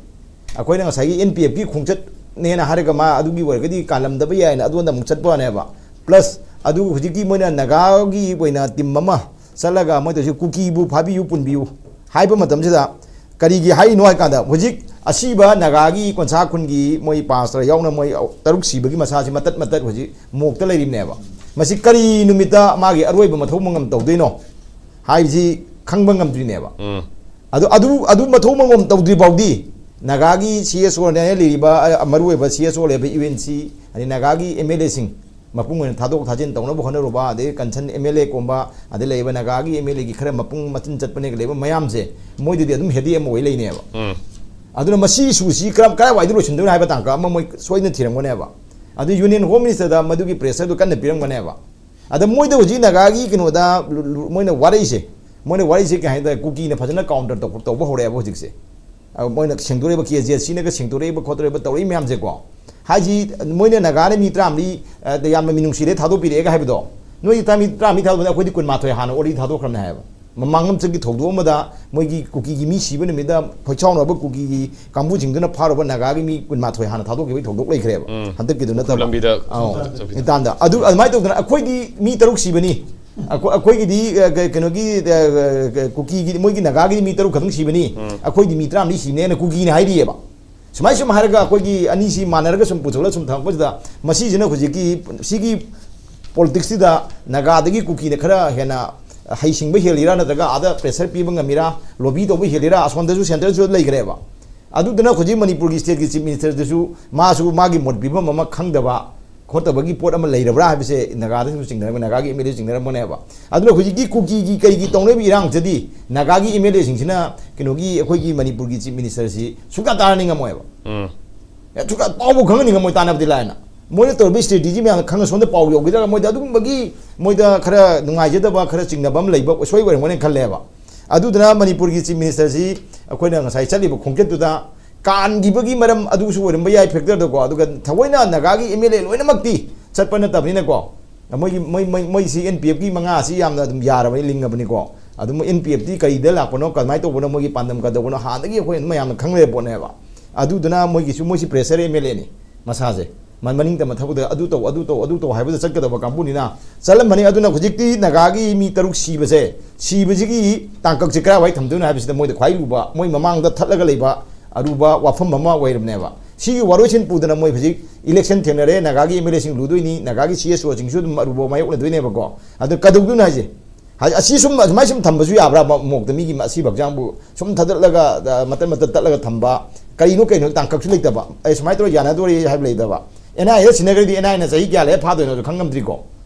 ꯑꯩꯈꯣꯏꯅ ꯉꯁꯥꯏꯒꯤ ꯑꯦꯟ ꯄꯤ ꯑꯦꯐꯀꯤ ꯈꯣꯡꯆꯠꯅꯦꯅ ꯍꯥꯏꯔꯒ ꯃꯥ ꯑꯗꯨꯒꯤ ꯑꯣꯏꯔꯒꯗꯤ ꯀꯥꯜꯂꯝꯗꯕ ꯌꯥꯏꯅ ꯑꯗꯨꯗ ꯑꯃꯨꯛ ꯆꯠꯄ ꯋꯥꯅꯦꯕ꯫ ꯄ꯭ꯂꯁ ꯑꯗꯨ ꯍꯧꯖꯤꯛꯀꯤ ꯃꯣꯏꯅ ꯅꯥꯒꯥꯒꯤ ꯑꯣꯏꯅ ꯇꯤꯝ ꯑꯃ ꯆꯠꯂꯒ ꯃꯣꯏ ꯇꯧꯔꯤꯁꯤ ꯀꯨꯀꯤꯕꯨ ꯐꯥꯕꯤꯌꯨ, ꯄꯨꯟꯕꯤꯌꯨ ꯍꯥꯏꯕ ꯃꯇꯝꯁꯤꯗ ꯀꯔꯤꯒꯤ ꯍꯥꯏꯔꯤꯅꯣ ꯍꯥꯏ ꯀꯥꯟꯗ ꯍꯧꯖꯤꯛ ꯑꯁꯤꯕ ꯅꯥꯒꯥꯒꯤ ꯀꯣꯟꯁꯥ ꯈꯨꯟꯒꯤ ꯃꯣꯏ ꯄꯥꯁꯇꯔ ꯌꯥꯎꯅ ꯃꯣꯏ ꯇꯔꯨꯛ ꯁꯤꯕꯒꯤ ꯃꯁꯥꯁꯤ ꯃꯇꯠ ꯃꯇꯠ ꯍꯧꯖꯤꯛ ꯃꯣꯛꯇ ꯂꯩꯔꯤꯕꯅꯦꯕ꯫ ꯃꯁꯤ ꯀꯔꯤ ꯅꯨꯃꯤꯠꯇ ꯃꯥꯒꯤ ꯑꯔꯣꯏꯕ ꯃꯊꯧ ꯃꯉꯝ ꯇꯧꯗꯣꯏꯅꯣ ꯍꯥꯏꯕꯁꯤ ꯈꯪꯕ ꯉꯝꯗ꯭ꯔꯤꯅꯦꯕ꯫ ꯎꯝ꯫ ꯑꯗꯨ, ꯑꯗꯨ, ꯑꯗꯨ ꯃꯊꯧ ꯃꯉꯝ ꯇꯧꯗ꯭ꯔꯤ ꯐꯥꯎꯗꯤ ꯅꯥꯒꯥꯒꯤ ꯁꯤ ꯑꯦꯁ ꯑꯣꯅ ꯂꯩꯔꯤꯕ, ꯑ, ꯃꯔꯨꯑꯣꯏꯕ ꯁꯤ ꯑꯦꯁ ꯑꯣ ꯂꯩꯔꯤꯕ ꯌꯨ ꯑꯦꯟ ꯁꯤ, ꯑꯗꯩ ꯅꯥꯒꯥꯒꯤ ꯑꯦꯝ ꯑꯦꯜ ꯑꯦꯁꯤꯡ ꯃꯄꯨꯡ ꯑꯣꯏꯅ ꯊꯥꯗꯣꯛ ꯊꯥꯖꯤꯟ ꯇꯧꯅꯕ ꯍꯣꯠꯅꯔꯨꯕ, ꯑꯗꯩ ꯀꯟꯁꯔꯟ ꯑꯦꯝ ꯑꯦꯜ ꯑꯦ ꯀꯨꯝꯕ, ꯑꯗꯩ ꯂꯩꯔꯤꯕ ꯅꯥꯒꯥꯒꯤ ꯑꯦꯝ ꯑꯦꯜ ꯑꯦꯒꯤ ꯈꯔ ꯃꯄꯨꯡ ꯃꯆꯤꯟ ꯆꯠꯄꯅꯦꯒ ꯂꯩꯕ ꯃꯌꯥꯝꯁꯦ ꯃꯣꯏꯗꯗꯤ ꯑꯗꯨꯝ ꯍꯦꯗꯦꯛ ꯑꯃ ꯑꯣꯏ ꯂꯩꯅꯦꯕ꯫ ꯎꯝ꯫ ꯑꯗꯨꯅ ꯃꯁꯤ ꯏꯁꯨꯁꯤ ꯀꯔꯝ, ꯀꯗꯥꯏꯋꯥꯏꯗ ꯂꯣꯏꯁꯤꯟꯗꯣꯏꯅꯣ ꯍꯥꯏꯕ ꯇꯥꯡꯀꯛ ꯑꯃ ꯃꯣꯏ ꯁꯣꯏꯗꯅ ꯊꯤꯔꯝꯒꯅꯦꯕ꯫ ꯑꯗꯨ Union Home Minister ꯗ ꯃꯗꯨꯒꯤ pressure ꯗꯨ ꯀꯟꯅ ꯄꯤꯔꯝꯒꯅꯦꯕ꯫ ꯑꯗ ꯃꯣꯏꯗ ꯍꯧꯖꯤꯛ ꯅꯥꯒꯥꯒꯤ ꯀꯩꯅꯣꯗ ꯂꯨ-, ꯂꯨ-, ꯃꯣꯏꯅ ꯋꯥꯔꯛꯏꯁꯦ, ꯃꯣꯏꯅ ꯋꯥꯔꯛꯏꯁꯦ ꯀꯩ ꯍꯥꯏꯇꯥꯔꯦ, ꯀꯨꯀꯤꯅ ꯐꯖꯅ counter ꯇꯧ-, ꯇꯧꯕ ꯍꯧꯔꯛꯑꯦꯕ ꯍꯧꯖꯤꯛꯁꯦ꯫ ꯑ, ꯃꯣꯏꯅ ꯁꯦꯡꯗꯣꯔꯛꯏꯕ, ꯀꯦ ꯖꯦ ꯑꯦꯁ ꯁꯤꯅꯒ ꯁꯦꯡꯗꯣꯔꯛꯏꯕ ꯈꯣꯠꯇꯣꯔꯛꯏꯕ ꯇꯧꯔꯛꯏ ꯃꯌꯥꯝꯁꯦꯀꯣ꯫ ꯍꯥꯏꯁꯤ ꯃꯣꯏꯅ ꯅꯥꯒꯥꯅ ꯃꯤ ꯇꯔꯥꯃꯔꯤ, ꯑ, ꯌꯥꯝꯅ ꯃꯤꯅꯨꯡꯁꯤꯔꯦ ꯊꯥꯗꯣꯛꯄꯤꯔꯛꯑꯦꯒ ꯍꯥꯏꯕꯗꯣ, ꯅꯣꯏ ꯇꯔꯥꯃꯔꯤ, ꯇꯔꯥꯃꯔꯤ ꯊꯥꯗꯣꯛꯄꯅꯦ, ꯑꯩꯈꯣꯏꯗꯤ ꯀꯨꯟꯃꯥꯊꯣꯏ ꯍꯥꯟꯅ already ꯊꯥꯗꯣꯛꯈ꯭ꯔꯕꯅꯦ ꯍꯥꯏꯕ꯫ ꯃꯃꯥꯡ ꯑꯃ ꯆꯠꯈꯤ ꯊꯧꯗꯣꯛ ꯑꯃꯗ ꯃꯣꯏꯒꯤ ꯀꯨꯀꯤꯒꯤ ꯃꯤ ꯁꯤꯕ ꯅꯨꯃꯤꯠꯇ ꯈꯣꯏ ꯆꯥꯎꯅꯕ ꯀꯨꯀꯤꯒꯤ ꯀꯥꯡꯕꯨꯁꯤꯡꯗꯨꯅ ꯐꯥꯔꯨꯕ ꯅꯥꯒꯥꯒꯤ ꯃꯤ ꯀꯨꯟꯃꯥꯊꯣꯏ ꯍꯥꯟꯅ ꯊꯥꯗꯣꯛꯈꯤꯕꯒꯤ ꯊꯧꯗꯣꯛ ꯂꯩꯈ꯭ꯔꯦꯕ꯫ ꯎꯝ꯫ ꯍꯟꯗꯛꯀꯤꯗꯨ ꯎꯈ꯭ꯔꯨꯜ ꯅꯠꯇꯕ꯫ ꯂꯝꯕꯤꯗ ꯑꯧ꯫ ꯆꯠꯄꯤꯗ꯫ ꯏꯇꯥꯟꯗ꯫ ꯑꯗꯨ ꯑꯗꯨꯃꯥꯏꯅ ꯇꯧꯗꯅ ꯑꯩꯈꯣꯏꯗꯤ ꯃꯤ ꯇꯔꯨꯛ ꯁꯤꯕꯅꯤ꯫ ꯑꯩꯈꯣꯏ-, ꯑꯩꯈꯣꯏꯒꯤꯗꯤ, ꯑ, ꯀ-, ꯀꯩꯅꯣꯒꯤ, ꯑ, ꯀ-, ꯀꯨꯀꯤꯒꯤ, ꯃꯣꯏꯒꯤ ꯅꯥꯒꯥꯒꯤꯗꯤ ꯃꯤ ꯇꯔꯨꯛ ꯈꯛꯇꯪ ꯁꯤꯕꯅꯤ꯫ ꯎꯝ꯫ ꯑꯩꯈꯣꯏꯗꯤ ꯃꯤ ꯇꯔꯥꯃꯔꯤ ꯁꯤꯕꯅꯦꯅ ꯀꯨꯀꯤꯅ ꯍꯥꯏꯔꯤꯑꯕ꯫ ꯁꯨꯃꯥꯏ ꯁꯨꯝ ꯍꯥꯏꯔꯒ ꯑꯩꯈꯣꯏꯒꯤ ꯑꯅꯤꯁꯤ ꯃꯥꯟꯅꯔꯒ ꯁꯨꯝ ꯄꯨꯊꯣꯛꯂꯒ ꯁꯨꯝ ꯊꯝꯃꯛꯄꯁꯤꯗ, ꯃꯁꯤꯁꯤꯅ ꯍꯧꯖꯤꯛꯀꯤ ꯁꯤꯒꯤ politics ꯁꯤꯗ ꯅꯥꯒꯥꯗꯒꯤ ꯀꯨꯀꯤꯅ ꯈꯔ ꯍꯦꯟꯅ ꯍꯩꯁꯤꯡꯕ ꯍꯦꯜꯂꯤꯔꯥ, ꯅꯠꯇ꯭ꯔꯒ ꯑꯥꯗ pressure ꯄꯤꯕ ꯉꯝꯃꯤꯔꯥ, lobby ꯇꯧꯕ ꯍꯦꯜꯂꯤꯔꯥ, ꯑꯁꯣꯝꯗꯁꯨ centre ꯁꯨ ꯂꯩꯈ꯭ꯔꯦꯕ꯫ ꯑꯗꯨꯗꯨꯅ ꯍꯧꯖꯤꯛ ꯃꯅꯤꯄꯨꯔꯒꯤ state ꯀꯤ Chief Minister ꯗꯨꯁꯨ ꯃꯥꯁꯨ ꯃꯥꯒꯤ ꯃꯣꯠ ꯄꯤꯐꯝ ꯑꯃ ꯈꯪꯗꯕ ꯈꯣꯠꯇꯕꯒꯤ ꯄꯣꯠ ꯑꯃ ꯂꯩꯔꯕ꯭ꯔꯥ ꯍꯥꯏꯕꯁꯦ ꯅꯥꯒꯥꯗꯁꯨ ꯆꯤꯡꯅꯔꯝꯒꯅꯤ, ꯅꯥꯒꯥꯒꯤ M L A ꯆꯤꯡꯅꯔꯝꯒꯅꯦꯕ꯫ ꯑꯗꯨꯅ ꯍꯧꯖꯤꯛꯀꯤ ꯀꯨꯀꯤꯒꯤ ꯀꯩꯒꯤ ꯇꯧꯅꯔꯤꯕ ꯏꯔꯥꯡꯁꯤꯗꯤ ꯅꯥꯒꯥꯒꯤ M L A ꯁꯤꯡꯁꯤꯅ ꯀꯩꯅꯣꯒꯤ ꯑꯩꯈꯣꯏꯒꯤ ꯃꯅꯤꯄꯨꯔꯒꯤ Chief Minister ꯁꯤ ꯁꯨꯡꯇꯥ ꯇꯥꯔꯅꯤꯡꯉꯝꯃꯣꯏꯕ꯫ ꯎꯝ꯫ ꯑꯦ, ꯁꯨꯡꯇꯥ ꯄꯥꯎꯕꯨ ꯈꯪꯍꯟꯅꯤꯡꯉꯝꯃꯣꯏ, ꯇꯥꯟꯅꯕꯗꯤ ꯂꯥꯏꯅ꯫ ꯃꯣꯏꯅ ꯇꯧꯔꯤꯕ strategy ꯃꯌꯥꯝꯗꯣ ꯈꯪꯉ ꯁꯣꯝꯗ ꯄꯥꯎ ꯌꯧꯈꯤꯗ꯭ꯔꯒ ꯃꯣꯏꯗ ꯑꯗꯨꯒꯨꯝꯕꯒꯤ ꯃꯣꯏꯗ ꯈꯔ ꯅꯨꯡꯉꯥꯏꯖꯗꯕ, ꯈꯔ ꯆꯤꯡꯅꯕ ꯑꯃ ꯂꯩꯕ ꯑꯁꯣꯏꯕ ꯑꯣꯏꯔꯝꯒꯅꯤ ꯈꯜꯂꯦꯕ꯫ ꯑꯗꯨꯗꯨꯅ ꯃꯅꯤꯄꯨꯔꯒꯤ Chief Minister ꯁꯤ ꯑꯩꯈꯣꯏꯅ ꯉꯁꯥꯏ ꯆꯠꯂꯤꯕ ꯈꯣꯡꯆꯠꯇꯨꯗ ꯀꯥꯟꯈꯤꯕꯒꯤ ꯃꯔꯝ ꯑꯗꯨꯁꯨ ꯑꯣꯏꯔꯝꯕ ꯌꯥꯏ factor ꯗꯀꯣ꯫ ꯑꯗꯨꯒ ꯊꯑꯣꯏꯅ ꯅꯥꯒꯥꯒꯤ M L A ꯂꯣꯏꯅꯃꯛꯇꯤ ꯆꯠꯄ ꯅꯠꯇꯕꯅꯤꯅꯀꯣ꯫ ꯃꯣꯏꯒꯤ, ꯃꯣꯏ, ꯃꯣꯏ, ꯃꯣꯏꯁꯤ N P F ꯀꯤ ꯃꯉꯥꯁꯤ ꯌꯥꯝꯅ ꯑꯗꯨꯝ ꯌꯥꯔꯕꯅꯤ, ꯂꯤꯡꯉꯕꯅꯤꯀꯣ꯫ ꯑꯗꯨ ꯃꯣꯏ N P F ꯇꯤ ꯀꯔꯤꯗ ꯂꯥꯛꯄꯅꯣ, ꯀꯃꯥꯏꯅ ꯇꯧꯕꯅꯣ, ꯃꯣꯏꯒꯤ ꯄꯥꯟꯗꯝ ꯀꯗꯧꯕꯅꯣ, ꯍꯥꯟꯅꯗꯒꯤ ꯑꯩꯈꯣꯏ ꯃꯌꯥꯝꯅ ꯈꯪ ꯂꯩꯔ ꯄꯣꯠꯅꯦꯕ꯫ ꯑꯗꯨꯗꯨꯅ ꯃꯣꯏꯒꯤꯁꯨ, ꯃꯣꯏꯁꯤ pressure M L A ꯅꯤ ꯃꯁꯥꯁꯦ꯫ ꯃ-, ꯃꯅꯤꯡ ꯇꯝꯕ ꯊꯕꯛꯇ ꯑꯗꯨ ꯇꯧ, ꯑꯗꯨ ꯇꯧ, ꯑꯗꯨ ꯇꯧ ꯍꯥꯏꯕꯗ ꯆꯠꯀꯗꯕ ꯀꯥꯡꯕꯨꯅꯤꯅ ꯆꯠꯂꯝꯕꯅꯤ꯫ ꯑꯗꯨꯅ ꯍꯧꯖꯤꯛꯇꯤ ꯅꯥꯒꯥꯒꯤ ꯃꯤ ꯇꯔꯨꯛ ꯁꯤꯕꯁꯦ, ꯁꯤꯕꯁꯤꯒꯤ ꯇꯥꯡꯀꯛꯁꯦ ꯀꯔꯥꯏꯋꯥꯏ ꯊꯝꯗꯣꯏꯅꯣ ꯍꯥꯏꯕꯁꯤꯗ ꯃꯣꯏꯗ ꯈ꯭ꯋꯥꯏ ꯂꯨꯕ, ꯃꯣꯏ ꯃꯃꯥꯡꯗ ꯊꯠꯂꯒ ꯂꯩꯕ ꯑꯔꯨꯕ ꯋꯥꯐꯝ ꯑꯃ ꯑꯣꯏꯔꯕꯅꯦꯕ꯫ ꯁꯤꯒꯤ ꯋꯥꯔꯣꯏꯁꯤꯟ ꯄꯨꯗꯅ ꯃꯣꯏ ꯍꯧꯖꯤꯛ election ꯊꯦꯡꯅꯔꯦ, ꯅꯥꯒꯥꯒꯤ M L A ꯁꯤꯡ ꯂꯨꯗꯣꯏꯅꯤ, ꯅꯥꯒꯥꯒꯤ C S O ꯁꯤꯡꯁꯨ ꯑꯗꯨꯝ ꯑꯔꯨꯕ ꯃꯥꯌꯣꯛꯅꯗꯣꯏꯅꯦꯕꯀꯣ꯫ ꯑꯗꯨ ꯀꯩꯗꯧꯗꯣꯏꯅꯣ ꯍꯥꯏꯁꯦ? ꯍꯥꯏ-, ꯑꯁꯤ ꯁꯨꯝ, ꯑꯁꯨꯃꯥꯏ ꯁꯨꯝ ꯊꯝꯕꯁꯨ ꯌꯥꯕ꯭ꯔꯥ? ꯃ-, ꯃꯣꯛꯇ ꯃꯤꯒꯤ ꯑꯁꯤꯕ ꯍꯛꯆꯥꯡꯕꯨ ꯁꯨꯝ ꯊꯥꯗꯠꯂꯒ, ꯑ, ꯃꯇꯠ ꯃꯇꯠ ꯇꯠꯂꯒ ꯊꯝꯕ, ꯀꯔꯤꯅꯣ ꯀꯩꯅꯣ ꯇꯥꯡꯀꯛꯁꯨ ꯂꯩꯇꯕ, ꯑꯩ ꯁꯨꯃꯥꯏꯅ ꯇꯧꯔ ꯌꯥꯅꯗꯣꯔꯤ ꯍꯥꯏꯕ ꯂꯩꯇꯕ꯫ N I A the ꯁꯤꯟꯅꯈ꯭ꯔꯗꯤ N I A ꯅ ꯆꯍꯤ ꯀꯌꯥ ꯂꯩꯔ ꯐꯥꯗꯣꯏꯅꯣꯁꯨ ꯈꯪ ꯉꯝꯗ꯭ꯔꯤꯀꯣ꯫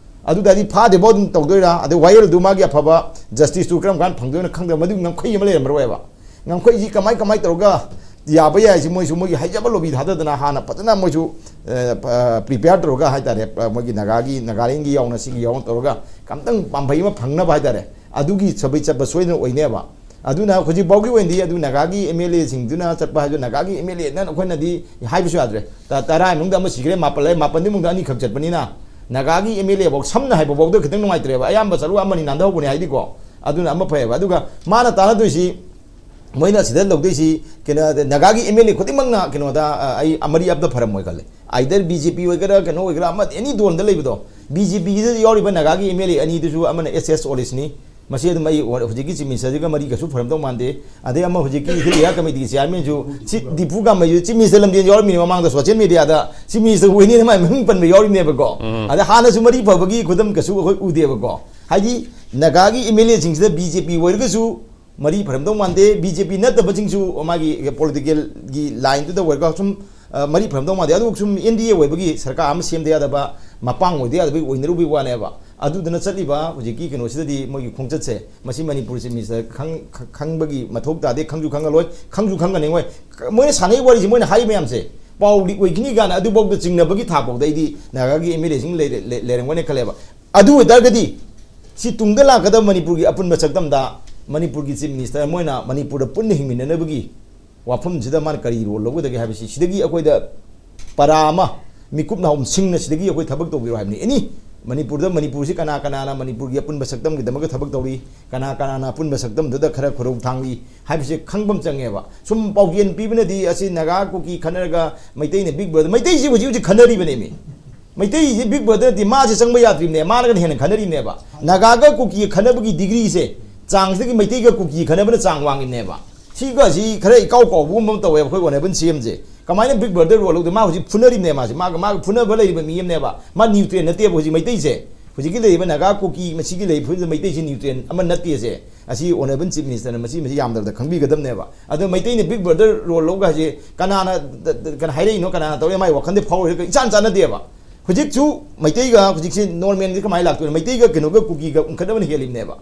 ꯑꯗꯨ ꯇꯥꯔꯗꯤ ꯐꯥꯗ꯭ꯔꯤꯐꯥꯎ ꯑꯗꯨꯝ ꯇꯧꯗꯣꯏꯔꯥ? ꯑꯗꯩ ꯋꯥꯌꯦꯜꯗꯨ ꯃꯥꯒꯤ ꯑꯐꯕ justice ꯇꯨ ꯀꯔꯝ ꯀꯥꯟꯗ ꯐꯪꯗꯣꯏꯅꯣ ꯈꯪꯗꯕ, ꯃꯗꯨꯒꯤ ꯉꯝꯈꯩ ꯑꯃ ꯂꯩꯔꯝꯃꯔꯣꯏꯕ꯫ ꯉꯝꯈꯩꯁꯤ ꯀꯃꯥꯏ, ꯀꯃꯥꯏ ꯇꯧꯔꯒ ꯌꯥꯕ ꯌꯥꯏꯁꯤ ꯃꯣꯏꯁꯨ ꯃꯣꯏꯒꯤ ꯍꯩꯖꯕ ꯂꯣꯕꯤ ꯊꯥꯗꯗꯅ ꯍꯥꯟꯅ ꯐꯖꯅ ꯃꯣꯏꯁꯨ ꯄ꯭ꯔꯤꯄꯦꯌꯔ ꯇꯧꯔꯒ ꯍꯥꯏꯇꯥꯔꯦ, ꯃꯣꯏꯒꯤ ꯅꯥꯒꯥꯒꯤ, ꯅꯥꯒꯥꯂꯦꯟꯒꯤ ꯌꯥꯎꯅ, ꯁꯤꯒꯤ ꯌꯥꯎꯅ ꯇꯧꯔꯒ ꯀꯝꯇꯪ ꯄꯥꯝꯕꯩ ꯑꯃ ꯐꯪꯅꯕ ꯍꯥꯏꯇꯥꯔꯦ, ꯑꯗꯨꯒꯤ ꯁꯕꯩ ꯆꯠꯄ ꯁꯣꯏꯗꯅ ꯑꯣꯏꯅꯦꯕ꯫ ꯑꯗꯨꯅ ꯍꯧꯖꯤꯛ ꯐꯥꯎꯒꯤ ꯑꯣꯏꯅꯗꯤ ꯑꯗꯨ ꯅꯥꯒꯥꯒꯤ ꯑꯦꯝ ꯑꯦꯜ ꯑꯦꯁꯤꯡꯗꯨꯅ ꯆꯠꯄ ꯍꯥꯏꯗꯨ, ꯅꯥꯒꯥꯒꯤ ꯑꯦꯝ ꯑꯦꯜ ꯑꯦꯅ ꯑꯩꯈꯣꯏꯅꯗꯤ ꯍꯥꯏꯕꯁꯨ ꯌꯥꯗ꯭ꯔꯦ꯫ ꯇ-, ꯇꯔꯥ ꯃꯅꯨꯡꯗ ꯑꯃ ꯁꯤꯈ꯭ꯔꯦ, ꯃꯥꯄꯜ ꯂꯩ, ꯃꯥꯄꯜꯗꯤ ꯃꯅꯨꯡꯗ ꯑꯅꯤꯈꯛ ꯆꯠꯄꯅꯤꯅ, ꯅꯥꯒꯥꯒꯤ ꯑꯦꯝ ꯑꯦꯜ ꯑꯦ ꯐꯥꯎ ꯁꯝꯅ ꯍꯥꯏꯕ ꯐꯥꯎꯗ ꯈꯤꯇꯪ ꯅꯨꯡꯉꯥꯏꯇ꯭ꯔꯦꯕ꯫ ꯑꯌꯥꯝꯕ ꯆꯠꯂꯨ ꯑꯃꯅꯤ ꯅꯥꯟꯊꯍꯧꯕꯅꯦ ꯍꯥꯏꯗꯤꯀꯣ, ꯑꯗꯨꯅ ꯑꯃ ꯐꯩꯌꯦꯕ꯫ ꯑꯗꯨꯒ ꯃꯥꯅ ꯇꯥꯟꯅꯗꯣꯏꯁꯤ, ꯃꯣꯏꯅ ꯁꯤꯗ ꯂꯧꯗꯣꯏꯁꯤ ꯀꯩꯅꯣ, ꯅꯥꯒꯥꯒꯤ ꯑꯦꯝ ꯑꯦꯜ ꯑꯦ ꯈꯨꯗꯤꯡꯃꯛꯅ ꯀꯩꯅꯣꯗ, ꯑ, ꯑꯩ ꯑꯃꯔꯤ ꯑꯞꯇ ꯐꯔꯝꯃꯣꯏ ꯈꯜꯂꯦ꯫ ꯑꯥꯏꯗꯔ ꯕꯤ ꯖꯦ ꯄꯤ ꯑꯣꯏꯒꯦꯔꯥ, ꯀꯩꯅꯣ ꯑꯣꯏꯒꯦꯔꯥ, ꯑꯃ ꯑꯦꯅꯤ ꯗꯣꯟꯗ ꯂꯩꯕꯗꯣ, ꯕꯤ ꯖꯦ ꯄꯤꯒꯤꯗ ꯌꯥꯎꯔꯤꯕ ꯅꯥꯒꯥꯒꯤ ꯑꯦꯝ ꯑꯦꯜ ꯑꯦ ꯑꯅꯤꯗꯨꯁꯨ ꯑꯃꯅ ꯑꯦꯁ ꯑꯦꯁ ꯑꯣꯂꯤꯁꯅꯤ, ꯃꯁꯤ ꯑꯗꯨꯝ ꯑꯩ ꯍꯧꯖꯤꯛꯀꯤ ꯆꯤꯐ ꯃꯤꯅꯤꯁꯇꯔꯁꯤꯒ ꯃꯔꯤ ꯀꯩꯁꯨ ꯐꯔꯝꯗꯧ ꯃꯥꯟꯗꯦ꯫ ꯑꯗꯩ ꯑꯃ ꯍꯧꯖꯤꯛꯀꯤ ꯍꯤꯜ ꯑꯦꯔꯤꯌꯥ ꯀꯃꯤꯇꯤꯒꯤ ꯆꯤꯌꯥꯔꯃꯦꯟꯁꯨ ꯆꯤ-, ꯗꯤꯄꯨ ꯀꯥꯃꯩꯁꯨ ꯆꯤꯐ ꯃꯤꯅꯤꯁꯇꯔ ꯂꯝꯖꯦꯜ ꯌꯥꯎꯔꯝꯃꯤꯅꯤ ꯃꯃꯥꯡꯗ ꯁꯣꯁꯤꯌꯦꯜ ꯃꯦꯗꯤꯌꯥꯗ, ꯆꯤꯐ ꯃꯤꯅꯤꯁꯇꯔ ꯑꯣꯏꯅꯤꯅ ꯃꯥꯏ ꯃꯃꯤꯡ ꯄꯟꯕ ꯌꯥꯎꯔꯤꯕꯅꯦꯕꯀꯣ꯫ ꯑꯗ ꯍꯥꯟꯅꯁꯨ ꯃꯔꯤ ꯐꯕꯒꯤ ꯈꯨꯗꯝ ꯀꯩꯁꯨ ꯑꯩꯈꯣꯏ ꯎꯗꯦꯕꯀꯣ꯫ ꯍꯥꯏꯗꯤ ꯅꯥꯒꯥꯒꯤ ꯑꯦꯝ ꯑꯦꯜ ꯑꯦꯁꯤꯡꯁꯤꯗ ꯕꯤ ꯖꯦ ꯄꯤ ꯑꯣꯏꯔꯒꯁꯨ ꯃꯔꯤ ꯐꯔꯝꯗꯧ ꯃꯥꯟꯗꯦ꯫ ꯕꯤ ꯖꯦ ꯄꯤ ꯅꯠꯇꯕꯁꯤꯡꯁꯨ ꯃꯥꯒꯤ ꯄꯣꯂꯤꯇꯤꯀꯦꯜꯒꯤ ꯂꯥꯏꯟꯗꯨꯗ ꯑꯣꯏꯔꯒ ꯁꯨꯝ, ꯑ, ꯃꯔꯤ ꯐꯔꯝꯗꯧ ꯃꯥꯟꯗꯦ꯫ ꯑꯗꯨꯕꯨ ꯁꯨꯝ ꯑꯦꯟ ꯗꯤ ꯑꯦ ꯑꯣꯏꯕꯒꯤ ꯁꯔꯀꯥꯔ ꯑꯃ ꯁꯦꯝꯗ ꯌꯥꯗꯕ ꯃꯄꯥꯡ ꯑꯣꯏꯗ ꯌꯥꯗꯕꯒꯤ ꯑꯣꯏꯅꯔꯨꯕꯒꯤ ꯋꯥꯅꯦꯕ꯫ ꯑꯗꯨꯗꯨꯅ ꯆꯠꯂꯤꯕ ꯍꯧꯖꯤꯛꯀꯤ ꯀꯩꯅꯣꯁꯤꯗꯗꯤ ꯃꯣꯏꯒꯤ ꯈꯣꯡꯆꯠꯁꯦ, ꯃꯁꯤ ꯃꯅꯤꯄꯨꯔ ꯆꯤꯐ ꯃꯤꯅꯤꯁꯇꯔ ꯈꯪ-, ꯈ-, ꯈꯪꯕꯒꯤ ꯃꯊꯧ ꯇꯥꯗꯦ, ꯈꯪꯁꯨ ꯈꯪꯉꯂꯣꯏ, ꯈꯪꯁꯨ ꯈꯪꯒꯅꯤꯡꯉꯣꯏ꯫ ꯃꯣꯏꯅ ꯁꯥꯟꯅꯩ ꯋꯥꯔꯤꯁꯦ, ꯃꯣꯏꯅ ꯍꯥꯏꯔꯤ ꯃꯌꯥꯝꯁꯦ ꯄꯥꯎ ꯂꯤꯛ ꯑꯣꯏꯈꯤꯅꯤ ꯀꯥꯏꯅ ꯑꯗꯨꯐꯥꯎꯗ ꯆꯤꯡꯅꯕꯒꯤ ꯊꯥꯛꯐꯥꯎꯗ ꯑꯩꯗꯤ ꯅꯥꯒꯥꯒꯤ ꯑꯦꯝ ꯑꯦꯜ ꯑꯦꯁꯤꯡ ꯂꯩꯔ-, ꯂꯩ-, ꯂꯩꯔꯝꯒꯅꯤ ꯈꯜꯂꯦꯕ꯫ ꯑꯗꯨ ꯑꯣꯏꯇꯥꯔꯒꯗꯤ ꯁꯤ ꯇꯨꯡꯗ ꯂꯥꯛꯀꯗꯕ ꯃꯅꯤꯄꯨꯔꯒꯤ ꯑꯄꯨꯟꯕ ꯁꯛꯇꯝꯗ ꯃꯅꯤꯄꯨꯔꯒꯤ ꯆꯤꯐ ꯃꯤꯅꯤꯁꯇꯔ ꯃꯣꯏꯅ ꯃꯅꯤꯄꯨꯔꯗ ꯄꯨꯟꯅ ꯍꯤꯡꯃꯤꯟꯅꯅꯕꯒꯤ ꯋꯥꯐꯝꯁꯤꯗ ꯃꯥꯅ ꯀꯔꯤ ꯔꯣꯜ ꯂꯧꯒꯗꯒꯦ ꯍꯥꯏꯕꯁꯤ ꯁꯤꯗꯒꯤ ꯑꯩꯈꯣꯏꯗ ꯄꯔꯥ ꯑꯃ, ꯃꯤꯀꯨꯞ ꯅꯥꯍꯨꯝ ꯁꯤꯡꯅ ꯁꯤꯗꯒꯤ ꯑꯩꯈꯣꯏ ꯊꯕꯛ ꯇꯧꯕꯤꯔꯣ ꯍꯥꯏꯕꯅꯤ꯫ ꯑꯦꯅꯤ ꯃꯅꯤꯄꯨꯔꯗ, ꯃꯅꯤꯄꯨꯔꯁꯤ ꯀꯅꯥ ꯀꯅꯥꯅ ꯃꯅꯤꯄꯨꯔꯒꯤ ꯑꯄꯨꯟꯕ ꯁꯛꯇꯝꯒꯤꯗꯃꯛꯇ ꯊꯕꯛ ꯇꯧꯔꯤ, ꯀꯅꯥ ꯀꯅꯥꯅ ꯑꯄꯨꯟꯕ ꯁꯛꯇꯝꯗꯨꯗ ꯈꯔ ꯈꯨꯔꯧ ꯊꯥꯡꯂꯤ ꯍꯥꯏꯕꯁꯤ ꯈꯪꯕ ꯑꯃ ꯆꯪꯉꯦꯕ꯫ ꯁꯨꯝ ꯄꯥꯎꯖꯦꯜ ꯄꯤꯕꯅꯗꯤ ꯑꯁꯤ ꯅꯥꯒꯥ ꯀꯨꯀꯤ ꯈꯟꯅꯔꯒ ꯃꯩꯇꯩꯅ ꯕꯤꯛ ꯕ꯭ꯔꯗꯔ, ꯃꯩꯇꯩꯁꯤ ꯍꯧꯖꯤꯛ ꯍꯧꯖꯤꯛ ꯈꯟꯅꯔꯤꯕꯅꯦꯃꯤ꯫ ꯃꯩꯇꯩꯁꯤ ꯕꯤꯛ ꯕ꯭ꯔꯗꯔ ꯅꯠꯇꯦ, ꯃꯥꯁꯦ ꯆꯪꯕ ꯌꯥꯗ꯭ꯔꯤꯕꯅꯦ, ꯃꯥꯅꯒ ꯍꯦꯟꯅ ꯈꯟꯅꯔꯤꯕꯅꯦꯕ꯫ ꯅꯥꯒꯥꯒ ꯀꯨꯀꯤꯒ ꯈꯟꯅꯕꯒꯤ ꯗꯤꯒ꯭ꯔꯤꯁꯦ, ꯆꯥꯡꯁꯤꯗꯒꯤ ꯃꯩꯇꯩꯒ ꯀꯨꯀꯤꯒ ꯈꯟꯅꯕꯅ ꯆꯥꯡ ꯋꯥꯡꯉꯤꯕꯅꯦꯕ꯫ ꯁꯤꯒꯁꯤ ꯈꯔ ꯏꯀꯥꯎ ꯀꯥꯎꯕꯒꯨꯝꯕ ꯑꯃ ꯇꯧꯋꯦꯕ ꯑꯩꯈꯣꯏ ꯑꯣꯅꯔꯦꯕꯜ ꯁꯤ ꯑꯦꯝꯁꯦ꯫ ꯀꯃꯥꯏꯅ ꯕꯤꯛ ꯕ꯭ꯔꯗꯔ ꯔꯣꯜ ꯂꯧꯗꯣꯏ? ꯃꯥ ꯍꯧꯖꯤꯛ ꯐꯨꯅꯔꯤꯕꯅꯦ, ꯃꯥꯁꯦ ꯃꯥꯒ, ꯃꯥꯒ ꯐꯨꯅꯕ ꯂꯩꯔꯤꯕ ꯃꯤ ꯑꯃꯅꯦꯕ꯫ ꯃꯥ ꯅ꯭ꯌꯨꯇ꯭ꯔꯦꯟ ꯅꯠꯇꯦꯕ ꯍꯧꯖꯤꯛ ꯃꯩꯇꯩꯁꯦ꯫ ꯍꯧꯖꯤꯛꯀꯤ ꯂꯩꯔꯤꯕ ꯅꯥꯒꯥ ꯀꯨꯀꯤ ꯃꯁꯤꯒꯤ ꯂꯩꯔꯤꯕ ꯃꯩꯇꯩꯁꯦ ꯅ꯭ꯌꯨꯇ꯭ꯔꯦꯟ ꯑꯃ ꯅꯠꯇꯦꯁꯦ꯫ ꯑꯁꯤ ꯑꯣꯅꯔꯦꯕꯜ ꯆꯤꯐ ꯃꯤꯅꯤꯁꯇꯔꯅ ꯃꯁꯤ, ꯃꯁꯤ ꯌꯥꯝꯗꯕꯗ ꯈꯪꯕꯤꯒꯗꯕꯅꯦꯕ꯫ ꯑꯗꯣ ꯃꯩꯇꯩꯅ ꯕꯤꯛ ꯕ꯭ꯔꯗꯔ ꯔꯣꯜ ꯂꯧꯒ ꯍꯥꯏꯁꯦ ꯀꯅꯥꯅ, ꯀꯅꯥ ꯍꯥꯏꯔꯛꯏꯅꯣ, ꯀꯅꯥꯅ ꯇꯧꯔꯤꯅꯣ, ꯃꯥꯏ ꯋꯥꯈꯜꯗ ꯐꯥꯎꯔꯤꯔ ꯏꯆꯥꯟ ꯆꯥꯟꯅꯗꯦꯕ꯫ ꯍꯧꯖꯤꯛꯁꯨ ꯃꯩꯇꯩꯒ ꯍꯧꯖꯤꯛꯁꯦ ꯅꯣꯔꯃꯦꯜꯁꯦ ꯀꯃꯥꯏꯅ ꯂꯥꯛꯇꯣꯏꯅꯣ? ꯃꯩꯇꯩꯒ ꯀꯩꯅꯣꯒ ꯀꯨꯀꯤꯒ ꯎꯪꯈꯠꯅꯕꯅ ꯍꯦꯜꯂꯤꯕꯅꯦꯕ꯫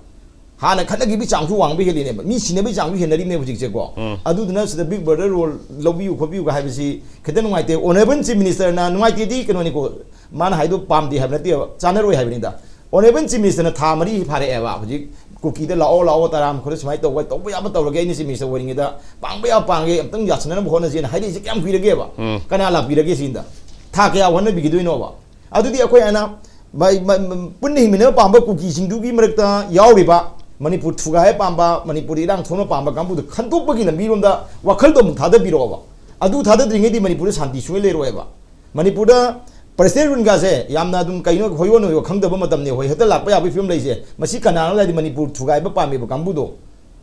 ꯍꯥꯟꯅ ꯈꯠꯅꯈꯤꯕꯒꯤ ꯆꯥꯡꯁꯨ ꯋꯥꯡꯕ ꯍꯦꯜꯂꯤꯅꯦꯕ, ꯃꯤ ꯁꯤꯅꯕꯒꯤ ꯆꯥꯡꯁꯨ ꯍꯦꯟꯅꯔꯤꯕꯅꯦꯕ ꯍꯧꯖꯤꯛꯁꯦꯀꯣ꯫ ꯑꯗꯨꯗꯨꯅ ꯁꯤꯗ big brother role ꯂꯧꯕꯤꯌꯨ ꯈꯣꯠꯄꯤꯌꯨꯒ ꯍꯥꯏꯕꯁꯤ ꯈꯤꯇꯪ ꯅꯨꯡꯉꯥꯏꯇꯦ꯫ Honourable Chief Minister ꯅ ꯅꯨꯡꯉꯥꯏꯇꯦꯗꯤ ꯀꯩꯅꯣꯅꯤꯀꯣ, ꯃꯥꯅ ꯍꯥꯏꯗꯣ ꯄꯥꯝꯗꯦ ꯍꯥꯏꯕ ꯅꯠꯇꯦꯕ, ꯆꯥꯟꯅꯔꯣꯏ ꯍꯥꯏꯕꯅꯤꯗ꯫ Honourable Chief Minister ꯅ ꯊꯥ ꯃꯔꯤ ꯐꯥꯔꯛꯑꯦꯕ ꯍꯧꯖꯤꯛ ꯀꯨꯀꯤꯗ ꯂꯥꯛꯑꯣ ꯂꯥꯛꯑꯣ, ꯇꯔꯥꯝ ꯈꯔ ꯁꯨꯃꯥꯏꯅ ꯇꯧꯕ ꯇꯧꯕ ꯌꯥꯕ ꯇꯧꯔꯒꯦ, ꯑꯩꯅ Chief Minister ꯑꯣꯏꯔꯤꯉꯩꯗ ꯄꯥꯡꯕ ꯌꯥꯕ ꯄꯥꯡꯒꯦ, ꯑꯝꯇꯪ ꯌꯥꯁꯟꯅꯅꯕ ꯍꯣꯠꯅꯁꯦꯅ ꯍꯥꯏꯔꯛꯏꯁꯦ ꯀꯌꯥꯝ ꯀꯨꯏꯔꯒꯦꯕ? ꯀꯅꯥ ꯂꯥꯛꯄꯤꯔꯒꯦ ꯁꯤꯗ? ꯊꯥ ꯀꯌꯥ ꯍꯣꯠꯅꯕꯤꯒꯗꯣꯏꯅꯣꯕ? ꯑꯗꯨꯗꯤ ꯑꯩꯈꯣꯏ ꯑꯅ ꯃ- ꯃ- ꯃ- ꯄꯨꯟꯅ ꯍꯤꯡꯃꯤꯟꯅꯕ ꯄꯥꯝꯕ ꯀꯨꯀꯤꯁꯤꯡꯗꯨꯒꯤ ꯃꯔꯛꯇ ꯌꯥꯎꯔꯤꯕ ꯃꯅꯤꯄꯨꯔ ꯊꯨꯒꯥꯏꯕ ꯄꯥꯝꯕ, ꯃꯅꯤꯄꯨꯔꯗ ꯏꯔꯥꯡ ꯊꯣꯛꯅ ꯄꯥꯝꯕ ꯀꯥꯡꯕꯨꯗꯨ ꯈꯟꯗꯣꯛꯄꯒꯤ ꯂꯝꯕꯤꯔꯣꯝꯗ ꯋꯥꯈꯜꯗꯣ ꯑꯃꯨꯛ ꯊꯥꯗꯕꯤꯔꯛꯑꯣꯕ꯫ ꯑꯗꯨ ꯊꯥꯗꯗ꯭ꯔꯤꯉꯩꯗꯤ ꯃꯅꯤꯄꯨꯔꯗ ꯁꯥꯟꯇꯤ ꯁꯨꯡꯂꯩ ꯂꯩꯔꯣꯏꯕ꯫ ꯃꯅꯤꯄꯨꯔꯗ President rule ꯒꯥꯁꯦ ꯌꯥꯝꯅ ꯑꯗꯨꯝ ꯀꯩꯅꯣ ꯍꯣꯏ ꯑꯣꯟ ꯍꯣꯏ ꯈꯪꯗꯕ ꯃꯇꯝꯅꯤ, ꯍꯣꯏ ꯍꯦꯛꯇ ꯂꯥꯛꯄ ꯌꯥꯕꯒꯤ ꯐꯤꯕꯝ ꯂꯩꯁꯦ꯫ ꯃꯁꯤ ꯀꯅꯥꯅꯣ ꯍꯥꯏꯗꯤ ꯃꯅꯤꯄꯨꯔ ꯊꯨꯒꯥꯏꯕ ꯄꯥꯝꯃꯤꯕ ꯀꯥꯡꯕꯨꯗꯣ,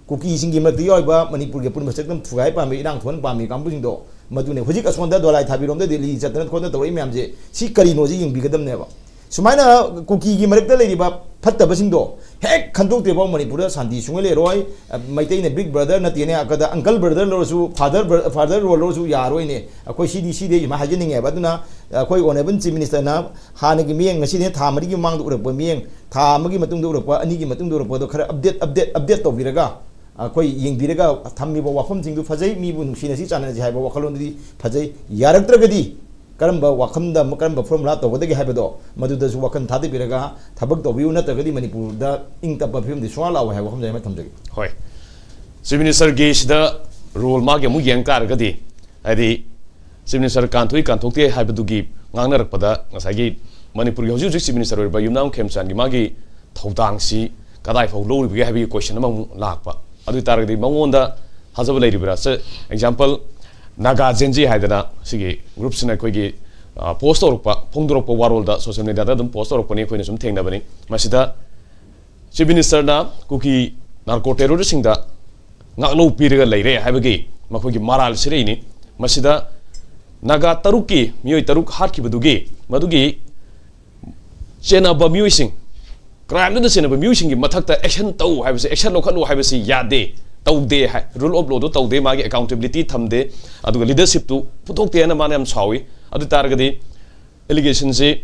ꯀꯨꯀꯤꯁꯤꯡꯒꯤ ꯃꯔꯛꯇ ꯌꯥꯎꯔꯤꯕ ꯃꯅꯤꯄꯨꯔꯒꯤ ꯑꯄꯨꯟꯕ ꯁꯛꯇꯝ ꯊꯨꯒꯥꯏ ꯄꯥꯝꯃꯤ, ꯏꯔꯥꯡ ꯊꯣꯛꯍꯟ ꯄꯥꯝꯃꯤ ꯀꯥꯡꯕꯨꯁꯤꯡꯗꯣ ꯃꯗꯨꯅꯦ꯫ ꯍꯧꯖꯤꯛ ꯑꯁꯣꯝꯗ ꯗꯣꯂꯥꯏ ꯊꯥꯕꯤꯔꯣꯝꯗ ꯗꯦꯜꯂꯤ ꯆꯠꯇꯅ ꯈꯣꯠꯇꯅ ꯇꯧꯔꯛꯏ ꯃꯌꯥꯝꯁꯦ ꯁꯤ ꯀꯔꯤꯅꯣꯁꯤ ꯌꯦꯡꯕꯤꯒꯗꯕꯅꯦꯕ꯫ ꯁꯨꯃꯥꯏꯅ ꯀꯨꯀꯤꯒꯤ ꯃꯔꯛꯇ ꯂꯩꯔꯤꯕ ꯐꯠꯇꯕꯁꯤꯡꯗꯣ ꯍꯦꯛ ꯈꯟꯗꯣꯛꯇ꯭ꯔꯤꯐꯥꯎ ꯃꯅꯤꯄꯨꯔꯗ ꯁꯥꯟꯇꯤ ꯁꯨꯡꯂꯩ ꯂꯩꯔꯣꯏ꯫ ꯃꯩꯇꯩꯅ big brother ꯅꯠꯇꯦꯅꯦ, ꯑꯀꯗ uncle brother ꯂꯧꯔꯁꯨ, father bro- father role ꯂꯧꯔꯁꯨ ꯌꯥꯔꯣꯏꯅꯦ꯫ ꯑꯩꯈꯣꯏ ꯁꯤꯗꯤ ꯁꯤꯗꯤ ꯁꯨꯃꯥꯏꯅ ꯍꯥꯏꯖꯅꯤꯡꯉꯦꯕ꯫ ꯑꯗꯨꯅ ꯑꯩꯈꯣꯏ Honourable Chief Minister ꯅ ꯍꯥꯟꯅꯒꯤ ꯃꯤꯠꯌꯦꯡ, ꯉꯁꯤꯗꯤ ꯊꯥ ꯃꯔꯤꯒꯤ ꯃꯃꯥꯡꯗ ꯎꯔꯛꯄ ꯃꯤꯠꯌꯦꯡ, ꯊꯥ ꯑꯃꯒꯤ ꯃꯇꯨꯡꯗ ꯎꯔꯛꯄ, ꯑꯅꯤꯒꯤ ꯃꯇꯨꯡꯗ ꯎꯔꯛꯄꯗꯣ ꯈꯔ update update update ꯇꯧꯕꯤꯔꯒ ꯑꯩꯈꯣꯏ ꯌꯦꯡꯕꯤꯔꯒ ꯊꯝꯃꯤꯕ ꯋꯥꯐꯝꯁꯤꯡꯗꯨ ꯐꯖꯩ, ꯃꯤꯕꯨ ꯅꯨꯡꯁꯤꯅꯁꯤ ꯆꯥꯟꯅꯅꯁꯤ ꯍꯥꯏꯕ ꯋꯥꯈꯜꯂꯣꯟꯗꯨꯗꯤ ꯐꯖꯩ꯫ ꯌꯥꯔꯛꯇ꯭ꯔꯒꯗꯤ ꯀꯔꯝꯕ ꯋꯥꯐꯝꯗ ꯀꯔꯝꯕ formula ꯇꯧꯒꯗꯒꯦ ꯍꯥꯏꯕꯗꯣ ꯃꯗꯨꯗꯁꯨ ꯋꯥꯈꯜ ꯊꯥꯗꯕꯤꯔꯒ ꯊꯕꯛ ꯇꯧꯕꯤꯌꯨ, ꯅꯠꯇ꯭ꯔꯒꯗꯤ ꯃꯅꯤꯄꯨꯔꯗ ꯏꯪ ꯇꯞꯄ ꯐꯤꯕꯝꯗꯤ ꯁꯨꯡꯂꯥꯛ ꯂꯥꯛꯑꯣꯏ ꯍꯥꯏꯕ ꯋꯥꯐꯝꯁꯦ ꯑꯃ ꯊꯝꯖꯒꯦ꯫ ꯍꯣꯏ, Chief Minister ꯒꯤ ꯁꯤꯗ role ꯃꯥꯒꯤ ꯑꯃꯨꯛ ꯌꯦꯡ ꯇꯥꯔꯒꯗꯤ, ꯍꯥꯏꯗꯤ Chief Minister ꯀꯥꯟꯊꯣꯛꯏ ꯀꯥꯟꯊꯣꯛꯇꯦ ꯍꯥꯏꯕꯗꯨꯒꯤ ꯉꯥꯡꯅꯔꯛꯄꯗ ꯉꯁꯥꯏꯒꯤ ꯃꯅꯤꯄꯨꯔꯒꯤ ꯍꯧꯖꯤꯛ ꯍꯧꯖꯤꯛ Chief Minister ꯑꯣꯏꯔꯤꯕ ꯌꯨꯝꯅꯥꯝ ꯈꯦꯝꯆꯥꯟꯒꯤ ꯃꯥꯒꯤ ꯊꯧꯗꯥꯡꯁꯤ ꯀꯗꯥꯏ ꯐꯥꯎ ꯂꯧꯔꯤꯕꯒꯦ ꯍꯥꯏꯕꯒꯤ question ꯑꯃꯃꯨꯛ ꯂꯥꯛꯄ꯫ ꯑꯗꯨ ꯑꯣꯏ ꯇꯥꯔꯒꯗꯤ ꯃꯉꯣꯟꯗ ꯊꯥꯖꯕ ꯂꯩꯔꯤꯕ꯭ꯔꯥ? ꯁꯦ, example, ꯅꯥꯒꯥ ꯖꯦꯟ ꯖꯤ ꯍꯥꯏꯗꯅ ꯁꯤꯒꯤ group ꯁꯤꯅ ꯑꯩꯈꯣꯏꯒꯤ, ꯑ, post ꯇꯧꯔꯛꯄ, ꯐꯣꯡꯗꯣꯔꯛꯄ ꯋꯥꯔꯣꯜꯗ social media ꯗ ꯑꯗꯨꯝ post ꯇꯧꯔꯛꯄꯅꯤ, ꯑꯩꯈꯣꯏꯅ ꯁꯨꯝ ꯊꯦꯡꯅꯕꯅꯤ꯫ ꯃꯁꯤꯗ Chief Minister ꯅ ꯀꯨꯀꯤ narco terrorist ꯁꯤꯡꯗ ꯉꯥꯛꯂꯧ ꯄꯤꯔꯒ ꯂꯩꯔꯦ ꯍꯥꯏꯕꯒꯤ ꯃꯈꯣꯏꯒꯤ ꯃꯔꯥꯜ ꯁꯤꯔꯛꯏꯅꯤ꯫ ꯃꯁꯤꯗ ꯅꯥꯒꯥ ꯇꯔꯨꯛꯀꯤ ꯃꯤꯑꯣꯏ ꯇꯔꯨꯛ ꯍꯥꯠꯈꯤꯕꯗꯨꯒꯤ ꯃꯗꯨꯒꯤ ꯆꯦꯟꯅꯕ ꯃꯤꯑꯣꯏꯁꯤꯡ, crime ꯗꯨꯗ ꯆꯦꯟꯅꯕ ꯃꯤꯑꯣꯏꯁꯤꯡꯒꯤ ꯃꯊꯛꯇ action ꯇꯧ ꯍꯥꯏꯕꯁꯤ, action ꯂꯧꯈꯠꯂꯨ ꯍꯥꯏꯕꯁꯤ ꯌꯥꯗꯦ, ꯇꯧꯗꯦ ꯍꯥꯏ, rule of law ꯗꯨ ꯇꯧꯗꯦ, ꯃꯥꯒꯤ accountability ꯊꯝꯗꯦ, ꯑꯗꯨꯒ leadership ꯇꯨ ꯄꯨꯊꯣꯛꯇꯦ ꯍꯥꯏꯅ ꯃꯥꯅ ꯌꯥꯝ ꯁꯥꯎꯏ꯫ ꯑꯗꯨ ꯇꯥꯔꯒꯗꯤ allegation ꯁꯤ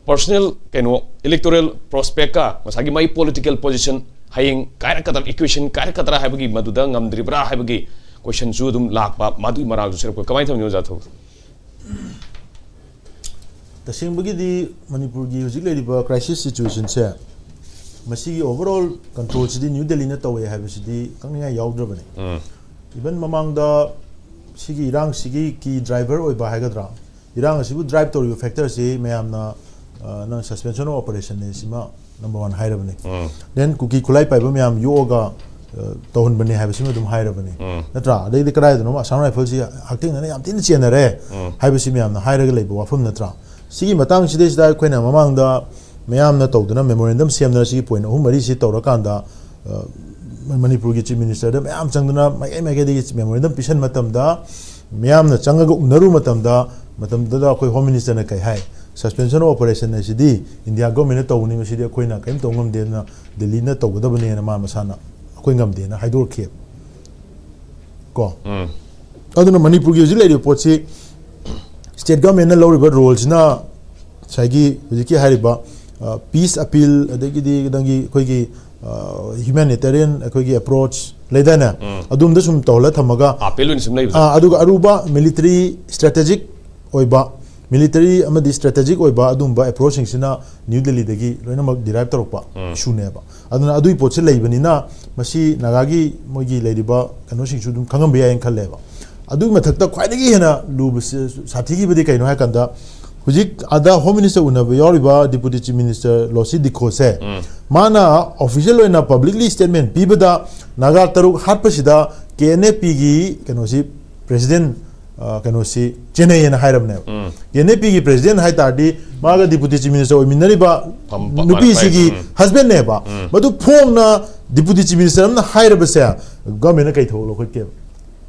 ꯄꯔꯁꯣꯅꯦꯜ ꯀꯩꯅꯣ, ꯏꯂꯦꯛꯇꯣꯔꯦꯜ ꯄ꯭ꯔꯣꯁꯄꯦꯛꯀ ꯉꯁꯥꯏꯒꯤ ꯃꯥꯒꯤ ꯄꯣꯂꯤꯇꯤꯀꯦꯜ ꯄꯣꯖꯤꯁꯟ ꯍꯌꯦꯡ ꯀꯥꯏꯔꯛꯀꯗ꯭ꯔꯥ, ꯏꯀ꯭ꯋꯦꯁꯟ ꯀꯥꯏꯔꯛꯀꯗ꯭ꯔꯥ ꯍꯥꯏꯕꯒꯤ, ꯃꯗꯨꯗ ꯉꯝꯗ꯭ꯔꯤꯕ꯭ꯔꯥ ꯍꯥꯏꯕꯒꯤ ꯀꯣꯏꯁꯟꯁꯨ ꯑꯗꯨꯝ ꯂꯥꯛꯄ, ꯃꯗꯨꯒꯤ ꯃꯔꯥꯜꯁꯨ ꯁꯤꯔꯛꯄ, ꯀꯃꯥꯏꯅ ꯇꯧꯅꯤ ꯑꯣꯖꯥ ꯊꯧ? ꯇꯁꯦꯡꯕꯒꯤꯗꯤ ꯃꯅꯤꯄꯨꯔꯒꯤ ꯍꯧꯖꯤꯛ ꯂꯩꯔꯤꯕ ꯀ꯭ꯔꯥꯏꯁꯤꯁ ꯁꯤꯆꯨꯋꯦꯁꯟꯁꯦ, ꯃꯁꯤꯒꯤ ꯑꯣꯚꯔ ꯑꯣꯜ ꯀꯟꯇ꯭ꯔꯣꯜꯁꯤꯗꯤ ꯅ꯭ꯌꯨ ꯗꯦꯜꯂꯤꯅ ꯇꯧꯋꯦ ꯍꯥꯏꯕꯁꯤꯗꯤ ꯈꯪꯅꯤꯡꯉꯥꯏ ꯌꯥꯎꯗ꯭ꯔꯕꯅꯤ꯫ ꯏꯚꯟ ꯃꯃꯥꯡꯗ ꯁꯤꯒꯤ ꯏꯔꯥꯡꯁꯤꯒꯤ ꯀꯤ ꯗ꯭ꯔꯥꯏꯚꯔ ꯑꯣꯏꯕ ꯍꯥꯏꯒꯗ꯭ꯔꯥ, ꯏꯔꯥꯡ ꯑꯁꯤꯕꯨ ꯗ꯭ꯔꯥꯏꯚ ꯇꯧꯔꯤꯕ ꯐꯦꯛꯇꯔꯁꯤ ꯃꯌꯥꯝꯅ, ꯑ, ꯅꯪ suspension of operation ꯅꯦ, ꯁꯤꯃ ꯅꯝꯕꯔ ꯋꯥꯟ ꯍꯥꯏꯔꯕꯅꯤ꯫ ꯗꯦꯟ ꯀꯨꯀꯤ ꯈꯨꯠꯂꯥꯏ ꯄꯥꯏꯕ ꯃꯌꯥꯝ ꯌꯣꯛꯑꯒ, ꯑ, ꯇꯧꯍꯟꯕꯅꯤ ꯍꯥꯏꯕꯁꯤꯃ ꯑꯗꯨꯝ ꯍꯥꯏꯔꯕꯅꯤ꯫ ꯅꯠꯇ꯭ꯔꯥ? ꯑꯗꯩꯗꯤ ꯀꯗꯥꯏꯗꯅꯣ ꯑꯁꯥꯝ ꯔꯥꯏꯐꯜꯁꯤ ꯍꯛꯊꯦꯡꯅꯅ ꯌꯥꯝ ꯊꯤꯅ ꯆꯦꯟꯅꯔꯦ ꯍꯥꯏꯕꯁꯤ ꯃꯌꯥꯝꯅ ꯍꯥꯏꯔꯒ ꯂꯩꯕ ꯋꯥꯐꯝ ꯅꯠꯇ꯭ꯔꯥ? ꯁꯤꯒꯤ ꯃꯇꯥꯡꯁꯤꯗꯩꯁꯤꯗ ꯑꯩꯈꯣꯏꯅ ꯃꯃꯥꯡꯗ ꯃꯌꯥꯝꯅ ꯇꯧꯗꯨꯅ ꯃꯦꯃꯣꯔꯦꯟꯗꯝ ꯁꯦꯝꯗꯅ ꯁꯤꯒꯤ ꯄꯣꯏꯟ ꯑꯍꯨꯝ ꯃꯔꯤꯁꯤ ꯇꯧꯔꯀꯥꯟꯗ, ꯑ, ꯃꯅꯤꯄꯨꯔꯒꯤ ꯆꯤꯐ ꯃꯤꯅꯤꯁꯇꯔꯗ ꯃꯌꯥꯝ ꯆꯪꯗꯨꯅ ꯃꯥꯏꯀꯩ ꯃꯥꯏꯀꯩꯗꯒꯤ ꯃꯦꯃꯣꯔꯦꯟꯗꯝ ꯄꯤꯁꯟ ꯃꯇꯝꯗ, ꯃꯤꯌꯥꯝꯅ ꯆꯪꯉꯒ ꯎꯅꯔꯨ ꯃꯇꯝꯗ, ꯃꯇꯝꯗꯨꯗ ꯑꯩꯈꯣꯏ ꯍꯣꯝ ꯃꯤꯅꯤꯁꯇꯔꯅ ꯀꯩ ꯍꯥꯏ? Suspension of operation ꯑꯁꯤꯗꯤ ꯏꯟꯗꯤꯌꯥ ꯒꯣꯔꯃꯦꯟꯅ ꯇꯧꯕꯅꯤ, ꯃꯁꯤꯗꯤ ꯑꯩꯈꯣꯏꯅ ꯀꯔꯤꯝ ꯇꯧ ꯉꯝꯗꯦꯅ, ꯗꯦꯜꯂꯤꯅ ꯇꯧꯒꯗꯕꯅꯦꯅ ꯃꯥ ꯃꯁꯥꯅ, ꯑꯩꯈꯣꯏ ꯉꯝꯗꯦꯅ ꯍꯥꯏꯗꯣꯔꯛꯈꯤ꯫ ꯀꯣ? ꯑꯗꯨꯅ ꯃꯅꯤꯄꯨꯔꯒꯤ ꯍꯧꯖꯤꯛ ꯂꯩꯔꯤꯕ ꯄꯣꯠꯁꯤ ꯁ꯭ꯇꯦꯠ ꯒꯣꯔꯃꯦꯟꯅ ꯂꯧꯔꯤꯕ ꯔꯣꯜꯁꯤꯅ ꯉꯁꯥꯏꯒꯤ ꯍꯧꯖꯤꯛꯀꯤ ꯍꯥꯏꯔꯤꯕ, ꯑ, ꯄꯤꯁ ꯑꯄꯤꯜ, ꯑꯗꯒꯤꯗꯤ ꯅꯪꯒꯤ ꯑꯩꯈꯣꯏꯒꯤ, ꯑ, ꯍ꯭ꯌꯨꯃꯦꯅꯤꯇꯦꯔꯤꯌꯟ ꯑꯩꯈꯣꯏꯒꯤ ꯑꯦꯄ꯭ꯔꯣꯆ ꯂꯩꯗꯥꯏꯅꯦ? ꯑꯗꯣꯝꯗ ꯁꯨꯝ ꯇꯧꯍꯜꯂ ꯊꯝꯃꯒ, ꯑꯄꯤꯜ ꯑꯣꯏꯅ ꯁꯨꯝ ꯂꯩꯕꯗꯣ꯫ ꯑ, ꯑꯗꯨꯒ ꯑꯔꯨꯕ ꯃꯤꯂꯤꯇꯔꯤ ꯁ꯭ꯇ꯭ꯔꯦꯇꯦꯖꯤꯛ ꯑꯣꯏꯕ, ꯃꯤꯂꯤꯇꯔꯤ ꯑꯃꯗꯤ ꯁ꯭ꯇ꯭ꯔꯦꯇꯦꯖꯤꯛ ꯑꯣꯏꯕ ꯑꯗꯨꯒꯨꯝꯕ ꯑꯦꯄ꯭ꯔꯣꯆꯁꯤꯡꯁꯤꯅ ꯅ꯭ꯌꯨ ꯗꯦꯜꯂꯤꯗꯒꯤ ꯂꯣꯏꯅꯃꯛ ꯗꯤꯔꯥꯏꯚ ꯇꯧꯔꯛꯄ ꯏꯁꯨꯅꯦꯕ꯫ ꯑꯗꯨꯅ ꯑꯗꯨꯒꯤ ꯄꯣꯠꯁꯤ ꯂꯩꯕꯅꯤꯅ ꯃꯁꯤ ꯅꯥꯒꯥꯒꯤ ꯃꯣꯏꯒꯤ ꯂꯩꯔꯤꯕ ꯀꯩꯅꯣꯁꯤꯡꯁꯨ ꯑꯗꯨꯝ ꯈꯪꯉꯝꯕ ꯌꯥꯏꯅ ꯈꯜꯂꯦꯕ꯫ ꯑꯗꯨꯒꯤ ꯃꯊꯛꯇ ꯈ꯭ꯋꯥꯏꯗꯒꯤ ꯍꯦꯟꯅ ꯂꯨꯕꯁꯤ, ꯁꯥꯊꯤꯈꯤꯕꯗꯤ ꯀꯩꯅꯣ ꯍꯥꯏ ꯀꯥꯟꯗ, ꯍꯧꯖꯤꯛ ꯑꯥꯗ ꯍꯣꯝ ꯃꯤꯅꯤꯁꯇꯔ ꯎꯅꯕ ꯌꯥꯎꯔꯤꯕ ꯗꯤꯄꯨꯇꯤ ꯆꯤꯐ ꯃꯤꯅꯤꯁꯇꯔ ꯂꯣꯁꯤ ꯗꯤꯈꯣꯁꯦ, ꯃꯥꯅ ꯑꯣꯐꯤꯁꯤꯌꯦꯜ ꯑꯣꯏꯅ ꯄꯕ꯭ꯂꯤꯛꯂꯤ ꯁ꯭ꯇꯦꯠꯃꯦꯟ ꯄꯤꯕꯗ ꯅꯥꯒꯥ ꯇꯔꯨꯛ ꯍꯥꯠꯄꯁꯤꯗ ꯀꯦ ꯑꯦꯟ ꯑꯦꯐ ꯄꯤꯒꯤ ꯀꯩꯅꯣꯁꯤ, ꯄ꯭ꯔꯦꯁꯤꯗꯦꯟ, ꯑ, ꯀꯩꯅꯣꯁꯤ ꯆꯦꯟꯅꯩꯌꯦꯅ ꯍꯥꯏꯔꯕꯅꯦꯕ꯫ ꯀꯦ ꯑꯦꯟ ꯑꯦꯐ ꯄꯤꯒꯤ ꯄ꯭ꯔꯦꯁꯤꯗꯦꯟ ꯍꯥꯏ ꯇꯥꯔꯗꯤ ꯃꯥꯒ ꯗꯤꯄꯨꯇꯤ ꯆꯤꯐ ꯃꯤꯅꯤꯁꯇꯔ ꯑꯣꯏꯃꯤꯟꯅꯔꯤꯕ ꯐꯝ-, ꯐꯝ-, ꯅꯨꯄꯤꯁꯤꯒꯤ ꯎꯝ꯫ ꯍꯁꯕꯦꯟꯅꯦꯕ꯫ ꯃꯗꯨ ꯐꯣꯡꯅ ꯗꯤꯄꯨꯇꯤ ꯆꯤꯐ ꯃꯤꯅꯤꯁꯇꯔ ꯑꯃꯅ ꯍꯥꯏꯔꯕꯁꯦ ꯒꯚꯔꯟꯃꯦꯟꯠꯅ ꯀꯩ ꯊꯧ ꯂꯧꯈꯠꯀꯦꯕ?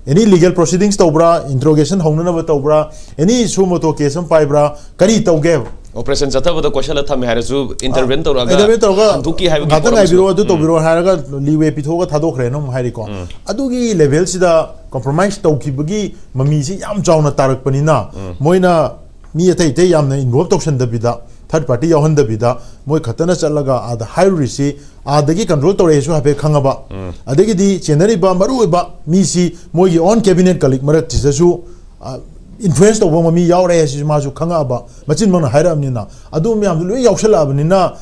ꯑꯦꯅꯤ ꯂꯤꯒꯦꯜ ꯄ꯭ꯔꯣꯁꯤꯗꯤꯡꯁ ꯇꯧꯕ꯭ꯔꯥ? ꯏꯟꯇꯔꯣꯒꯦꯁꯟ ꯍꯧꯅꯅꯕ ꯇꯧꯕ꯭ꯔꯥ? ꯑꯦꯅꯤ ꯁꯨ ꯃꯣꯇꯣ ꯀꯦꯁ ꯑꯃ ꯄꯥꯏꯕ꯭ꯔꯥ? ꯀꯔꯤ ꯇꯧꯒꯦꯕ? ꯑꯣꯄꯔꯦꯁꯟ ꯆꯠꯊꯕꯗ ꯀꯣꯏꯁꯜꯂ ꯊꯝꯃꯦ ꯍꯥꯏꯔꯁꯨ, ꯏꯟꯇꯔꯚꯦꯟ ꯇꯧꯔꯛꯑꯒ ꯏꯟꯇꯔꯚꯦꯟ ꯇꯧꯔꯒ ꯍꯟꯗꯣꯛꯀꯤ ꯍꯥꯏꯕꯒꯤ ꯉꯥꯛꯇꯪ ꯄꯣꯠ ꯑꯃꯁꯨ ꯉꯥꯏꯕꯤꯔꯣ, ꯑꯗꯨ ꯇꯧꯕꯤꯔꯣ ꯍꯥꯏꯔꯒ ꯂꯤꯋꯦ ꯄꯤꯊꯣꯛꯑꯒ ꯊꯥꯗꯣꯛꯈ꯭ꯔꯦꯅ ꯑꯃꯨꯛ ꯍꯥꯏꯔꯤꯀꯣ꯫ ꯑꯗꯨꯒꯤ ꯂꯦꯚꯦꯜꯁꯤꯗ ꯀꯣꯝꯄ꯭ꯔꯣꯃꯥꯏꯁ ꯇꯧꯈꯤꯕꯒꯤ ꯃꯃꯤꯁꯤ ꯌꯥꯝ ꯆꯥꯎꯅ ꯇꯥꯔꯛꯄꯅꯤꯅ, ꯃꯣꯏꯅ ꯃꯤ ꯑꯇꯩ ꯑꯇꯩ ꯌꯥꯝꯅ ꯏꯟꯚꯣꯜꯕ ꯇꯧꯁꯟꯗꯕꯤꯗ, ꯊꯥꯔꯠ ꯄꯥꯔꯇꯤ ꯌꯥꯎꯍꯟꯗꯕꯤꯗ ꯃꯣꯏ ꯈꯛꯇꯅ ꯆꯠꯂꯒ ꯑꯥꯗ ꯍꯥꯏꯔꯨꯔꯤꯁꯤ, ꯑꯥꯗꯒꯤ ꯀꯟꯇ꯭ꯔꯣꯜ ꯇꯧꯔꯛꯑꯦꯁꯨ ꯍꯥꯏꯐꯦꯠ ꯈꯪꯉꯕ, ꯑꯗꯒꯤꯗꯤ ꯆꯦꯟꯅꯔꯤꯕ ꯃꯔꯨꯑꯣꯏꯕ ꯃꯤꯁꯤ ꯃꯣꯏꯒꯤ ꯑꯣꯟ ꯀꯦꯕꯤꯅꯦꯠ ꯀꯂꯤꯛ ꯃꯔꯛꯁꯤꯗꯁꯨ ꯏꯟꯐ꯭ꯂꯨꯌꯦꯟꯁ ꯇꯧꯕ ꯑꯃ ꯃꯤ ꯌꯥꯎꯔꯦ ꯍꯥꯏꯁꯤꯁꯨ ꯃꯥꯁꯨ ꯈꯪꯉꯛꯑꯕ, ꯃꯆꯤꯟꯃꯛꯅ ꯍꯥꯏꯔꯛꯑꯕꯅꯤꯅ꯫ ꯑꯗꯨ ꯃꯌꯥꯝꯗꯨ ꯂꯣꯏ ꯌꯥꯎꯁꯜꯂꯛꯑꯕꯅꯤꯅ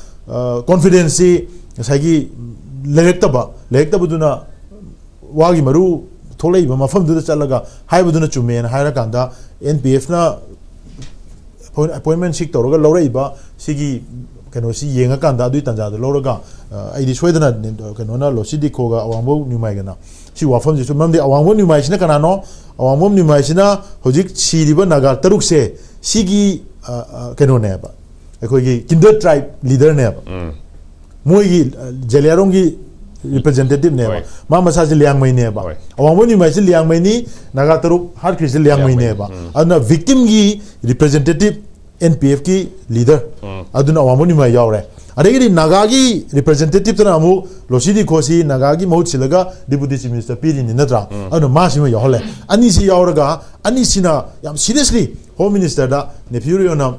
ꯀꯣꯟꯐꯤꯗꯦꯟꯁꯁꯤ ꯉꯁꯥꯏꯒꯤ ꯂꯩꯔꯛꯇꯕ, ꯂꯩꯔꯛꯇꯕꯗꯨꯅ ꯋꯥꯒꯤ ꯃꯔꯨ ꯊꯣꯛꯂꯛꯏꯕ ꯃꯐꯝꯗꯨꯗ ꯆꯠꯂꯒ ꯍꯥꯏꯕꯗꯨꯅ ꯆꯨꯝꯃꯦꯅ ꯍꯥꯏꯔꯀꯥꯟꯗ, ꯑꯦꯟ ꯄꯤ ꯑꯦꯐꯅ ꯑꯦꯄꯣꯏꯟꯃꯦꯟ ꯁꯤꯛ ꯇꯧꯔꯒ ꯂꯧꯔꯛꯏꯕ ꯁꯤꯒꯤ ꯀꯩꯅꯣꯁꯤ ꯌꯦꯡꯉꯀꯥꯟꯗ, ꯑꯗꯨꯒꯤ ꯇꯥꯟꯖꯥꯗꯨ ꯂꯧꯔꯒ, ꯑ, ꯑꯩꯗꯤ ꯁꯣꯏꯗꯅ ꯀꯩꯅꯣꯅ, ꯂꯣꯁꯤ ꯗꯤꯈꯣꯒ ꯑꯋꯥꯡꯕꯧ ꯅ꯭ꯌꯨꯃꯥꯏꯒꯅ ꯁꯤ ꯋꯥꯐꯝꯁꯤꯁꯨ, ꯃꯔꯝꯗꯤ ꯑꯋꯥꯡꯕꯧ ꯅ꯭ꯌꯨꯃꯥꯏꯁꯤꯅ ꯀꯅꯥꯅꯣ? ꯑꯋꯥꯡꯕꯧ ꯅ꯭ꯌꯨꯃꯥꯏꯁꯤꯅ ꯍꯧꯖꯤꯛ ꯁꯤꯔꯤꯕ ꯅꯥꯒꯥ ꯇꯔꯨꯛꯁꯦ ꯁꯤꯒꯤ, ꯑ, ꯑ, ꯀꯩꯅꯣꯅꯦꯕ, ꯑꯩꯈꯣꯏꯒꯤ ꯀꯤꯟꯗꯔ ꯇ꯭ꯔꯥꯏꯕ ꯂꯤꯗꯔꯅꯦꯕ꯫ ꯃꯣꯏꯒꯤ, ꯑ, ꯖꯦꯂꯤꯌꯥꯔꯣꯡꯒꯤ ꯔꯤꯄ꯭ꯔꯦꯖꯦꯟꯇꯦꯇꯤꯚꯅꯦꯕ꯫ ꯍꯣꯏ꯫ ꯃꯥ ꯃꯁꯥꯁꯦ ꯂꯤꯌꯥꯡꯃꯩꯅꯦꯕ꯫ ꯍꯣꯏ꯫ ꯑꯋꯥꯡꯕꯧ ꯅ꯭ꯌꯨꯃꯥꯏꯁꯦ ꯂꯤꯌꯥꯡꯃꯩꯅꯤ, ꯅꯥꯒꯥ ꯇꯔꯨꯛ ꯍꯥꯠꯈ꯭ꯔꯤꯁꯦ ꯂꯤꯌꯥꯡꯃꯩꯅꯦꯕ꯫ ꯂꯤꯌꯥꯡꯃꯩ꯫ ꯎꯝ꯫ ꯑꯗꯨꯅ ꯚꯤꯛꯇꯤꯝꯒꯤ ꯔꯤꯄ꯭ꯔꯦꯖꯦꯟꯇꯦꯇꯤꯚ, ꯑꯦꯟ ꯄꯤ ꯑꯦꯐꯀꯤ ꯂꯤꯗꯔ, ꯎꯝ꯫ ꯑꯗꯨꯅ ꯑꯋꯥꯡꯕꯧ ꯅ꯭ꯌꯨꯃꯥꯏ ꯌꯥꯎꯔꯦ꯫ ꯑꯗꯒꯤꯗꯤ ꯅꯥꯒꯥꯒꯤ ꯔꯤꯄ꯭ꯔꯦꯖꯦꯟꯇꯦꯇꯤꯚꯇꯅ ꯑꯃꯨꯛ ꯂꯣꯁꯤ ꯗꯤꯈꯣꯁꯤ ꯅꯥꯒꯥꯒꯤ ꯃꯍꯨꯠ ꯁꯤꯜꯂꯒ ꯗꯤꯄꯨꯇꯤ ꯆꯤꯐ ꯃꯤꯅꯤꯁꯇꯔ ꯄꯤꯔꯤꯅꯤ ꯅꯠꯇ꯭ꯔꯥ? ꯎꯝ꯫ ꯑꯗꯨꯅ ꯃꯥꯁꯤꯃ ꯌꯥꯎꯍꯜꯂꯦ꯫ ꯑꯅꯤꯁꯤ ꯌꯥꯎꯔꯒ, ꯑꯅꯤꯁꯤꯅ ꯌꯥꯝ ꯁꯤꯔꯤꯌꯁꯂꯤ ꯍꯣꯝ ꯃꯤꯅꯤꯁꯇꯔꯗ ꯅꯦꯐꯤꯌꯨ ꯔꯤꯑꯣꯅ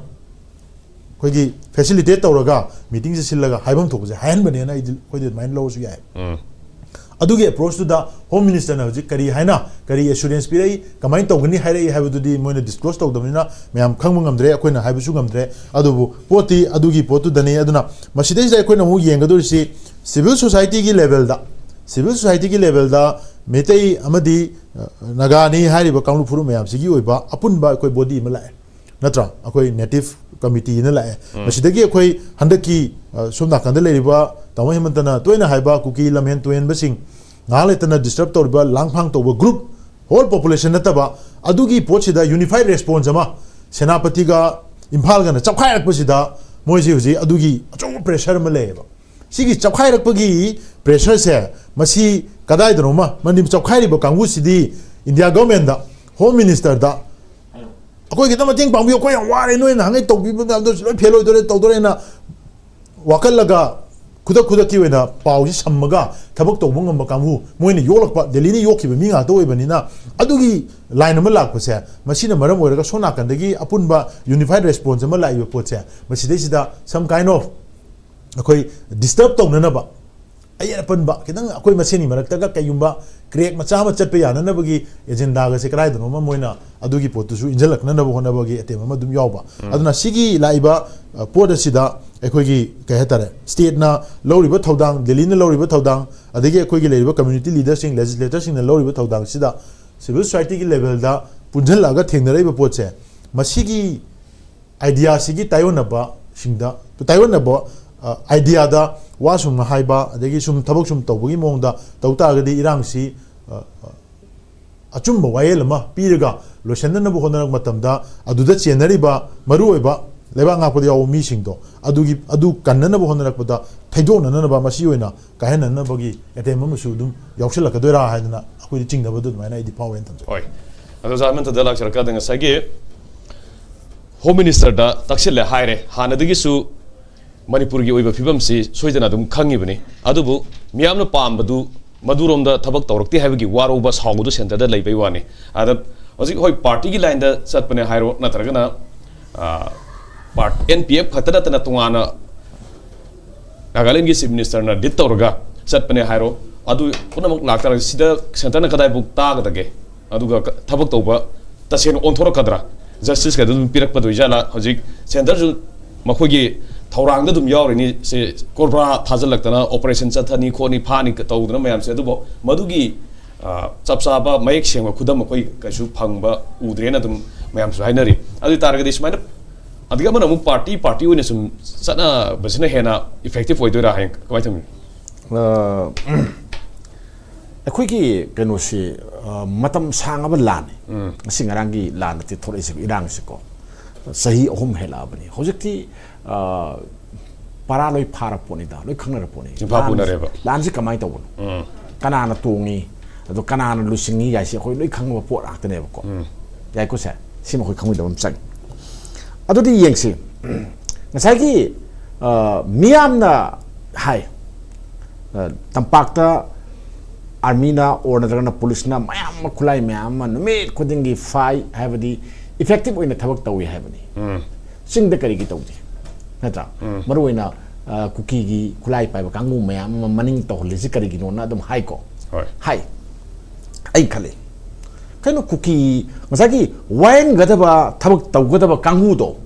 ꯑꯩꯈꯣꯏꯒꯤ ꯐꯦꯁꯤꯂꯤꯇꯦꯠ ꯇꯧꯔꯒ ꯃꯤꯇꯤꯡꯁꯦ ꯁꯤꯜꯂꯒ ꯍꯥꯏꯐꯝ ꯊꯣꯛꯄꯁꯦ ꯍꯥꯏꯍꯟꯕꯅꯦꯅ ꯑꯩꯗꯤ, ꯑꯩꯈꯣꯏꯗꯤ ꯑꯗꯨꯃꯥꯏꯅ ꯂꯧꯔꯁꯨ ꯌꯥꯏ꯫ ꯎꯝ꯫ ꯑꯗꯨꯒꯤ ꯑꯦꯄ꯭ꯔꯣꯆꯇꯨꯗ ꯍꯣꯝ ꯃꯤꯅꯤꯁꯇꯔꯅ ꯍꯧꯖꯤꯛ ꯀꯔꯤ ꯍꯥꯏꯅ, ꯀꯔꯤ ꯑꯦꯁꯨꯔꯦꯟꯁ ꯄꯤꯔꯛꯏ, ꯀꯃꯥꯏꯅ ꯇꯧꯒꯅꯤ ꯍꯥꯏꯔꯛꯏ ꯍꯥꯏꯕꯗꯨꯗꯤ ꯃꯣꯏꯅ ꯗꯤꯁꯀ꯭ꯂꯣꯁ ꯇꯧꯗꯕꯅꯤꯅ ꯃꯌꯥꯝ ꯈꯪꯕ ꯉꯝꯗ꯭ꯔꯦ, ꯑꯩꯈꯣꯏꯅ ꯍꯥꯏꯕꯁꯨ ꯉꯝꯗ꯭ꯔꯦ꯫ ꯑꯗꯨꯕꯨ ꯄꯣꯠꯇꯤ ꯑꯗꯨꯒꯤ ꯄꯣꯠꯇꯨꯗꯅꯤ꯫ ꯑꯗꯨꯅ ꯃꯁꯤꯗꯩꯁꯤꯗ ꯑꯩꯈꯣꯏꯅ ꯑꯃꯨꯛ ꯌꯦꯡꯒꯗꯣꯔꯤꯁꯤ ꯁꯤꯚꯤꯜ ꯁꯣꯁꯥꯏꯇꯤꯒꯤ ꯂꯦꯚꯦꯜꯗ, ꯁꯤꯚꯤꯜ ꯁꯣꯁꯥꯏꯇꯤꯒꯤ ꯂꯦꯚꯦꯜꯗ ꯃꯩꯇꯩ ꯑꯃꯗꯤ, ꯑ, ꯅꯥꯒꯥꯅꯤ ꯍꯥꯏꯔꯤꯕ ꯀꯥꯡꯂꯨꯞ ꯐꯨꯔꯨꯞ ꯃꯌꯥꯝꯁꯤꯒꯤ ꯑꯣꯏꯕ ꯑꯄꯨꯟꯕ ꯑꯩꯈꯣꯏ ꯕꯣꯗꯤ ꯑꯃ ꯂꯥꯛꯑꯦ꯫ ꯅꯠꯇ꯭ꯔꯥ? ꯑꯩꯈꯣꯏ ꯅꯦꯇꯤꯚ ꯀꯃꯤꯇꯤꯅ ꯂꯥꯛꯑꯦ꯫ ꯎꯝ꯫ ꯃꯁꯤꯗꯒꯤ ꯑꯩꯈꯣꯏ ꯍꯟꯗꯛꯀꯤ, ꯑ, ꯁꯣꯝ ꯅꯥꯀꯟꯗ ꯂꯩꯔꯤꯕ ꯇꯥꯃꯣ ꯍꯦꯃꯟꯇꯅ ꯇꯣꯏꯅ ꯍꯥꯏꯕ ꯀꯨꯀꯤ ꯂꯝꯍꯦꯟ ꯇꯨꯍꯦꯟꯕꯁꯤꯡ, ꯉꯥꯏꯍꯥꯛ ꯂꯩꯇꯅ ꯗꯤꯁꯇꯔꯕ ꯇꯧꯔꯤꯕ ꯂꯥꯡꯐꯥꯡ ꯇꯧꯕ ꯒ꯭ꯔꯨꯞ, ꯍꯣꯜ ꯄꯣꯄꯨꯂꯦꯁꯟ ꯅꯠꯇꯕ, ꯑꯗꯨꯒꯤ ꯄꯣꯠꯁꯤꯗ ꯌꯨꯅꯤꯐꯥꯏꯠ ꯔꯦꯁꯄꯣꯟꯁ ꯑꯃ ꯁꯦꯅꯥꯄꯇꯤꯒ ꯏꯝꯐꯥꯜꯒꯅ ꯆꯞꯈꯥꯏꯔꯛꯄꯁꯤꯗ ꯃꯣꯏꯁꯤ ꯍꯧꯖꯤꯛ ꯑꯗꯨꯒꯤ ꯑꯆꯧꯕ ꯄ꯭ꯔꯦꯁꯔ ꯑꯃ ꯂꯩꯌꯦꯕ꯫ ꯁꯤꯒꯤ ꯆꯞꯈꯥꯏꯔꯛꯄꯒꯤ ꯄ꯭ꯔꯦꯁꯔꯁꯦ ꯃꯁꯤ ꯀꯗꯥꯏꯗꯅꯣꯃ, ꯃꯅꯤꯄꯨꯔ ꯆꯞꯈꯥꯏꯔꯤꯕ ꯀꯥꯡꯕꯨꯁꯤꯗꯤ ꯏꯟꯗꯤꯌꯥ ꯒꯚꯔꯟꯃꯦꯟꯗ, ꯍꯣꯝ ꯃꯤꯅꯤꯁꯇꯔꯗ ꯑꯩꯈꯣꯏ ꯈꯤꯇꯪ ꯃꯇꯦꯡ ꯄꯥꯡꯕꯤꯌꯨ, ꯑꯩꯈꯣꯏ ꯌꯥꯝ ꯋꯥꯔꯦ, ꯅꯣꯏ ꯅꯍꯥꯟꯈꯩ ꯇꯧꯕꯤꯕ ꯃꯌꯥꯝꯗꯣ ꯂꯣꯏ ꯐꯦꯜ ꯑꯣꯏꯗꯣꯔꯦ, ꯇꯧꯗꯣꯔꯦꯅ ꯋꯥꯀꯠꯂꯒ ꯈꯨꯗꯛ ꯈꯨꯗꯛꯀꯤ ꯑꯣꯏꯅ ꯄꯥꯎꯁꯤ ꯁꯝꯃꯒ ꯊꯕꯛ ꯇꯧꯕ ꯉꯝꯕ ꯀꯥꯡꯕꯨ, ꯃꯣꯏꯅ ꯌꯣꯛꯂꯛꯄ, ꯗꯦꯜꯂꯤꯅ ꯌꯣꯛꯈꯤꯕ ꯃꯤ ꯉꯥꯛꯇ ꯑꯣꯏꯕꯅꯤꯅ, ꯑꯗꯨꯒꯤ ꯂꯥꯏꯟ ꯑꯃ ꯂꯥꯛꯄꯁꯦ, ꯃꯁꯤꯅ ꯃꯔꯝ ꯑꯣꯏꯔꯒ ꯁꯣꯝ ꯅꯥꯀꯟꯗꯒꯤ ꯑꯄꯨꯟꯕ ꯌꯨꯅꯤꯐꯥꯏꯠ ꯔꯦꯁꯄꯣꯟꯁ ꯑꯃ ꯂꯥꯛꯏꯕ ꯄꯣꯠꯁꯦ, ꯃꯁꯤꯗꯩꯁꯤꯗ some kind of ꯑꯩꯈꯣꯏ ꯗꯤꯁꯇꯔꯕ ꯇꯧꯅꯅꯕ, ꯑꯌꯦꯠ ꯑꯄꯟꯕ ꯈꯤꯇꯪ ꯑꯩꯈꯣꯏ ꯃꯁꯦꯟꯒꯤ ꯃꯔꯛꯇꯒ ꯀꯩꯒꯨꯝꯕ ꯀ꯭ꯔꯦꯛ ꯃꯆꯥ ꯑꯃ ꯆꯠꯄ ꯌꯥꯅꯅꯕꯒꯤ ꯑꯦꯖꯦꯟꯗꯥꯒꯁꯦ ꯀꯗꯥꯏꯗꯅꯣ ꯑꯃ ꯃꯣꯏꯅ ꯑꯗꯨꯒꯤ ꯄꯣꯠꯇꯨꯁꯨ ꯏꯟꯁꯤꯜꯂꯛꯅꯅꯕ ꯍꯣꯠꯅꯕꯒꯤ ꯑꯦꯇꯦꯝ ꯑꯃ ꯑꯗꯨꯝ ꯌꯥꯎꯕ꯫ ꯑꯗꯨꯅ ꯁꯤꯒꯤ ꯂꯥꯛꯏꯕ, ꯑ, ꯄꯣꯠ ꯑꯁꯤꯗ ꯑꯩꯈꯣꯏꯒꯤ, ꯀꯩ ꯍꯥꯏꯇꯥꯔꯦ, ꯁ꯭ꯇꯦꯠꯅ ꯂꯧꯔꯤꯕ ꯊꯧꯗꯥꯡ, ꯗꯦꯜꯂꯤꯅ ꯂꯧꯔꯤꯕ ꯊꯧꯗꯥꯡ, ꯑꯗꯒꯤ ꯑꯩꯈꯣꯏꯒꯤ ꯂꯩꯔꯤꯕ ꯀꯝꯃ꯭ꯌꯨꯅꯤꯇꯤ ꯂꯤꯗꯔꯁꯤꯡ, ꯂꯦꯖꯤꯁꯂꯦꯇꯔꯁꯤꯡꯅ ꯂꯧꯔꯤꯕ ꯊꯧꯗꯥꯡꯁꯤꯗ ꯁꯤꯚꯤꯜ ꯁꯣꯁꯥꯏꯇꯤꯒꯤ ꯂꯦꯚꯦꯜꯗ ꯄꯨꯟꯁꯤꯜꯂꯛꯑꯒ ꯊꯦꯡꯅꯔꯛꯏꯕ ꯄꯣꯠꯁꯦ, ꯃꯁꯤꯒꯤ ꯑꯥꯏꯗꯤꯌꯥꯁꯤꯒꯤ ꯇꯥꯏꯑꯣꯟꯅꯕꯁꯤꯡꯗ, ꯇꯥꯏꯑꯣꯟꯅꯕ, ꯑ, ꯑꯥꯏꯗꯤꯌꯥꯗ ꯋꯥ ꯁꯨꯝ ꯍꯥꯏꯕ, ꯑꯗꯒꯤ ꯁꯨꯝ ꯊꯕꯛ ꯁꯨꯝ ꯇꯧꯕꯒꯤ ꯃꯑꯣꯡꯗ ꯇꯧ ꯇꯥꯔꯒꯗꯤ ꯏꯔꯥꯡꯁꯤ, ꯑ, ꯑ, ꯑꯆꯨꯝꯕ ꯋꯥꯌꯦꯜ ꯑꯃ ꯄꯤꯔꯒ ꯂꯣꯏꯁꯤꯟꯅꯅꯕ ꯍꯣꯠꯅꯔꯛꯄ ꯃꯇꯝꯗ, ꯑꯗꯨꯗ ꯆꯦꯟꯅꯔꯤꯕ ꯃꯔꯨꯑꯣꯏꯕ ꯂꯩꯕꯥꯛ ꯉꯥꯛꯄꯗ ꯌꯥꯎꯕ ꯃꯤꯁꯤꯡꯗꯣ, ꯑꯗꯨꯒꯤ, ꯑꯗꯨ ꯀꯟꯅꯅꯕ ꯍꯣꯠꯅꯔꯛꯄꯗ, ꯊꯩꯗꯣꯛꯅꯅꯕ, ꯃꯁꯤ ꯑꯣꯏꯅ ꯀꯥꯏꯍꯟꯅꯅꯕꯒꯤ ꯑꯦꯇꯦꯝ ꯑꯃꯁꯨ ꯑꯗꯨꯝ ꯌꯥꯎꯁꯤꯜꯂꯛꯀꯗꯣꯏꯔꯥ ꯍꯥꯏꯗꯅ ꯑꯩꯈꯣꯏꯗꯤ ꯆꯤꯡꯅꯕꯗꯣ ꯑꯗꯨꯃꯥꯏꯅ ꯑꯩꯗꯤ ꯐꯥꯎꯋꯦꯅ ꯊꯝꯖꯩ꯫ ꯍꯣꯏ꯫ ꯑꯗꯣ ꯑꯣꯖꯥ ꯑꯃꯟꯇꯗ ꯂꯥꯛꯆꯔꯛꯀꯥꯟꯗ, ꯉꯁꯥꯏꯒꯤ ꯍꯣꯝ ꯃꯤꯅꯤꯁꯇꯔꯗ ꯇꯛꯁꯤꯜꯂꯦ ꯍꯥꯏꯔꯦ, ꯍꯥꯟꯅꯗꯒꯤꯁꯨ ꯃꯅꯤꯄꯨꯔꯒꯤ ꯑꯣꯏꯕ ꯐꯤꯕꯝꯁꯤ ꯁꯣꯏꯗꯅ ꯑꯗꯨꯝ ꯈꯪꯉꯤꯕꯅꯤ꯫ ꯑꯗꯨꯕꯨ ꯃꯤꯌꯥꯝꯅ ꯄꯥꯝꯕꯗꯨ ꯃꯗꯨꯔꯣꯝꯗ ꯊꯕꯛ ꯇꯧꯔꯛꯇꯦ ꯍꯥꯏꯕꯒꯤ ꯋꯥꯔꯧꯕ, ꯁꯥꯎꯕꯗꯨ ꯁꯦꯟꯇꯔꯗ ꯂꯩꯕꯩ ꯋꯥꯅꯤ꯫ ꯑꯗ ꯍꯧꯖꯤꯛ, ꯍꯣꯏ, ꯄꯥꯔꯇꯤꯒꯤ ꯂꯥꯏꯟꯗ ꯆꯠꯄꯅꯦ ꯍꯥꯏꯔꯣ, ꯅꯠꯇ꯭ꯔꯒꯅ, ꯑ, ꯄꯥꯔꯠ-, ꯑꯦꯟ ꯄꯤ ꯑꯦꯐ ꯈꯛꯇ ꯅꯠꯇꯅ ꯇꯣꯉꯥꯟꯅ ꯅꯥꯒꯥꯂꯦꯟꯒꯤ ꯆꯤꯐ ꯃꯤꯅꯤꯁꯇꯔꯅ ꯂꯤꯗ ꯇꯧꯔꯒ ꯆꯠꯄꯅꯦ ꯍꯥꯏꯔꯣ, ꯑꯗꯨ ꯄꯨꯝꯅꯃꯛ ꯂꯥꯛꯇꯥꯔꯒꯗꯤ ꯁꯤꯗ ꯁꯦꯟꯇꯔꯅ ꯀꯗꯥꯏꯕꯨꯛ ꯇꯥꯒꯗꯒꯦ? ꯑꯗꯨꯒ ꯀ-, ꯊꯕꯛ ꯇꯧꯕ ꯇꯁꯦꯡꯅ ꯑꯣꯟꯊꯣꯔꯛꯀꯗ꯭ꯔꯥ? ꯖꯁꯇꯤꯁꯀ ꯑꯗꯨꯝ ꯄꯤꯔꯛꯄꯗꯣꯏꯖꯥꯠꯂꯥ? ꯍꯧꯖꯤꯛ ꯁꯦꯟꯇꯔꯁꯨ ꯃꯈꯣꯏꯒꯤ ꯊꯧꯔꯥꯡꯗ ꯑꯗꯨꯝ ꯌꯥꯎꯔꯤꯅꯤ꯫ ꯁꯤ ꯀꯣꯕ꯭ꯔꯥ ꯊꯥꯖꯤꯜꯂꯛꯇꯅ ꯑꯣꯄꯔꯦꯁꯟ ꯆꯠꯊꯅꯤ ꯈꯣꯠꯅꯤ ꯐꯥꯅꯤ ꯇꯧꯗꯅ ꯃꯌꯥꯝꯁꯦ꯫ ꯑꯗꯨꯕꯨ ꯃꯗꯨꯒꯤ, ꯑ, ꯆꯞ ꯆꯥꯕ ꯃꯌꯦꯛ ꯁꯦꯡꯕ ꯈꯨꯗꯝ ꯑꯩꯈꯣꯏ ꯀꯩꯁꯨ ꯐꯪꯕ ꯎꯗ꯭ꯔꯦꯅ ꯑꯗꯨꯝ ꯃꯌꯥꯝꯁꯨ ꯍꯥꯏꯅꯔꯤ꯫ ꯑꯗꯨ ꯑꯣꯏ ꯇꯥꯔꯒꯗꯤ ꯁꯨꯃꯥꯏꯅ, ꯑꯗꯒꯤ ꯑꯃꯅ ꯑꯃꯨꯛ ꯄꯥꯔꯇꯤ ꯄꯥꯔꯇꯤ ꯑꯣꯏꯅ ꯁꯨꯝ ꯆꯠꯅꯕꯁꯤꯅ ꯍꯦꯟꯅ ꯏꯐꯦꯛꯇꯤꯞ ꯑꯣꯏꯗꯣꯏꯔꯥ ꯍꯥꯏꯅ ꯀꯃꯥꯏꯅ ꯊꯝꯕꯤꯅꯤ? ꯑ, ꯑꯩꯈꯣꯏꯒꯤ ꯀꯩꯅꯣꯁꯤ, ꯑ, ꯃꯇꯝ ꯁꯥꯡꯉꯕ ꯂꯥꯟꯅꯤ꯫ ꯎꯝ꯫ ꯉꯁꯤ ꯉꯔꯥꯡꯒꯤ ꯂꯥꯟ ꯅꯠꯇꯦ ꯊꯣꯛꯂꯛꯏꯁꯦ, ꯏꯔꯥꯡꯁꯤꯀꯣ꯫ ꯆꯍꯤ ꯑꯍꯨꯝ ꯍꯦꯜꯂꯛꯑꯕꯅꯤ꯫ ꯍꯧꯖꯤꯛꯇꯤ, ꯑ, ꯄꯔꯥ ꯂꯣꯏ ꯐꯥꯔ ꯄꯣꯠꯅꯤꯗ, ꯂꯣꯏ ꯈꯪꯅꯔ ꯄꯣꯠꯅꯤ꯫ ꯆꯤꯟꯐꯥ ꯂꯥꯟ-, ꯄꯨꯅꯔꯦꯕ꯫ ꯂꯥꯟꯁꯤ ꯀꯃꯥꯏꯅ ꯇꯧꯕꯅꯣ? ꯎꯝ꯫ ꯀꯅꯥꯅ ꯇꯣꯡꯉꯤ? ꯑꯗꯣ ꯀꯅꯥꯅ ꯂꯨꯆꯤꯡꯉꯤ ꯀꯥꯏꯁꯤ ꯑꯩꯈꯣꯏ ꯂꯣꯏ ꯈꯪꯉꯕ ꯄꯣꯠ ꯉꯥꯛꯇꯅꯦꯕꯀꯣ꯫ ꯎꯝ꯫ ꯌꯥꯏꯀꯣ ꯁꯦ? ꯁꯤꯃ ꯑꯩꯈꯣꯏ ꯈꯪꯃꯤꯟꯅꯕ ꯑꯃ ꯆꯪꯉꯤ꯫ ꯑꯗꯨꯗꯤ ꯌꯦꯡꯁꯤ꯫ ꯉꯁꯥꯏꯒꯤ, ꯑ, ꯃꯤꯌꯥꯝꯅ ꯍꯥꯏ꯫ ꯑ, ꯇꯝꯄꯥꯛꯇ ꯑꯥꯔꯃꯤꯅ ꯑꯣꯔ ꯅꯠꯇ꯭ꯔꯒꯅ ꯄꯨꯂꯤꯁꯅ ꯃꯌꯥꯝ ꯑꯃ, ꯈꯨꯠꯂꯥꯏ ꯃꯌꯥꯝ ꯑꯃ ꯅꯨꯃꯤꯠ ꯈꯨꯗꯤꯡꯒꯤ ꯐꯥꯏ ꯍꯥꯏꯕꯗꯤ ꯏꯐꯦꯛꯇꯤꯞ ꯑꯣꯏꯅ ꯊꯕꯛ ꯇꯧꯏ ꯍꯥꯏꯕꯅꯤ꯫ ꯎꯝ꯫ ꯆꯤꯡꯗ ꯀꯔꯤꯒꯤ ꯇꯧꯗꯦ? ꯅꯠꯇ꯭ꯔꯥ? ꯎꯝ꯫ ꯃꯔꯨꯑꯣꯏꯅ, ꯑ, ꯀꯨꯀꯤꯒꯤ ꯈꯨꯠꯂꯥꯏ ꯄꯥꯏꯕ ꯀꯥꯡꯕꯨ ꯃꯌꯥꯝ ꯑꯃ ꯃꯅꯤꯡ ꯇꯧꯍꯜꯂꯤꯁꯤ ꯀꯔꯤꯒꯤꯅꯣꯅ ꯑꯗꯨꯝ ꯍꯥꯏꯀꯣ꯫ ꯍꯣꯏ꯫ ꯍꯥꯏ꯫ ꯑꯩ ꯈꯜꯂꯤ, ꯀꯩꯅꯣ ꯀꯨꯀꯤ, ꯉꯁꯥꯏꯒꯤ ꯋꯥꯌꯦꯟꯒꯗꯕ, ꯊꯕꯛ ꯇꯧꯒꯗꯕ ꯀꯥꯡꯕꯨꯗꯣ,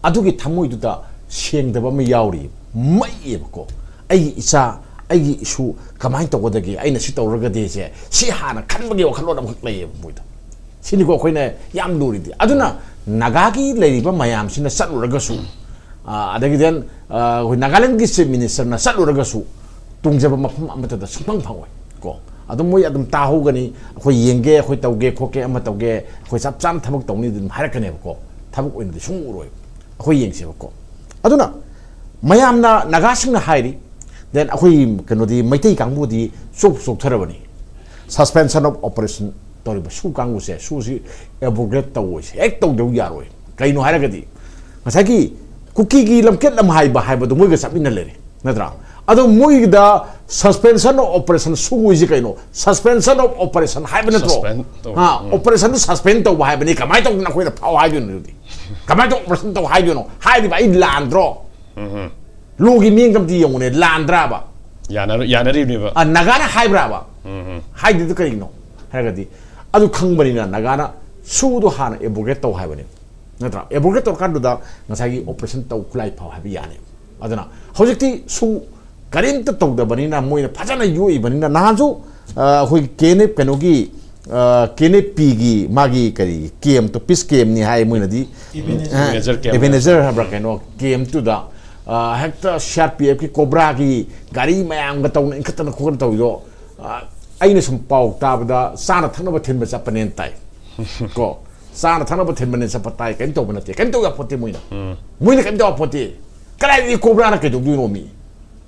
ꯑꯗꯨꯒꯤ ꯊꯃꯣꯏꯗꯨꯗ ꯁꯦꯡꯗꯕ ꯑꯃ ꯌꯥꯎꯔꯤ, ꯃꯩꯌꯦꯕꯀꯣ꯫ ꯑꯩꯒꯤ ꯏꯆꯥ, ꯑꯩꯒꯤ ꯏꯁꯨ ꯀꯃꯥꯏꯅ ꯇꯧꯒꯗꯒꯦ? ꯑꯩꯅ ꯁꯤ ꯇꯧꯔꯒꯗꯤꯁꯦ, ꯁꯤ ꯍꯥꯟꯅ ꯈꯟꯕꯒꯤ ꯋꯥꯈꯜꯂꯣꯟ ꯑꯃꯈꯛ ꯂꯩꯌꯦꯕ ꯃꯣꯏꯗ꯫ ꯁꯤꯅꯤꯀꯣ ꯑꯩꯈꯣꯏꯅ ꯌꯥꯝ ꯂꯨꯔꯤꯗꯤ꯫ ꯑꯗꯨꯅ ꯅꯥꯒꯥꯒꯤ ꯂꯩꯔꯤꯕ ꯃꯌꯥꯝꯁꯤꯅ ꯆꯠꯂꯨꯔꯒꯁꯨ, ꯑ, ꯑꯗꯒꯤ then, ꯑ, ꯑꯩꯈꯣꯏ ꯅꯥꯒꯥꯂꯦꯟꯒꯤ ꯆꯤꯐ ꯃꯤꯅꯤꯁꯇꯔꯅ ꯆꯠꯂꯨꯔꯒꯁꯨ ꯇꯣꯡꯖꯕ ꯃꯐꯝ ꯑꯃꯠꯇꯗ ꯁꯨꯡꯐꯪ ꯐꯪꯉꯣꯏ ꯀꯣ꯫ ꯑꯗꯨꯝ ꯃꯣꯏ ꯑꯗꯨꯝ ꯇꯥꯍꯧꯒꯅꯤ, "ꯑꯩꯈꯣꯏ ꯌꯦꯡꯒꯦ, ꯑꯩꯈꯣꯏ ꯇꯧꯒꯦ ꯈꯣꯠꯀꯦ, ꯑꯃ ꯇꯧꯒꯦ, ꯑꯩꯈꯣꯏ ꯆꯞ ꯆꯥꯅ ꯊꯕꯛ ꯇꯧꯅꯤ" ꯑꯗꯨꯝ ꯍꯥꯏꯔꯛꯀꯅꯦꯕꯀꯣ꯫ ꯊꯕꯛ ꯑꯣꯏꯅꯗꯤ ꯁꯨꯡ ꯎꯔꯣꯏ꯫ ꯑꯩꯈꯣꯏ ꯌꯦꯡꯁꯦꯕꯀꯣ꯫ ꯑꯗꯨꯅ ꯃꯌꯥꯝꯅ, ꯅꯥꯒꯥꯁꯤꯡꯅ ꯍꯥꯏꯔꯤ, then ꯑꯩꯈꯣꯏ ꯀꯩꯅꯣꯗꯤ, ꯃꯩꯇꯩ ꯀꯥꯡꯕꯨꯗꯤ ꯆꯣꯞ ꯆꯣꯞꯊꯔꯕꯅꯤ꯫ Suspension of operation ꯇꯧꯔꯤꯕ ꯁꯨ ꯀꯥꯡꯕꯨꯁꯦ, ꯁꯨꯁꯤ abrogate ꯇꯧꯑꯣꯏꯁꯦ, ꯍꯦꯛ ꯇꯧꯗꯕ ꯌꯥꯔꯣꯏ꯫ ꯀꯩꯅꯣ ꯍꯥꯏꯔꯒꯗꯤ, ꯉꯁꯥꯏꯒꯤ ꯀꯨꯀꯤꯒꯤ ꯂꯝꯀꯦꯠ ꯂꯝꯍꯥꯏꯕ ꯍꯥꯏꯕꯗꯣ ꯃꯣꯏꯒ ꯆꯠꯃꯤꯟꯅ ꯂꯩꯔꯦ, ꯅꯠꯇ꯭ꯔꯥ? ꯑꯗꯣ ꯃꯣꯏꯒꯤꯗ suspension of operation ꯁꯨ ꯎꯏꯁꯤ ꯀꯩꯅꯣ? Suspension of operation ꯍꯥꯏꯕ ꯅꯠꯇ꯭ꯔꯣ? Suspend ꯇꯧ-, ꯍꯥ, ꯎꯝ꯫ Operation ꯗꯨ suspend ꯇꯧꯕ ꯍꯥꯏꯕꯅꯤ꯫ ꯀꯃꯥꯏꯅ ꯇꯧꯗꯅ ꯑꯩꯈꯣꯏꯅ ꯐꯥꯎ ꯍꯥꯏꯗꯣꯏꯅꯣ ꯑꯗꯨꯗꯤ? ꯀꯃꯥꯏꯅ ꯇꯧ operation ꯇꯧ ꯍꯥꯏꯗꯣꯏꯅꯣ? ꯍꯥꯏꯔꯤꯕ ꯑꯩ ꯂꯥꯟꯗ꯭ꯔꯣ? ꯎꯝ꯫ Law ꯒꯤ ꯃꯤꯠꯌꯦꯡꯗ ꯑꯝꯇ ꯌꯦꯡꯉꯨꯅꯦ, ꯂꯥꯟꯗ꯭ꯔꯥꯕ? ꯌꯥꯅꯔ-, ꯌꯥꯅꯔꯤꯕꯅꯦꯕ꯫ ꯑ, ꯅꯥꯒꯥꯅ ꯍꯥꯏꯕ꯭ꯔꯥꯕ? ꯎꯝ, ꯎꯝ꯫ ꯍꯥꯏꯗ꯭ꯔꯤꯗꯨ ꯀꯔꯤꯒꯤꯅꯣ ꯍꯥꯏꯔꯒꯗꯤ, ꯑꯗꯨ ꯈꯪꯕꯅꯤꯅ ꯅꯥꯒꯥꯅ ꯁꯨꯗꯣ ꯍꯥꯟꯅ abrogate ꯇꯧ ꯍꯥꯏꯕꯅꯦ, ꯅꯠꯇ꯭ꯔꯥ? Abrogate ꯇꯧꯔꯀꯥꯟꯗꯨꯗ ꯉꯁꯥꯏꯒꯤ operation ꯇꯧ, ꯈꯨꯠꯂꯥꯏ ꯐꯥꯎ ꯍꯥꯏꯕ ꯌꯥꯅꯦꯕ꯫ ꯑꯗꯨꯅ ꯍꯧꯖꯤꯛꯇꯤ ꯁꯨ ꯀꯔꯤꯝꯇ ꯇꯧꯗꯕꯅꯤꯅ ꯃꯣꯏꯅ ꯐꯖꯅ ꯌꯣꯛꯏꯕꯅꯤꯅ, ꯅꯍꯥꯟꯁꯨ, ꯑ, ꯑꯩꯈꯣꯏ K N F ꯀꯩꯅꯣꯒꯤ, ꯑ, K N F P ꯒꯤ ꯃꯥꯒꯤ ꯀꯔꯤ camp ꯇꯣ, peace camp ꯅꯤ ꯍꯥꯏ ꯃꯣꯏꯅꯗꯤ꯫ Ebenezer꯫ ꯑ, Ebenezer camp꯫ Ebenezer ꯍꯥꯏꯕ꯭ꯔꯥ ꯀꯩꯅꯣ, camp ꯇꯨꯗ, ꯑ, ꯍꯦꯛꯇ C R P F ꯀꯤ COBRA ꯒꯤ ꯒꯥꯔꯤ ꯃꯌꯥꯝꯒ ꯇꯧꯅ ꯏꯟꯈꯠꯇꯅ ꯈꯣꯠꯇꯅ ꯇꯧꯔꯤꯗꯣ, ꯑ, ꯑꯩꯅ ꯁꯨꯝ ꯄꯥꯎ ꯇꯥꯕꯗ ꯆꯥꯅ ꯊꯛꯅꯕ ꯊꯤꯟꯕ ꯆꯠꯄꯅꯦꯅ ꯇꯥꯏ꯫ ꯀꯣ, ꯆꯥꯅ ꯊꯛꯅꯕ ꯊꯤꯟꯕꯅꯦ ꯆꯠꯄ ꯇꯥꯏ, ꯀꯩꯝ ꯇꯧꯕ ꯅꯠꯇꯦ, ꯀꯩꯝ ꯇꯧ ꯌꯥꯄꯣꯠꯇꯦ ꯃꯣꯏꯅ꯫ ꯎꯝ꯫ ꯃꯣꯏꯅ ꯀꯩꯝ ꯇꯧ ꯌꯥꯄꯣꯠꯇꯦ꯫ ꯀꯗꯥꯏꯗꯒꯤ COBRA ꯅ ꯀꯩꯗꯧꯗꯣꯏꯅꯣ ꯃꯤ?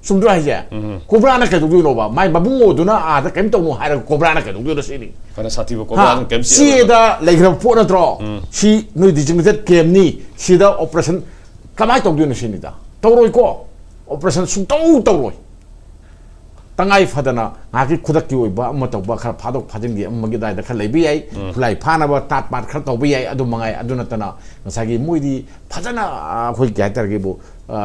ꯆꯨꯝꯗ꯭ꯔꯣ ꯍꯥꯏꯁꯦ? ꯎꯝ꯫ COBRA ꯅ ꯀꯩꯗꯧꯗꯣꯏꯅꯣꯕ? ꯃꯥꯏ ꯃꯕꯨꯡꯉꯣꯗꯨꯅ ꯑꯥꯗ ꯀꯩꯝ ꯇꯧꯅꯣ ꯍꯥꯏꯔꯒ COBRA ꯅ ꯀꯩꯗꯧꯗꯣꯏꯅꯣ ꯁꯤꯅꯤ? ꯐꯅ ꯁꯥꯊꯤꯕ ꯍꯥ? COBRA ꯅ ꯀꯩꯝ ꯆꯦꯛ ꯆꯦꯗ ꯂꯩꯈ꯭ꯔꯕ ꯄꯣꯠ ꯅꯠꯇ꯭ꯔꯣ? ꯎꯝ꯫ ꯁꯤ ꯅꯣꯏ designated camp ꯅꯤ, ꯁꯤꯗ operation ꯀꯃꯥꯏꯅ ꯇꯧꯗꯣꯏꯅꯣ ꯁꯤꯅꯤꯗ? ꯇꯧꯔꯣꯏꯀꯣ꯫ ꯑꯣꯄꯔꯦꯁꯟ ꯁꯨꯡꯇꯧ ꯇꯧꯔꯣꯏ꯫ ꯇꯉꯥꯏ ꯐꯗꯅ ꯉꯥꯏꯍꯥꯛꯀꯤ ꯈꯨꯗꯛꯀꯤ ꯑꯣꯏꯕ ꯑꯃ ꯇꯧꯕ, ꯈꯔ ꯐꯥꯗꯣꯛ ꯐꯥꯖꯤꯟꯒꯤ ꯑꯃꯒꯤ ꯑꯗꯥꯏꯗ ꯈꯔ ꯂꯩꯕ ꯌꯥꯏ, ꯈꯨꯠꯂꯥꯏ ꯐꯥꯅꯕ ꯇꯥꯠ ꯄꯥꯠ ꯈꯔ ꯇꯧꯕ ꯌꯥꯏ꯫ ꯑꯗꯨ ꯃꯉꯥꯏ꯫ ꯑꯗꯨ ꯅꯠꯇꯅ ꯉꯁꯥꯏꯒꯤ ꯃꯣꯏꯗꯤ ꯐꯖꯅ, ꯑ, ꯑꯩꯈꯣꯏ ꯀꯩ ꯍꯥꯏꯇꯥꯔꯒꯦꯕꯨ,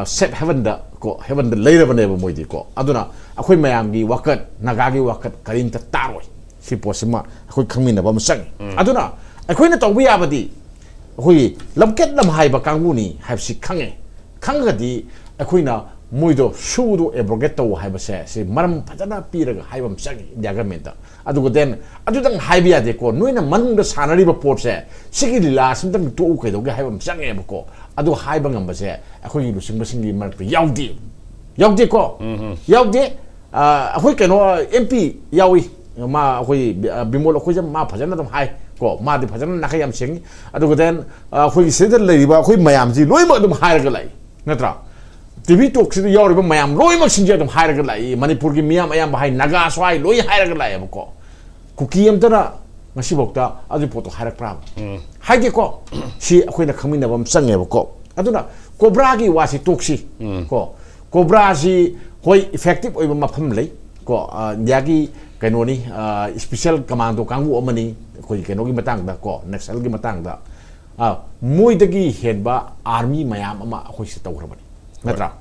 ꯁꯦꯞ ꯍꯦꯕꯟꯗ ꯀꯣ, ꯍꯦꯕꯟꯗ ꯂꯩꯔꯕꯅꯦꯕ ꯃꯣꯏꯗꯤ ꯀꯣ꯫ ꯑꯗꯨꯅ ꯑꯩꯈꯣꯏ ꯃꯌꯥꯝꯒꯤ ꯋꯥꯀꯠ, ꯅꯥꯒꯥꯒꯤ ꯋꯥꯀꯠ ꯀꯔꯤꯝꯇ ꯇꯥꯔꯣꯏ꯫ ꯁꯤ ꯄꯣꯠꯁꯤꯃ ꯑꯩꯈꯣꯏ ꯈꯪꯃꯤꯟꯅꯕ ꯑꯃ ꯆꯪꯉꯤ꯫ ꯑꯗꯨꯅ ꯑꯩꯈꯣꯏꯅ ꯇꯧꯕ ꯌꯥꯕꯗꯤ, ꯑꯩꯈꯣꯏꯒꯤ ꯂꯝꯀꯦꯠ ꯂꯝꯍꯥꯏꯕ ꯀꯥꯡꯕꯨꯅꯤ ꯍꯥꯏꯕꯁꯤ ꯈꯪꯉꯦ꯫ ꯈꯪꯉꯒꯗꯤ ꯑꯩꯈꯣꯏꯅ ꯃꯣꯏꯗꯣ ꯁꯨꯗꯣ ꯑꯦꯕ꯭ꯔꯣꯒꯦꯠ ꯇꯧ ꯍꯥꯏꯕꯁꯦ, ꯁꯤ ꯃꯔꯝ ꯐꯖꯅ ꯄꯤꯔꯒ ꯍꯥꯏꯕ ꯑꯃ ꯆꯪꯉꯤ ꯏꯟꯗꯤꯌꯥ ꯒꯃꯦꯟꯇ꯫ ꯑꯗꯨꯒ then ꯑꯗꯨꯗꯪ ꯍꯥꯏꯕ ꯌꯥꯗꯦꯀꯣ, ꯅꯣꯏꯅ ꯃꯅꯨꯡꯗ ꯁꯥꯟꯅꯔꯤꯕ ꯄꯣꯠꯁꯦ, ꯁꯤꯒꯤ ꯂꯤꯂꯥ ꯑꯁꯤꯝꯇꯪ ꯇꯣꯛꯎ ꯀꯩꯗꯧꯒꯦ ꯍꯥꯏꯕ ꯑꯃ ꯆꯪꯉꯦꯕꯀꯣ꯫ ꯑꯗꯨ ꯍꯥꯏꯕ ꯉꯝꯕꯁꯦ ꯑꯩꯈꯣꯏꯒꯤ ꯂꯨꯆꯤꯡꯕꯁꯤꯡꯒꯤ ꯃꯔꯛꯇ ꯌꯥꯎꯗꯦ, ꯌꯥꯎꯗꯦꯀꯣ꯫ ꯌꯥꯎꯗꯦ꯫ ꯑ, ꯑꯩꯈꯣꯏ ꯀꯩꯅꯣ, ꯑꯦꯝ ꯄꯤ ꯌꯥꯎꯏ, ꯃꯥ ꯑꯩꯈꯣꯏ ꯕꯤ-, ꯑ, ꯕꯤꯃꯣꯜ ꯑꯩꯈꯣꯏꯁꯦ ꯃꯥ ꯐꯖꯅ ꯑꯗꯨꯝ ꯍꯥꯏ ꯀꯣ, ꯃꯥꯗꯤ ꯐꯖꯅ ꯅꯥꯈꯩ ꯌꯥꯝ ꯁꯦꯡꯉꯤ꯫ ꯑꯗꯨꯒ then, ꯑ, ꯑꯩꯈꯣꯏꯒꯤ ꯁꯤꯗ ꯂꯩꯔꯤꯕ ꯑꯩꯈꯣꯏ ꯃꯌꯥꯝꯁꯤ ꯂꯣꯏꯅꯃꯛ ꯑꯗꯨꯝ ꯍꯥꯏꯔꯒ ꯂꯥꯛꯏ, ꯅꯠꯇ꯭ꯔꯥ? ꯇꯤ ꯚꯤ ꯇꯣꯛꯁꯤꯗ ꯌꯥꯎꯔꯤꯕ ꯃꯌꯥꯝ ꯂꯣꯏꯅꯃꯛꯁꯤꯡꯁꯦ ꯑꯗꯨꯝ ꯍꯥꯏꯔꯒ ꯂꯥꯛꯏ꯫ ꯃꯅꯤꯄꯨꯔꯒꯤ ꯃꯤꯌꯥꯝ ꯑꯌꯥꯝꯕ ꯍꯥꯏ, ꯅꯥꯒꯥꯁꯨ ꯍꯥꯏ, ꯂꯣꯏ ꯍꯥꯏꯔꯒ ꯂꯥꯛꯑꯦꯕꯀꯣ꯫ ꯀꯨꯀꯤ ꯑꯝꯇꯅ ꯉꯁꯤꯐꯥꯎꯗ ꯑꯗꯨꯒꯤ ꯄꯣꯠꯇꯣ ꯍꯥꯏꯔꯛꯄ꯭ꯔꯥꯕ? ꯍꯥꯏꯗꯦꯀꯣ꯫ ꯁꯤ ꯑꯩꯈꯣꯏꯅ ꯈꯪꯃꯤꯟꯅꯕ ꯑꯃ ꯆꯪꯉꯦꯕꯀꯣ꯫ ꯑꯗꯨꯅ ꯀꯣꯕ꯭ꯔꯥꯒꯤ ꯋꯥꯁꯤ ꯇꯣꯛꯁꯤ ꯀꯣ꯫ ꯀꯣꯕ꯭ꯔꯥꯁꯤ ꯍꯣꯏ, ꯏꯐꯦꯛꯇꯤꯞ ꯑꯣꯏꯕ ꯃꯐꯝ ꯂꯩ ꯀꯣ꯫ ꯑ, ꯏꯟꯗꯤꯌꯥꯒꯤ ꯀꯩꯅꯣꯅꯤ, ꯑ, ꯏꯁꯄꯤꯁꯦꯜ ꯀꯃꯥꯟꯗꯣ ꯀꯥꯡꯕꯨ ꯑꯃꯅꯤ, ꯑꯩꯈꯣꯏꯒꯤ ꯀꯩꯅꯣꯒꯤ ꯃꯇꯥꯡꯗ ꯀꯣ, ꯅꯛꯁꯜꯒꯤ ꯃꯇꯥꯡꯗ꯫ ꯑ, ꯃꯣꯏꯗꯒꯤ ꯍꯦꯟꯕ ꯑꯥꯔꯃꯤ ꯃꯌꯥꯝ ꯑꯃ ꯑꯩꯈꯣꯏ ꯁꯤꯗ ꯇꯧꯈ꯭ꯔꯕꯅꯤ, ꯅꯠꯇ꯭ꯔꯥ?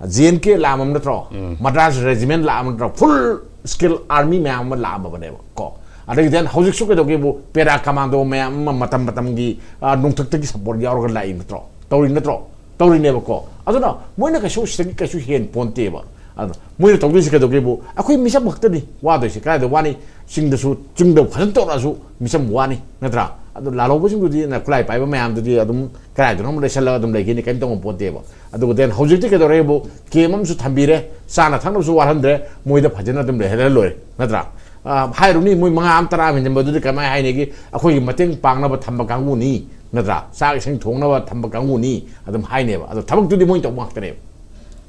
ꯖꯦ ꯑꯦꯟ ꯀꯦ ꯂꯥꯛꯑꯝꯃꯕ ꯅꯠꯇ꯭ꯔꯣ? ꯃꯗ꯭ꯔꯥꯁ ꯔꯦꯖꯤꯃꯦꯟ ꯂꯥꯛꯑꯝꯕ ꯅꯠꯇ꯭ꯔꯣ? ꯐꯨꯜ ꯁ꯭ꯀꯤꯜ ꯑꯥꯔꯃꯤ ꯃꯌꯥꯝ ꯑꯃ ꯂꯥꯛꯑꯝꯃꯕꯅꯦꯕ ꯀꯣ꯫ ꯑꯗꯒꯤ then ꯍꯧꯖꯤꯛꯁꯨ ꯀꯩꯗꯧꯒꯦꯕꯨ, ꯄꯦꯔꯥ ꯀꯃꯥꯟꯗꯣ ꯃꯌꯥꯝ ꯑꯃ ꯃꯇꯝ ꯃꯇꯝꯒꯤ, ꯑ, ꯅꯣꯡꯊꯛꯇꯒꯤ ꯁꯞꯄꯣꯔꯠ ꯌꯥꯎꯔꯒ ꯂꯥꯛꯏ ꯅꯠꯇ꯭ꯔꯣ? ꯇꯧꯔꯤ ꯅꯠꯇ꯭ꯔꯣ? ꯇꯧꯔꯤꯅꯦꯕꯀꯣ꯫ ꯑꯗꯨꯅ ꯃꯣꯏꯅ ꯀꯩꯁꯨ ꯁꯤꯗꯒꯤ ꯀꯩꯁꯨ ꯍꯦꯟ ꯄꯣꯟꯇꯦꯕ꯫ ꯑꯗꯣ ꯃꯣꯏꯅ ꯇꯧꯗꯣꯏꯁꯦ ꯀꯩꯗꯧꯒꯦꯕꯨ, ꯑꯩꯈꯣꯏ ꯃꯤꯆꯝ ꯈꯛꯇꯅꯤ ꯋꯥꯗꯣꯏꯁꯦ꯫ ꯀꯗꯥꯏꯗ ꯋꯥꯅꯤ? ꯆꯤꯡꯗꯁꯨ, ꯆꯤꯡꯗ ꯐꯖꯅ ꯇꯧꯔꯛꯑꯁꯨ ꯃꯤꯆꯝ ꯋꯥꯅꯤ, ꯅꯠꯇ꯭ꯔꯥ? ꯑꯗꯣ ꯂꯥꯜꯍꯧꯕꯁꯤꯡꯗꯨꯗꯤ, ꯅ ꯈꯨꯠꯂꯥꯏ ꯄꯥꯏꯕ ꯃꯌꯥꯝꯗꯨꯗꯤ ꯑꯗꯨꯝ ꯀꯗꯥꯏꯗꯅꯣ ꯑꯃ ꯂꯩꯁꯜꯂꯒ ꯑꯗꯨꯝ ꯂꯩꯈꯤꯅꯤ, ꯀꯔꯤꯝ ꯇꯧꯕ ꯄꯣꯠꯇꯦꯕ꯫ ꯑꯗꯨꯒ then ꯍꯧꯖꯤꯛꯇꯤ ꯀꯩꯗꯧꯔꯦꯕꯨ, ꯀꯦꯝ ꯑꯃꯁꯨ ꯊꯝꯕꯤꯔꯦ, ꯆꯥꯅ ꯊꯛꯅꯕꯁꯨ ꯋꯥꯠꯍꯟꯗ꯭ꯔꯦ, ꯃꯣꯏꯗ ꯐꯖꯅ ꯑꯗꯨꯝ ꯂꯩꯍꯜꯂ ꯂꯣꯏꯔꯦ, ꯅꯠꯇ꯭ꯔꯥ? ꯑ, ꯍꯥꯏꯔꯨꯅꯤ, ꯃꯣꯏ ꯃꯉꯥ ꯑꯃ, ꯇꯔꯥ ꯑꯃ ꯍꯦꯟꯖꯟꯕꯗꯨꯗꯤ ꯀꯃꯥꯏꯅ ꯍꯥꯏꯅꯤꯒꯦ? ꯑꯩꯈꯣꯏꯒꯤ ꯃꯇꯦꯡ ꯄꯥꯡꯅꯕ ꯊꯝꯕ ꯀꯥꯡꯕꯨꯅꯤ, ꯅꯠꯇ꯭ꯔꯥ? ꯆꯥꯛ ꯏꯁꯤꯡ ꯊꯣꯡꯅꯕ ꯊꯝꯕ ꯀꯥꯡꯕꯨꯅꯤ ꯑꯗꯨꯝ ꯍꯥꯏꯅꯦꯕ꯫ ꯑꯗꯣ ꯊꯕꯛꯇꯨꯗꯤ ꯃꯣꯏꯅ ꯇꯧꯕ ꯉꯥꯛꯇꯅꯦꯕ꯫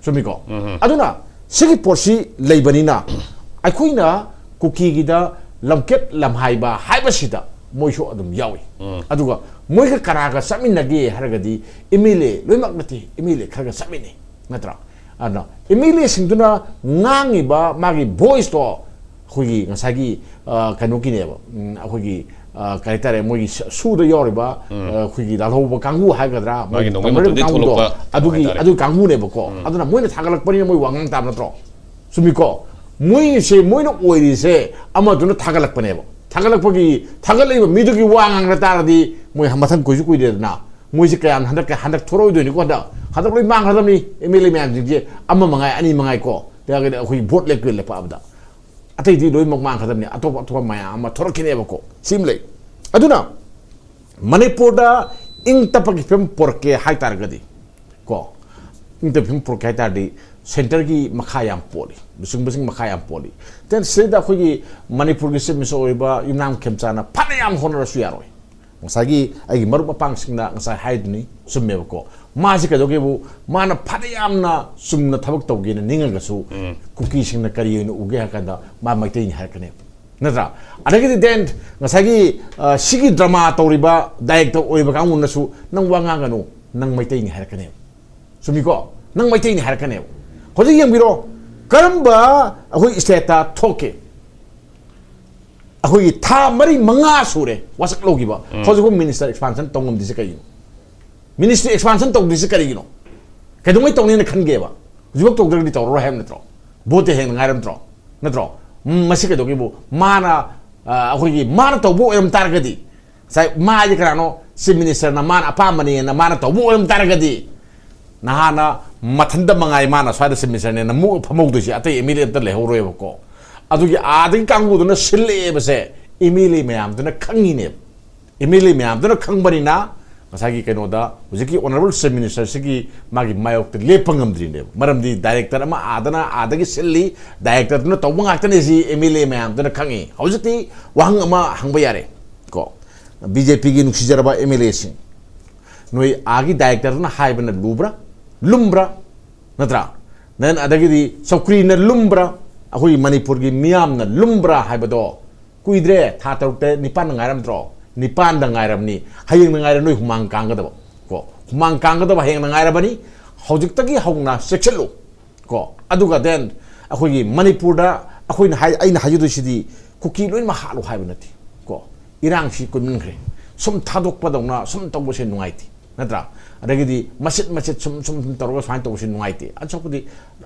ꯆꯨꯝꯃꯤꯀꯣ? ꯑꯗꯨꯅ ꯁꯤꯒꯤ ꯄꯣꯠꯁꯤ ꯂꯩꯕꯅꯤꯅ, ꯑꯩꯈꯣꯏꯅ ꯀꯨꯀꯤꯒꯤꯗ ꯂꯝꯀꯦꯠ ꯂꯝꯍꯥꯏꯕ ꯍꯥꯏꯕꯁꯤꯗ ꯃꯣꯏꯁꯨ ꯑꯗꯨꯝ ꯌꯥꯎꯏ꯫ ꯑꯗꯨꯒ ꯃꯣꯏꯒ ꯀꯅꯥꯒ ꯆꯠꯃꯤꯟꯅꯒꯦ ꯍꯥꯏꯔꯒꯗꯤ, ꯑꯦꯝ ꯑꯦꯜ ꯑꯦ ꯂꯣꯏꯅꯃꯛ ꯅꯠꯇꯦ, ꯑꯦꯝ ꯑꯦꯜ ꯑꯦ ꯈꯔꯒ ꯆꯠꯃꯤꯟꯅꯩ, ꯅꯠꯇ꯭ꯔꯥ? ꯑꯗꯨꯅ ꯑꯦꯝ ꯑꯦꯜ ꯑꯦꯁꯤꯡꯗꯨꯅ ꯉꯥꯡꯉꯤꯕ ꯃꯥꯒꯤ ꯚꯣꯏꯁꯇꯣ ꯑꯩꯈꯣꯏꯒꯤ ꯉꯁꯥꯏꯒꯤ ꯑ, ꯀꯩꯅꯣꯒꯤꯅꯦꯕ, ꯎꯝ, ꯑꯩꯈꯣꯏꯒꯤ ꯑ, ꯀꯩ ꯍꯥꯏꯇꯥꯔꯦ, ꯃꯣꯏꯒꯤ ꯁ- ꯁꯨꯗ ꯌꯥꯎꯔꯤꯕ ꯑ, ꯑꯩꯈꯣꯏꯒꯤ ꯂꯥꯜꯍꯧꯕ ꯀꯥꯡꯕꯨ ꯍꯥꯏꯒꯗ꯭ꯔꯥ, ꯃꯥꯒꯤ ꯃꯣꯏꯒꯤ ꯅꯣꯡꯃꯩ ꯇꯧꯅꯔꯤꯕ ꯃꯇꯨꯡꯗꯒꯤ ꯀꯥꯡꯕꯨꯗꯣ, ꯊꯣꯛꯂꯛꯄ ꯀꯩꯅꯣ ꯑꯗꯨꯒꯤ ꯍꯥꯏꯇꯥꯔꯦ꯫ ꯑꯗꯨꯒꯤ ꯀꯥꯡꯕꯨꯅꯦꯕꯀꯣ꯫ ꯑꯗꯨꯅ ꯃꯣꯏꯅ ꯊꯥꯒꯠꯂꯛꯄꯅꯤꯅ ꯃꯣꯏ ꯋꯥ ꯉꯥꯡ ꯇꯥꯕ ꯅꯠꯇ꯭ꯔꯣ? ꯆꯨꯝꯃꯤꯀꯣ? ꯃꯣꯏꯁꯦ, ꯃꯣꯏꯅ ꯑꯣꯏꯔꯤꯁꯦ ꯑꯃꯗꯨꯅ ꯊꯥꯒꯠꯂꯛꯄꯅꯦꯕ꯫ ꯊꯥꯒꯠꯂꯛꯄꯒꯤ, ꯊꯥꯒꯠꯂꯛꯏꯕ ꯃꯤꯗꯨꯒꯤ ꯋꯥ ꯉꯥꯡꯅ ꯇꯥꯔꯗꯤ ꯃꯣꯏ ꯃꯊꯪ ꯀꯨꯏꯁꯨ ꯀꯨꯏꯗꯦꯗꯅ꯫ ꯃꯣꯏꯁꯦ ꯀꯌꯥꯝ ꯍꯟꯗꯛ, ꯍꯟꯗꯛ ꯊꯣꯔꯛꯑꯣꯏꯗꯣꯏꯅꯤꯀꯣ? ꯍꯟꯗꯛ, ꯍꯟꯗꯛ ꯂꯣꯏ ꯃꯥꯡꯈ꯭ꯔꯗꯕꯅꯤ ꯑꯦꯝ ꯑꯦꯜ ꯑꯦ ꯃꯌꯥꯝꯁꯤꯡꯁꯦ꯫ ꯑꯃ ꯃꯉꯥꯏ, ꯑꯅꯤ ꯃꯉꯥꯏꯀꯣ, ꯀꯩꯒꯤꯅꯣ ꯑꯩꯈꯣꯏꯒꯤ ꯚꯣꯠ ꯂꯦꯞꯄ ꯂꯦꯞꯄꯛꯑꯕꯗ꯫ ꯑꯇꯩꯗꯤ ꯂꯣꯏꯅꯃꯛ ꯃꯥꯡꯈ꯭ꯔꯗꯕꯅꯤ, ꯑꯇꯣꯞ ꯑꯇꯣꯞꯄ ꯃꯌꯥꯝ ꯑꯃ ꯊꯣꯔꯛꯈꯤꯅꯦꯕꯀꯣ꯫ ꯁꯤꯃ ꯂꯩ꯫ ꯑꯗꯨꯅ ꯃꯅꯤꯄꯨꯔꯗ ꯏꯪ ꯇꯞꯄꯒꯤ ꯐꯤꯕꯝ ꯄꯨꯔꯛꯀꯦ ꯍꯥꯏ ꯇꯥꯔꯒꯗꯤ, ꯀꯣ, ꯏꯪ ꯇꯞꯄꯒꯤ ꯐꯤꯕꯝ ꯄꯨꯔꯛꯀꯦ ꯍꯥꯏ ꯇꯥꯔꯗꯤ ꯁꯦꯟꯇꯔꯒꯤ ꯃꯈꯥ ꯌꯥꯝ ꯄꯣꯜꯂꯤ, ꯂꯨꯆꯤꯡꯕꯁꯤꯡ ꯃꯈꯥ ꯌꯥꯝ ꯄꯣꯜꯂꯤ꯫ ꯗꯦꯟ ꯁꯤꯗ ꯑꯩꯈꯣꯏꯒꯤ ꯃꯅꯤꯄꯨꯔꯒꯤ ꯆꯤꯐ ꯃꯤꯅꯤꯁꯇꯔ ꯑꯣꯏꯔꯤꯕ ꯌꯨꯝꯅꯥꯝ ꯈꯦꯝꯆꯥꯅ ꯐꯅ ꯌꯥꯝ ꯍꯣꯠꯅꯔꯁꯨ ꯌꯥꯔꯣꯏ꯫ ꯉꯁꯥꯏꯒꯤ ꯑꯩꯒꯤ ꯃꯔꯨꯞ ꯃꯄꯥꯡꯁꯤꯡꯅ ꯉꯁꯥꯏ ꯍꯥꯏꯗꯨꯅꯤ, ꯆꯨꯝꯃꯦꯕꯀꯣ꯫ ꯃꯥꯁꯤ ꯀꯩꯗꯧꯒꯦꯕꯨ, ꯃꯥꯅ ꯐꯅ ꯌꯥꯝꯅ ꯆꯨꯝꯅ ꯊꯕꯛ ꯇꯧꯒꯦꯅ ꯅꯤꯡꯉꯒꯁꯨ, ꯀꯨꯀꯤꯁꯤꯡꯅ ꯀꯔꯤ ꯑꯣꯏꯅ ꯎꯒꯦ ꯍꯥꯏ ꯀꯥꯟꯗ ꯃꯥ ꯃꯩꯇꯩꯅꯤ ꯍꯥꯏꯔꯛꯀꯅꯦꯕ, ꯅꯠꯇ꯭ꯔꯥ? ꯑꯗꯒꯤꯗꯤ ꯗꯦꯟ ꯉꯁꯥꯏꯒꯤ ꯑ, ꯁꯤꯒꯤ ꯗ꯭ꯔꯃꯥ ꯇꯧꯔꯤꯕ ꯗꯥꯏꯔꯦꯛꯇꯔ ꯑꯣꯏꯔꯤꯕ ꯀꯥꯡꯕꯨꯅꯁꯨ ꯅꯪ ꯋꯥ ꯉꯥꯡꯒꯅꯨ, ꯅꯪ ꯃꯩꯇꯩꯅꯤ ꯍꯥꯏꯔꯛꯀꯅꯦꯕ꯫ ꯆꯨꯝꯃꯤꯀꯣ? ꯅꯪ ꯃꯩꯇꯩꯅꯤ ꯍꯥꯏꯔꯛꯀꯅꯦꯕ꯫ ꯍꯧꯖꯤꯛ ꯌꯦꯡꯕꯤꯔꯣ, ꯀꯔꯝꯕ ꯑꯩꯈꯣꯏ ꯁ꯭ꯇꯦꯠꯇ ꯊꯣꯛꯀꯦ? ꯑꯩꯈꯣꯏꯒꯤ ꯊꯥ ꯃꯔꯤ ꯃꯉꯥ ꯁꯨꯔꯦ ꯋꯥꯁꯛ ꯂꯧꯈꯤꯕ, ꯍꯧꯖꯤꯛꯐꯥꯎ ꯃꯤꯅꯤꯁꯇꯔ ꯑꯦꯛꯁꯄꯥꯟꯁꯟ ꯇꯧ ꯉꯝꯗ꯭ꯔꯤꯁꯦ ꯀꯩꯒꯤꯅꯣ? ꯃꯤꯅꯤꯁꯇ꯭ꯔꯤ ꯑꯦꯛꯁꯄꯥꯟꯁꯟ ꯇꯧꯗ꯭ꯔꯤꯁꯦ ꯀꯔꯤꯒꯤꯅꯣ? ꯀꯩꯗꯧꯉꯩ ꯇꯧꯅꯤꯅ ꯈꯟꯒꯦꯕ? ꯍꯧꯖꯤꯛꯐꯥꯎ ꯇꯧꯗ꯭ꯔꯒꯗꯤ ꯇꯧꯔꯔꯣꯏ ꯍꯥꯏꯕ ꯅꯠꯇ꯭ꯔꯣ? ꯚꯣꯠꯇꯤ ꯍꯦꯟꯅ ꯉꯥꯏꯔꯝꯗ꯭ꯔꯣ? ꯅꯠꯇ꯭ꯔꯣ? ꯎꯝ, ꯃꯁꯤ ꯀꯩꯗꯧꯒꯦꯕꯨ, ꯃꯥꯅ, ꯑ, ꯑꯩꯈꯣꯏꯒꯤ ꯃꯥꯅ ꯇꯧꯕ ꯑꯣꯏꯔꯝ ꯇꯥꯔꯒꯗꯤ, ꯉꯁꯥꯏ ꯃꯥꯗꯤ ꯀꯅꯥꯅꯣ? ꯆꯤꯐ ꯃꯤꯅꯤꯁꯇꯔꯅ ꯃꯥꯅ ꯑꯄꯥꯝꯕꯅꯦꯅ ꯃꯥꯅ ꯇꯧꯕ ꯑꯣꯏꯔꯝ ꯇꯥꯔꯒꯗꯤ, ꯅꯍꯥꯟꯅ ꯃꯊꯟꯇ ꯃꯉꯥꯏ ꯃꯥꯅ ꯁ꯭ꯋꯥꯏꯗ ꯆꯤꯐ ꯃꯤꯅꯤꯁꯇꯔꯅꯦꯅ ꯃꯨꯛꯑ ꯐꯝꯍꯧꯗꯣꯏꯁꯦ, ꯑꯇꯩ ꯑꯦꯝ ꯑꯦꯜ ꯑꯦ ꯑꯝꯇ ꯂꯩꯍꯧꯔꯣꯏꯕꯀꯣ꯫ ꯑꯗꯨꯒꯤ ꯑꯥꯗꯒꯤ ꯀꯥꯡꯕꯨꯗꯨꯅ ꯁꯤꯜꯂꯛꯑꯦꯕꯁꯦ ꯑꯦꯝ ꯑꯦꯜ ꯑꯦ ꯃꯌꯥꯝꯗꯨꯅ ꯈꯪꯉꯤꯅꯦꯕ꯫ ꯑꯦꯝ ꯑꯦꯜ ꯑꯦ ꯃꯌꯥꯝꯗꯨꯅ ꯈꯪꯕꯅꯤꯅ ꯉꯁꯥꯏꯒꯤ ꯀꯩꯅꯣꯗ ꯍꯧꯖꯤꯛꯀꯤ ꯑꯣꯅꯔꯦꯕꯜ ꯆꯤꯐ ꯃꯤꯅꯤꯁꯇꯔꯁꯤꯒꯤ ꯃꯥꯒꯤ ꯃꯥꯌꯣꯛꯇ ꯂꯦꯞꯄ ꯉꯝꯗ꯭ꯔꯤꯅꯦꯕ꯫ ꯃꯔꯝꯗꯤ ꯗꯥꯏꯔꯦꯛꯇꯔ ꯑꯃ ꯑꯥꯗꯅ ꯑꯥꯗꯒꯤ ꯁꯤꯜꯂꯤ, ꯗꯥꯏꯔꯦꯛꯇꯔꯗꯨꯅ ꯇꯧꯕ ꯉꯥꯛꯇꯅꯤ ꯁꯤ ꯑꯦꯝ ꯑꯦꯜ ꯑꯦ ꯃꯌꯥꯝꯗꯨꯅ ꯈꯪꯉꯤ꯫ ꯍꯧꯖꯤꯛꯇꯤ ꯋꯥꯍꯪ ꯑꯃ ꯍꯪꯕ ꯌꯥꯔꯦ ꯀꯣ, ꯕꯤ ꯖꯦ ꯄꯤꯒꯤ ꯅꯨꯡꯁꯤꯖꯔꯕ ꯑꯦꯝ ꯑꯦꯜ ꯑꯦꯁꯤꯡ, ꯅꯣꯏ ꯑꯥꯒꯤ ꯗꯥꯏꯔꯦꯛꯇꯔꯗꯨꯅ ꯍꯥꯏꯕꯅ ꯂꯨꯕ꯭ꯔꯥ, ꯂꯨꯝꯕ꯭ꯔꯥ? ꯅꯠꯇ꯭ꯔꯥ? ꯅꯪ ꯑꯗꯒꯤꯗꯤ ꯆꯧꯀ꯭ꯔꯤꯅ ꯂꯨꯝꯕ꯭ꯔꯥ, ꯑꯩꯈꯣꯏꯒꯤ ꯃꯅꯤꯄꯨꯔꯒꯤ ꯃꯤꯌꯥꯝꯅ ꯂꯨꯝꯕ꯭ꯔꯥ ꯍꯥꯏꯕꯗꯣ ꯀꯨꯏꯗ꯭ꯔꯦ, ꯊꯥ ꯇꯔꯨꯛ ꯇꯔꯦꯠ ꯅꯤꯄꯥꯟꯗ ꯉꯥꯏꯔꯝꯗ꯭ꯔꯣ? ꯅꯤꯄꯥꯟꯗ ꯉꯥꯏꯔꯕꯅꯤ꯫ ꯍꯌꯦꯡꯅ ꯉꯥꯏꯔꯦ ꯅꯣꯏ ꯍꯨꯃꯥꯡ ꯀꯥꯡꯒꯗꯕ ꯀꯣ, ꯍꯨꯃꯥꯡ ꯀꯥꯡꯒꯗꯕ ꯍꯌꯦꯡꯅ ꯉꯥꯏꯔꯕꯅꯤ꯫ ꯍꯧꯖꯤꯛꯇꯒꯤ ꯍꯧꯅ ꯆꯦꯛꯁꯤꯜꯂꯨ꯫ ꯀꯣ꯫ ꯑꯗꯨꯒ then ꯑꯩꯈꯣꯏꯒꯤ ꯃꯅꯤꯄꯨꯔꯗ ꯑꯩꯈꯣꯏꯅ ꯍꯥꯏ, ꯑꯩꯅ ꯍꯥꯏꯖꯗꯣꯏꯁꯤꯗꯤ ꯀꯨꯀꯤ ꯂꯣꯏꯅꯃꯛ ꯍꯥꯠꯂꯨ ꯍꯥꯏꯕ ꯅꯠꯇꯦ ꯀꯣ꯫ ꯏꯔꯥꯡꯁꯤ ꯀꯨꯏꯃꯟꯈ꯭ꯔꯦ꯫ ꯁꯨꯝ ꯊꯥꯗꯣꯛꯄꯗꯧꯅ ꯁꯨꯝ ꯇꯧꯕꯁꯦ ꯅꯨꯡꯉꯥꯏꯇꯦ, ꯅꯠꯇ꯭ꯔꯥ? ꯑꯗꯒꯤꯗꯤ ꯃꯆꯤꯠ ꯃꯆꯤꯠ ꯁꯨꯝ ꯁꯨꯝ ꯁꯨꯝ ꯇꯧꯔꯒ ꯁꯨꯃꯥꯏꯅ ꯇꯧꯕꯁꯦ ꯅꯨꯡꯉꯥꯏꯇꯦ꯫ ꯑꯁꯣꯛꯄꯗꯤ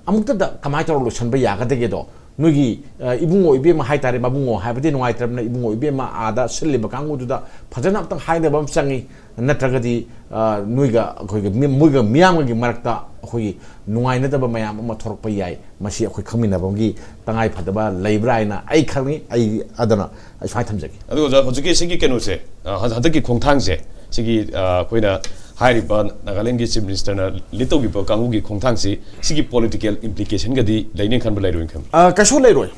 ꯑꯃꯨꯛꯇꯗ ꯀꯃꯥꯏꯅ ꯇꯧꯔꯒ ꯂꯣꯏꯁꯤꯟꯕ ꯌꯥꯒꯗꯒꯦꯗꯣ, ꯅꯣꯏꯒꯤ, ꯑ, ꯏꯕꯨꯡꯉꯣ ꯏꯕꯦꯝꯃ ꯍꯥꯏꯇꯥꯔꯦ, ꯃꯕꯨꯡꯉꯣ ꯍꯥꯏꯕꯗꯤ ꯅꯨꯡꯉꯥꯏꯇ꯭ꯔꯕꯅꯤꯅ, ꯏꯕꯨꯡꯉꯣ ꯏꯕꯦꯝꯃ ꯑꯥꯗ ꯁꯤꯜꯂꯤꯕ ꯀꯥꯡꯕꯨꯗꯨꯗ ꯐꯖꯅ ꯑꯝꯇꯪ ꯍꯥꯏꯅꯕ ꯑꯃ ꯆꯪꯉꯤ꯫ ꯅꯠꯇ꯭ꯔꯒꯗꯤ, ꯑ, ꯅꯣꯏꯒ ꯑꯩꯈꯣꯏꯒꯤ ꯃꯤ-, ꯃꯣꯏꯒ ꯃꯤꯌꯥꯝꯒꯒꯤ ꯃꯔꯛꯇ ꯑꯩꯈꯣꯏꯒꯤ ꯅꯨꯡꯉꯥꯏꯅꯗꯕ ꯃꯌꯥꯝ ꯑꯃ ꯊꯣꯛꯂꯛꯄ ꯌꯥꯏ꯫ ꯃꯁꯤ ꯑꯩꯈꯣꯏ ꯈꯪꯃꯤꯟꯅꯕꯒꯤ ꯇꯉꯥꯏ ꯐꯗꯕ ꯂꯩꯕ꯭ꯔꯥ ꯍꯥꯏꯅ ꯑꯩ ꯈꯪꯉꯤ꯫ ꯑꯩ ꯑꯗꯨꯅ ꯑꯩ ꯁꯨꯃꯥꯏꯅ ꯊꯝꯖꯒꯦ꯫ ꯑꯗꯨ ꯑꯣꯖꯥ, ꯍꯧꯖꯤꯛꯀꯤ ꯁꯤꯒꯤ ꯀꯩꯅꯣꯁꯦ, ꯑ, ꯍꯟ-, ꯍꯟꯗꯛꯀꯤ ꯈꯣꯡꯊꯥꯡꯁꯦ, ꯁꯤꯒꯤ, ꯑ, ꯑꯩꯈꯣꯏꯅ ꯍꯥꯏꯔꯤꯕ ꯅꯥꯒꯥꯂꯦꯟꯒꯤ Chief Ministerꯅ lead ꯇꯧꯈꯤꯕ ꯀꯥꯡꯕꯨꯒꯤ ꯈꯣꯡꯊꯥꯡꯁꯤ, ꯁꯤꯒꯤ political implicationꯒꯗꯤ ꯂꯩꯅꯤ ꯈꯟꯕ, ꯂꯩꯔꯣꯏꯅ ꯈꯟꯕ? ꯑ, ꯀꯩꯁꯨ ꯂꯩꯔꯣꯏ꯫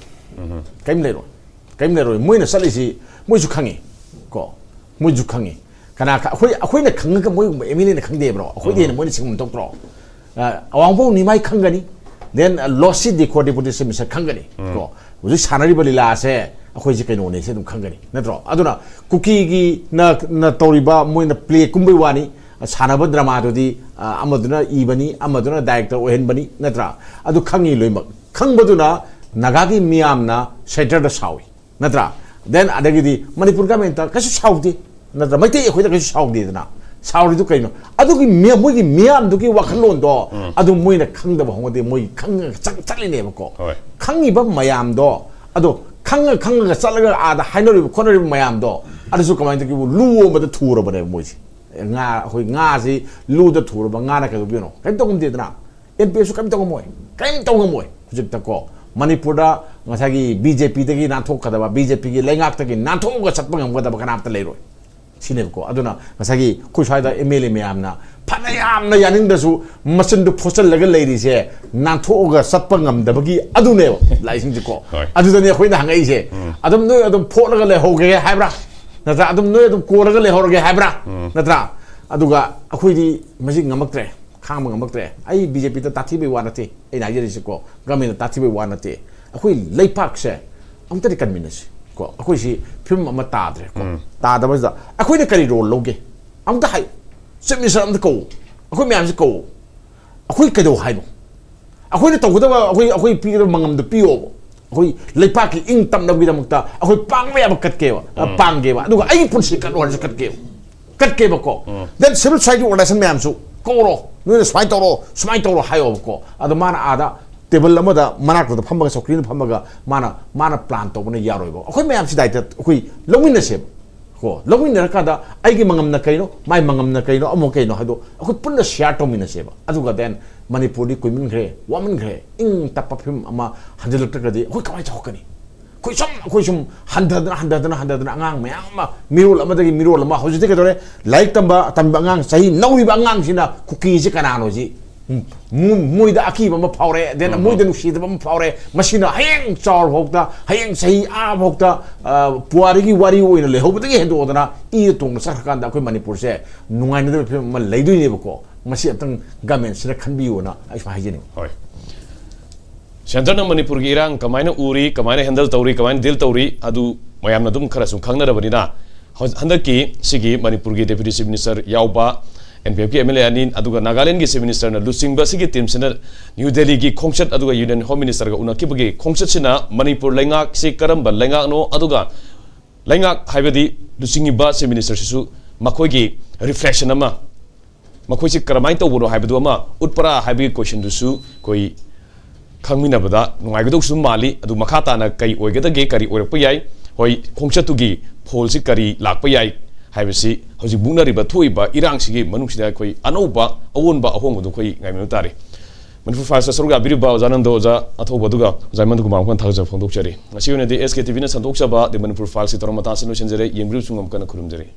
ꯀꯔꯤꯝ ꯂꯩꯔꯣꯏ꯫ ꯀꯔꯤꯝ ꯂꯩꯔꯣꯏ꯫ ꯃꯣꯏꯅ ꯆꯠꯂꯤꯁꯤ ꯃꯣꯏꯁꯨ ꯈꯪꯉꯤ ꯀꯣ꯫ ꯃꯣꯏꯁꯨ ꯈꯪꯉꯤ꯫ ꯀꯅꯥ ꯈ-, ꯑꯩꯈꯣꯏ, ꯑꯩꯈꯣꯏꯅ ꯈꯪꯉꯒ ꯃꯣꯏꯒꯨꯝꯕ MLAꯅ ꯈꯪꯗꯦꯕ꯭ꯔꯣ? ꯑꯩꯈꯣꯏꯗꯤ ꯍꯦꯟꯅ ꯃꯣꯏꯅ ꯁꯤꯡꯕ ꯊꯣꯛꯇ꯭ꯔꯣ? ꯑ, ꯑꯋꯥꯡꯕꯧ ꯅꯤꯃꯥꯏ ꯈꯪꯒꯅꯤ, then, ꯑ, ꯂꯣꯁꯤ ꯗꯤꯀꯣ ꯗꯤꯄꯨꯇꯤ ꯆꯤꯐ ꯃꯤꯅꯤꯁꯇꯔ ꯈꯪꯒꯅꯤ ꯀꯣ꯫ ꯍꯧꯖꯤꯛ ꯁꯥꯟꯅꯔꯤꯕ ꯂꯤꯂꯥꯁꯦ ꯑꯩꯈꯣꯏꯁꯦ ꯀꯩꯅꯣꯅꯦꯁꯦ ꯑꯗꯨꯝ ꯈꯪꯒꯅꯤ, ꯅꯠꯇ꯭ꯔꯣ? ꯑꯗꯨꯅ ꯀꯨꯀꯤꯒꯤ ꯅ, ꯅ ꯇꯧꯔꯤꯕ ꯃꯣꯏꯅ ꯄ꯭ꯂꯦ ꯀꯨꯝꯕꯩ ꯋꯥꯅꯤ, ꯁꯥꯟꯅꯕ ꯗ꯭ꯔꯃꯥꯗꯨꯗꯤ, ꯑ, ꯑꯃꯗꯨꯅ ꯏꯕꯅꯤ, ꯑꯃꯗꯨꯅ ꯗꯥꯏꯔꯦꯛꯇꯔ ꯑꯣꯏꯍꯟꯕꯅꯤ, ꯅꯠꯇ꯭ꯔꯥ? ꯑꯗꯨ ꯈꯪꯉꯤ ꯂꯣꯏꯅꯃꯛ꯫ ꯈꯪꯕꯗꯨꯅ ꯅꯥꯒꯥꯒꯤ ꯃꯤꯌꯥꯝꯅ ꯁꯦꯟꯇꯔꯗ ꯁꯥꯎꯏ, ꯅꯠꯇ꯭ꯔꯥ? Then ꯑꯗꯒꯤꯗꯤ ꯃꯅꯤꯄꯨꯔ ꯒꯃꯦꯟꯇ ꯀꯩꯁꯨ ꯁꯥꯎꯗꯦ, ꯅꯠꯇ꯭ꯔꯥ? ꯃꯩꯇꯩ ꯑꯩꯈꯣꯏꯗ ꯀꯩꯁꯨ ꯁꯥꯎꯗꯦꯗꯅ꯫ ꯁꯥꯎꯔꯤꯗꯨ ꯀꯩꯅꯣ? ꯑꯗꯨꯒꯤ ꯃꯤ-, ꯃꯣꯏꯒꯤ ꯃꯤꯌꯥꯝꯗꯨꯒꯤ ꯋꯥꯈꯜꯂꯣꯟꯗꯣ ꯑꯗꯨ ꯃꯣꯏꯅ ꯈꯪꯗꯕ ꯍꯧꯅꯗꯦ, ꯃꯣꯏ ꯈꯪꯉꯒ ꯆꯠ-, ꯆꯠꯂꯤꯅꯦꯕꯀꯣ꯫ ꯍꯣꯏ꯫ ꯈꯪꯉꯤꯕ ꯃꯌꯥꯝꯗꯣ, ꯑꯗꯣ ꯈꯪꯉ ꯈꯪꯉꯒ ꯆꯠꯂꯒ ꯑꯥꯗ ꯍꯥꯏꯅꯔꯤꯕ ꯈꯣꯠꯅꯔꯤꯕ ꯃꯌꯥꯝꯗꯣ, ꯑꯗꯨꯁꯨ ꯀꯃꯥꯏꯅ ꯇꯧꯒꯦꯕꯨ, ꯂꯨ ꯑꯃꯗ ꯊꯨꯔꯕꯅꯦꯕ ꯃꯣꯏꯁꯦ꯫ ꯉꯥ, ꯑꯩꯈꯣꯏ ꯉꯥꯁꯤ ꯂꯨꯗ ꯊꯨꯔꯕ ꯉꯥꯅ ꯀꯩꯗꯧꯗꯣꯏꯅꯣ? ꯀꯔꯤꯝ ꯇꯧ ꯉꯝꯗꯦꯗꯅ꯫ ꯑꯦꯟ ꯄꯤ ꯑꯦꯐꯁꯨ ꯀꯔꯤꯝ ꯇꯧ ꯉꯝꯃꯣꯏ, ꯀꯔꯤꯝ ꯇꯧ ꯉꯝꯃꯣꯏ꯫ ꯍꯧꯖꯤꯛꯇꯀꯣ ꯃꯅꯤꯄꯨꯔꯗ ꯉꯁꯥꯏꯒꯤ ꯕꯤ ꯖꯦ ꯄꯤꯗꯒꯤ ꯅꯥꯟꯊꯣꯛꯀꯗꯕ, ꯕꯤ ꯖꯦ ꯄꯤꯒꯤ ꯂꯩꯉꯥꯛꯇꯒꯤ ꯅꯥꯟꯊꯣꯛꯑꯒ ꯆꯠꯄ ꯉꯝꯒꯗꯕ ꯀꯅꯥꯝꯇ ꯂꯩꯔꯣꯏ꯫ ꯁꯤꯅꯦꯕꯀꯣ꯫ ꯑꯗꯨꯅ ꯉꯁꯥꯏꯒꯤ ꯑꯩꯈꯣꯏ ꯁ꯭ꯋꯥꯏꯗ ꯑꯦꯝ ꯑꯦꯜ ꯑꯦ ꯃꯌꯥꯝꯅ ꯐꯅ ꯌꯥꯝꯅ ꯌꯥꯅꯤꯡꯗ꯭ꯔꯁꯨ ꯃꯆꯤꯟꯗꯨ ꯐꯣꯠꯆꯜꯂꯒ ꯂꯩꯔꯤꯁꯦ, ꯅꯥꯟꯊꯣꯛꯑꯒ ꯆꯠꯄ ꯉꯝꯗꯕꯒꯤ ꯑꯗꯨꯅꯦꯕ ꯂꯥꯏꯁꯤꯡꯁꯦꯀꯣ꯫ ꯍꯣꯏ꯫ ꯑꯗꯨꯗꯅꯦ ꯑꯩꯈꯣꯏꯅ ꯍꯪꯉꯛꯏꯁꯦ, "ꯑꯗꯨꯝ ꯅꯣꯏ ꯑꯗꯨꯝ ꯐꯣꯠꯂꯒ ꯂꯩꯍꯧꯒꯦ ꯍꯥꯏꯕ꯭ꯔꯥ? ꯅꯠꯇ꯭ꯔꯥ ꯑꯗꯨꯝ ꯅꯣꯏ ꯑꯗꯨꯝ ꯀꯣꯜꯂꯒ ꯂꯩꯍꯧꯔꯒꯦ ꯍꯥꯏꯕ꯭ꯔꯥ?" ꯅꯠꯇ꯭ꯔꯥ? ꯑꯗꯨꯒ ꯑꯩꯈꯣꯏꯗꯤ ꯃꯁꯤ ꯉꯝꯃꯛꯇ꯭ꯔꯦ, ꯈꯥꯡꯕ ꯉꯝꯃꯛꯇ꯭ꯔꯦ꯫ ꯑꯩ ꯕꯤ ꯖꯦ ꯄꯤꯗ ꯇꯥꯊꯤꯕꯩ ꯋꯥ ꯅꯠꯇꯦ, ꯑꯩꯅ ꯍꯥꯏꯖꯔꯤꯁꯤꯀꯣ, ꯒꯃꯦꯟꯗ ꯇꯥꯊꯤꯕꯩ ꯋꯥ ꯅꯠꯇꯦ꯫ ꯑꯩꯈꯣꯏ ꯂꯩꯄꯥꯛꯁꯦ ꯑꯝꯇꯗꯤ ꯀꯟꯃꯤꯟꯅꯁꯤ ꯀꯣ꯫ ꯑꯩꯈꯣꯏꯁꯤ ꯐꯤꯕꯝ ꯑꯃ ꯇꯥꯗ꯭ꯔꯦ ꯀꯣ꯫ ꯇꯥꯗꯕꯁꯤꯗ ꯑꯩꯈꯣꯏꯅ ꯀꯔꯤ ꯔꯣꯜ ꯂꯧꯒꯦ? ꯑꯝꯇ ꯍꯥꯏ, ꯆꯤꯐ ꯃꯤꯅꯤꯁꯇꯔ ꯑꯝꯇ ꯀꯧ, ꯑꯩꯈꯣꯏ ꯃꯌꯥꯝꯁꯤ ꯀꯧ꯫ ꯑꯩꯈꯣꯏ ꯀꯩꯗꯧ ꯍꯥꯏꯅꯣ? ꯑꯩꯈꯣꯏꯅ ꯇꯧꯒꯗꯕ, ꯑꯩꯈꯣꯏ ꯑꯩꯈꯣꯏ ꯄꯤꯒꯗꯕ ꯃꯉꯝꯗꯣ ꯄꯤꯌꯣꯕ꯫ ꯑꯩꯈꯣꯏ ꯂꯩꯄꯥꯛꯀꯤ ꯏꯪ ꯇꯞꯅꯕꯒꯤꯗꯃꯛꯇ ꯑꯩꯈꯣꯏ ꯄꯥꯡꯕ ꯌꯥꯕ ꯀꯠꯀꯦꯕ, ꯄꯥꯡꯒꯦꯕ, ꯑꯗꯨꯒ ꯑꯩꯒꯤ ꯄꯨꯟꯁꯤ ꯀꯠꯂꯣ ꯍꯥꯏꯔꯁꯨ ꯀꯠꯀꯦꯕ, ꯀꯠꯀꯦꯕꯀꯣ꯫ Then civil society organization ꯃꯌꯥꯝꯁꯨ ꯀꯧꯔꯣ, ꯅꯣꯏꯅ ꯁꯨꯃꯥꯏꯅ ꯇꯧꯔꯣ, ꯁꯨꯃꯥꯏꯅ ꯇꯧꯔꯣ ꯍꯥꯏꯌꯣꯕꯀꯣ꯫ ꯑꯗꯣ ꯃꯥꯅ ꯑꯥꯗ ꯇꯦꯕꯜ ꯑꯃꯗ ꯃꯅꯥꯛꯇꯨꯗ ꯐꯝꯃꯒ, ꯆꯧꯀ꯭ꯔꯤꯗ ꯐꯝꯃꯒ ꯃꯥꯅ ꯃꯥꯅ ꯄ꯭ꯂꯥꯟ ꯇꯧꯕꯅ ꯌꯥꯔꯣꯏꯕ꯫ ꯑꯩꯈꯣꯏ ꯃꯌꯥꯝꯁꯤ ꯗꯥꯏꯇ ꯑꯩꯈꯣꯏ ꯂꯧꯃꯤꯟꯅꯁꯦꯕ꯫ ꯀꯣ, ꯂꯧꯃꯤꯟꯅꯔꯀꯥꯟꯗ ꯑꯩꯒꯤ ꯃꯉꯝꯅ ꯀꯩꯅꯣ, ꯃꯥꯏ ꯃꯉꯝꯅ ꯀꯩꯅꯣ, ꯑꯃꯨꯛ ꯀꯩꯅꯣ ꯍꯥꯏꯗꯣ ꯑꯩꯈꯣꯏ ꯄꯨꯟꯅ ꯁꯤꯌꯥꯔ ꯇꯧꯃꯤꯟꯅꯁꯦꯕ꯫ ꯑꯗꯨꯒ then ꯃꯅꯤꯄꯨꯔꯗꯤ ꯀꯨꯏꯃꯟꯈ꯭ꯔꯦ, ꯋꯥꯃꯟꯈ꯭ꯔꯦ, ꯏꯪ ꯇꯞꯄ ꯐꯤꯕꯝ ꯑꯃ ꯍꯟꯖꯤꯜꯂꯛꯇ꯭ꯔꯒꯗꯤ ꯑꯩꯈꯣꯏ ꯀꯃꯥꯏꯅ ꯆꯥꯎꯈꯠꯀꯅꯤ? ꯑꯩꯈꯣꯏ ꯁꯨꯝ ꯑꯩꯈꯣꯏ ꯁꯨꯝ ꯍꯟꯊꯗꯅ, ꯍꯟꯊꯗꯅ, ꯍꯟꯊꯗꯅ, ꯑꯉꯥꯡ ꯃꯌꯥꯝ ꯑꯃ, ꯃꯤꯔꯣꯜ ꯑꯃꯗꯒꯤ ꯃꯤꯔꯣꯜ ꯑꯃ, ꯍꯧꯖꯤꯛꯇꯤ ꯀꯩꯗꯧꯔꯦ? ꯂꯥꯏꯔꯤꯛ ꯇꯝꯕ ꯇꯝꯕ ꯑꯉꯥꯡ, ꯆꯍꯤ ꯅꯧꯔꯤꯕ ꯑꯉꯥꯡꯁꯤꯅ ꯀꯨꯀꯤꯁꯦ ꯀꯅꯥꯅꯣ ꯁꯤ, ꯎꯝ, ꯃꯣꯏꯗ ꯑꯀꯤꯕ ꯑꯃ ꯐꯥꯎꯔꯦ, then ꯃꯣꯏꯗ ꯅꯨꯡꯁꯤꯗꯕ ꯑꯃ ꯐꯥꯎꯔꯦ꯫ ꯃꯁꯤꯅ ꯍꯌꯦꯡ ꯆꯥꯎꯔ ꯐꯥꯎꯗ, ꯍꯌꯦꯡ ꯆꯍꯤ ꯑꯥ ꯐꯥꯎꯗ, ꯑ, ꯄꯨꯋꯥꯔꯤꯒꯤ ꯋꯥꯔꯤ ꯑꯣꯏꯅ ꯂꯩꯍꯧꯕꯗꯒꯤ ꯍꯦꯟꯗꯣꯛꯑꯗꯅ ꯏꯗ ꯇꯣꯡꯅ ꯆꯠꯈ꯭ꯔꯀꯥꯟꯗ ꯑꯩꯈꯣꯏ ꯃꯅꯤꯄꯨꯔꯁꯦ ꯅꯨꯡꯉꯥꯏꯅꯗꯕ ꯐꯤꯕꯝ ꯑꯃ ꯂꯩꯗꯣꯏꯅꯦꯕꯀꯣ꯫ ꯃꯁꯤ ꯑꯝꯇꯪ ꯒꯃꯦꯟꯁꯤꯅ ꯈꯟꯕꯤꯌꯨꯅ ꯑꯩ ꯁꯨꯃꯥꯏꯅ ꯍꯥꯏꯖꯅꯤꯡꯉꯤ꯫ ꯍꯣꯏ꯫ ꯁꯦꯟꯇꯔꯅ ꯃꯅꯤꯄꯨꯔꯒꯤ ꯏꯔꯥꯡ ꯀꯃꯥꯏꯅ ꯎꯔꯤ, ꯀꯃꯥꯏꯅ ꯍꯦꯟꯗꯜ ꯇꯧꯔꯤ, ꯀꯃꯥꯏꯅ ꯗꯤꯜ ꯇꯧꯔꯤ, ꯑꯗꯨ ꯃꯌꯥꯝꯅ ꯑꯗꯨꯝ ꯈꯔ ꯁꯨꯝ ꯈꯪꯅꯔꯕꯅꯤꯅ, ꯍꯧ-, ꯍꯟꯗꯛꯀꯤ ꯁꯤꯒꯤ ꯃꯅꯤꯄꯨꯔꯒꯤ ꯗꯦꯄ꯭ꯌꯨꯇꯤ ꯆꯤꯐ ꯃꯤꯅꯤꯁꯇꯔ ꯌꯥꯎꯕ, ꯑꯦꯟ ꯄꯤ ꯑꯦꯐꯀꯤ ꯑꯦꯝ ꯑꯦꯜ ꯑꯦ ꯑꯅꯤ, ꯑꯗꯨꯒ ꯅꯥꯒꯥꯂꯦꯟꯒꯤ ꯆꯤꯐ ꯃꯤꯅꯤꯁꯇꯔꯅ ꯂꯨꯆꯤꯡꯕ ꯁꯤꯒꯤ ꯇꯤꯝꯁꯤꯅ ꯅ꯭ꯌꯨ ꯗꯦꯜꯂꯤꯒꯤ ꯈꯣꯡꯆꯠ ꯑꯗꯨꯒ ꯌꯨꯅꯤꯌꯟ ꯍꯣꯝ ꯃꯤꯅꯤꯁꯇꯔꯒ ꯎꯅꯈꯤꯕꯒꯤ ꯈꯣꯡꯆꯠꯁꯤꯅ ꯃꯅꯤꯄꯨꯔ ꯂꯩꯉꯥꯛꯁꯤ ꯀꯔꯝꯕ ꯂꯩꯉꯥꯛꯅꯣ, ꯑꯗꯨꯒ ꯂꯩꯉꯥꯛ ꯍꯥꯏꯕꯗꯤ ꯂꯨꯆꯤꯡꯉꯤꯕ ꯆꯤꯐ ꯃꯤꯅꯤꯁꯇꯔꯁꯤꯁꯨ ꯃꯈꯣꯏꯒꯤ ꯔꯤꯐ꯭ꯂꯦꯛꯁꯟ ꯑꯃ, ꯃꯈꯣꯏꯁꯤ ꯀꯔꯝꯍꯥꯏꯅ ꯇꯧꯕꯅꯣ ꯍꯥꯏꯕꯗꯨ ꯑꯃ ꯎꯠꯄ꯭ꯔꯥ ꯍꯥꯏꯕꯒꯤ ꯀꯣꯏꯁꯟꯗꯨꯁꯨ ꯑꯩꯈꯣꯏ ꯈꯪꯃꯤꯟꯅꯕꯗ ꯅꯨꯡꯉꯥꯏꯒꯗꯧꯁꯨ ꯃꯥꯜꯂꯤ꯫ ꯑꯗꯨ ꯃꯈꯥ ꯇꯥꯅ ꯀꯔꯤ ꯑꯣꯏꯒꯗꯒꯦ, ꯀꯔꯤ ꯑꯣꯏꯔꯛꯄ ꯌꯥꯏ, ꯍꯣꯏ, ꯈꯣꯡꯆꯠꯇꯨꯒꯤ ꯐꯣꯜꯁꯤ ꯀꯔꯤ ꯂꯥꯛꯄ ꯌꯥꯏ ꯍꯥꯏꯕꯁꯤ ꯍꯧꯖꯤꯛ ꯃꯨꯛꯅꯔꯤꯕ, ꯊꯣꯛꯏꯕ ꯏꯔꯥꯡꯁꯤꯒꯤ ꯃꯅꯨꯡꯁꯤꯗ ꯑꯩꯈꯣꯏ ꯑꯅꯧꯕ ꯑꯑꯣꯟꯕ ꯑꯍꯣꯡꯕꯗꯨ ꯑꯩꯈꯣꯏ ꯉꯥꯏꯃꯤꯟꯅꯕ ꯇꯥꯔꯦ꯫ ꯃꯅꯤꯄꯨꯔ ꯐꯥꯏꯜꯁ ꯁꯔꯨꯛ ꯌꯥꯕꯤꯔꯤꯕ ꯑꯣꯖꯥ ꯅꯟꯗꯣ, ꯑꯣꯖꯥ ꯑꯊꯧꯕ, ꯑꯗꯨꯒ ꯑꯣꯖꯥ ꯍꯦꯃꯟꯇ ꯀꯨꯃꯥꯔ ꯃꯈꯣꯏꯅ ꯊꯥꯒꯠꯆꯕ ꯐꯣꯡꯗꯣꯛꯆꯔꯤ꯫ ꯉꯁꯤ ꯑꯣꯏꯅꯗꯤ ꯑꯦꯁ ꯀꯦ ꯇꯤ ꯚꯤꯅ ꯁꯟꯗꯣꯛꯆꯕ ꯗꯤ ꯃꯅꯤꯄꯨꯔ ꯐꯥꯏꯜꯁꯀꯤ ꯊꯧꯔꯝ ꯃꯇꯥꯡꯁꯤ ꯂꯣꯏꯁꯤꯟꯖꯔꯦ꯫ ꯌꯦꯡꯕꯤꯔꯤꯕꯁꯤꯡ ꯑꯃꯨꯛ ꯍꯟꯅ ꯈꯨꯔꯨꯝꯖꯔꯤ꯫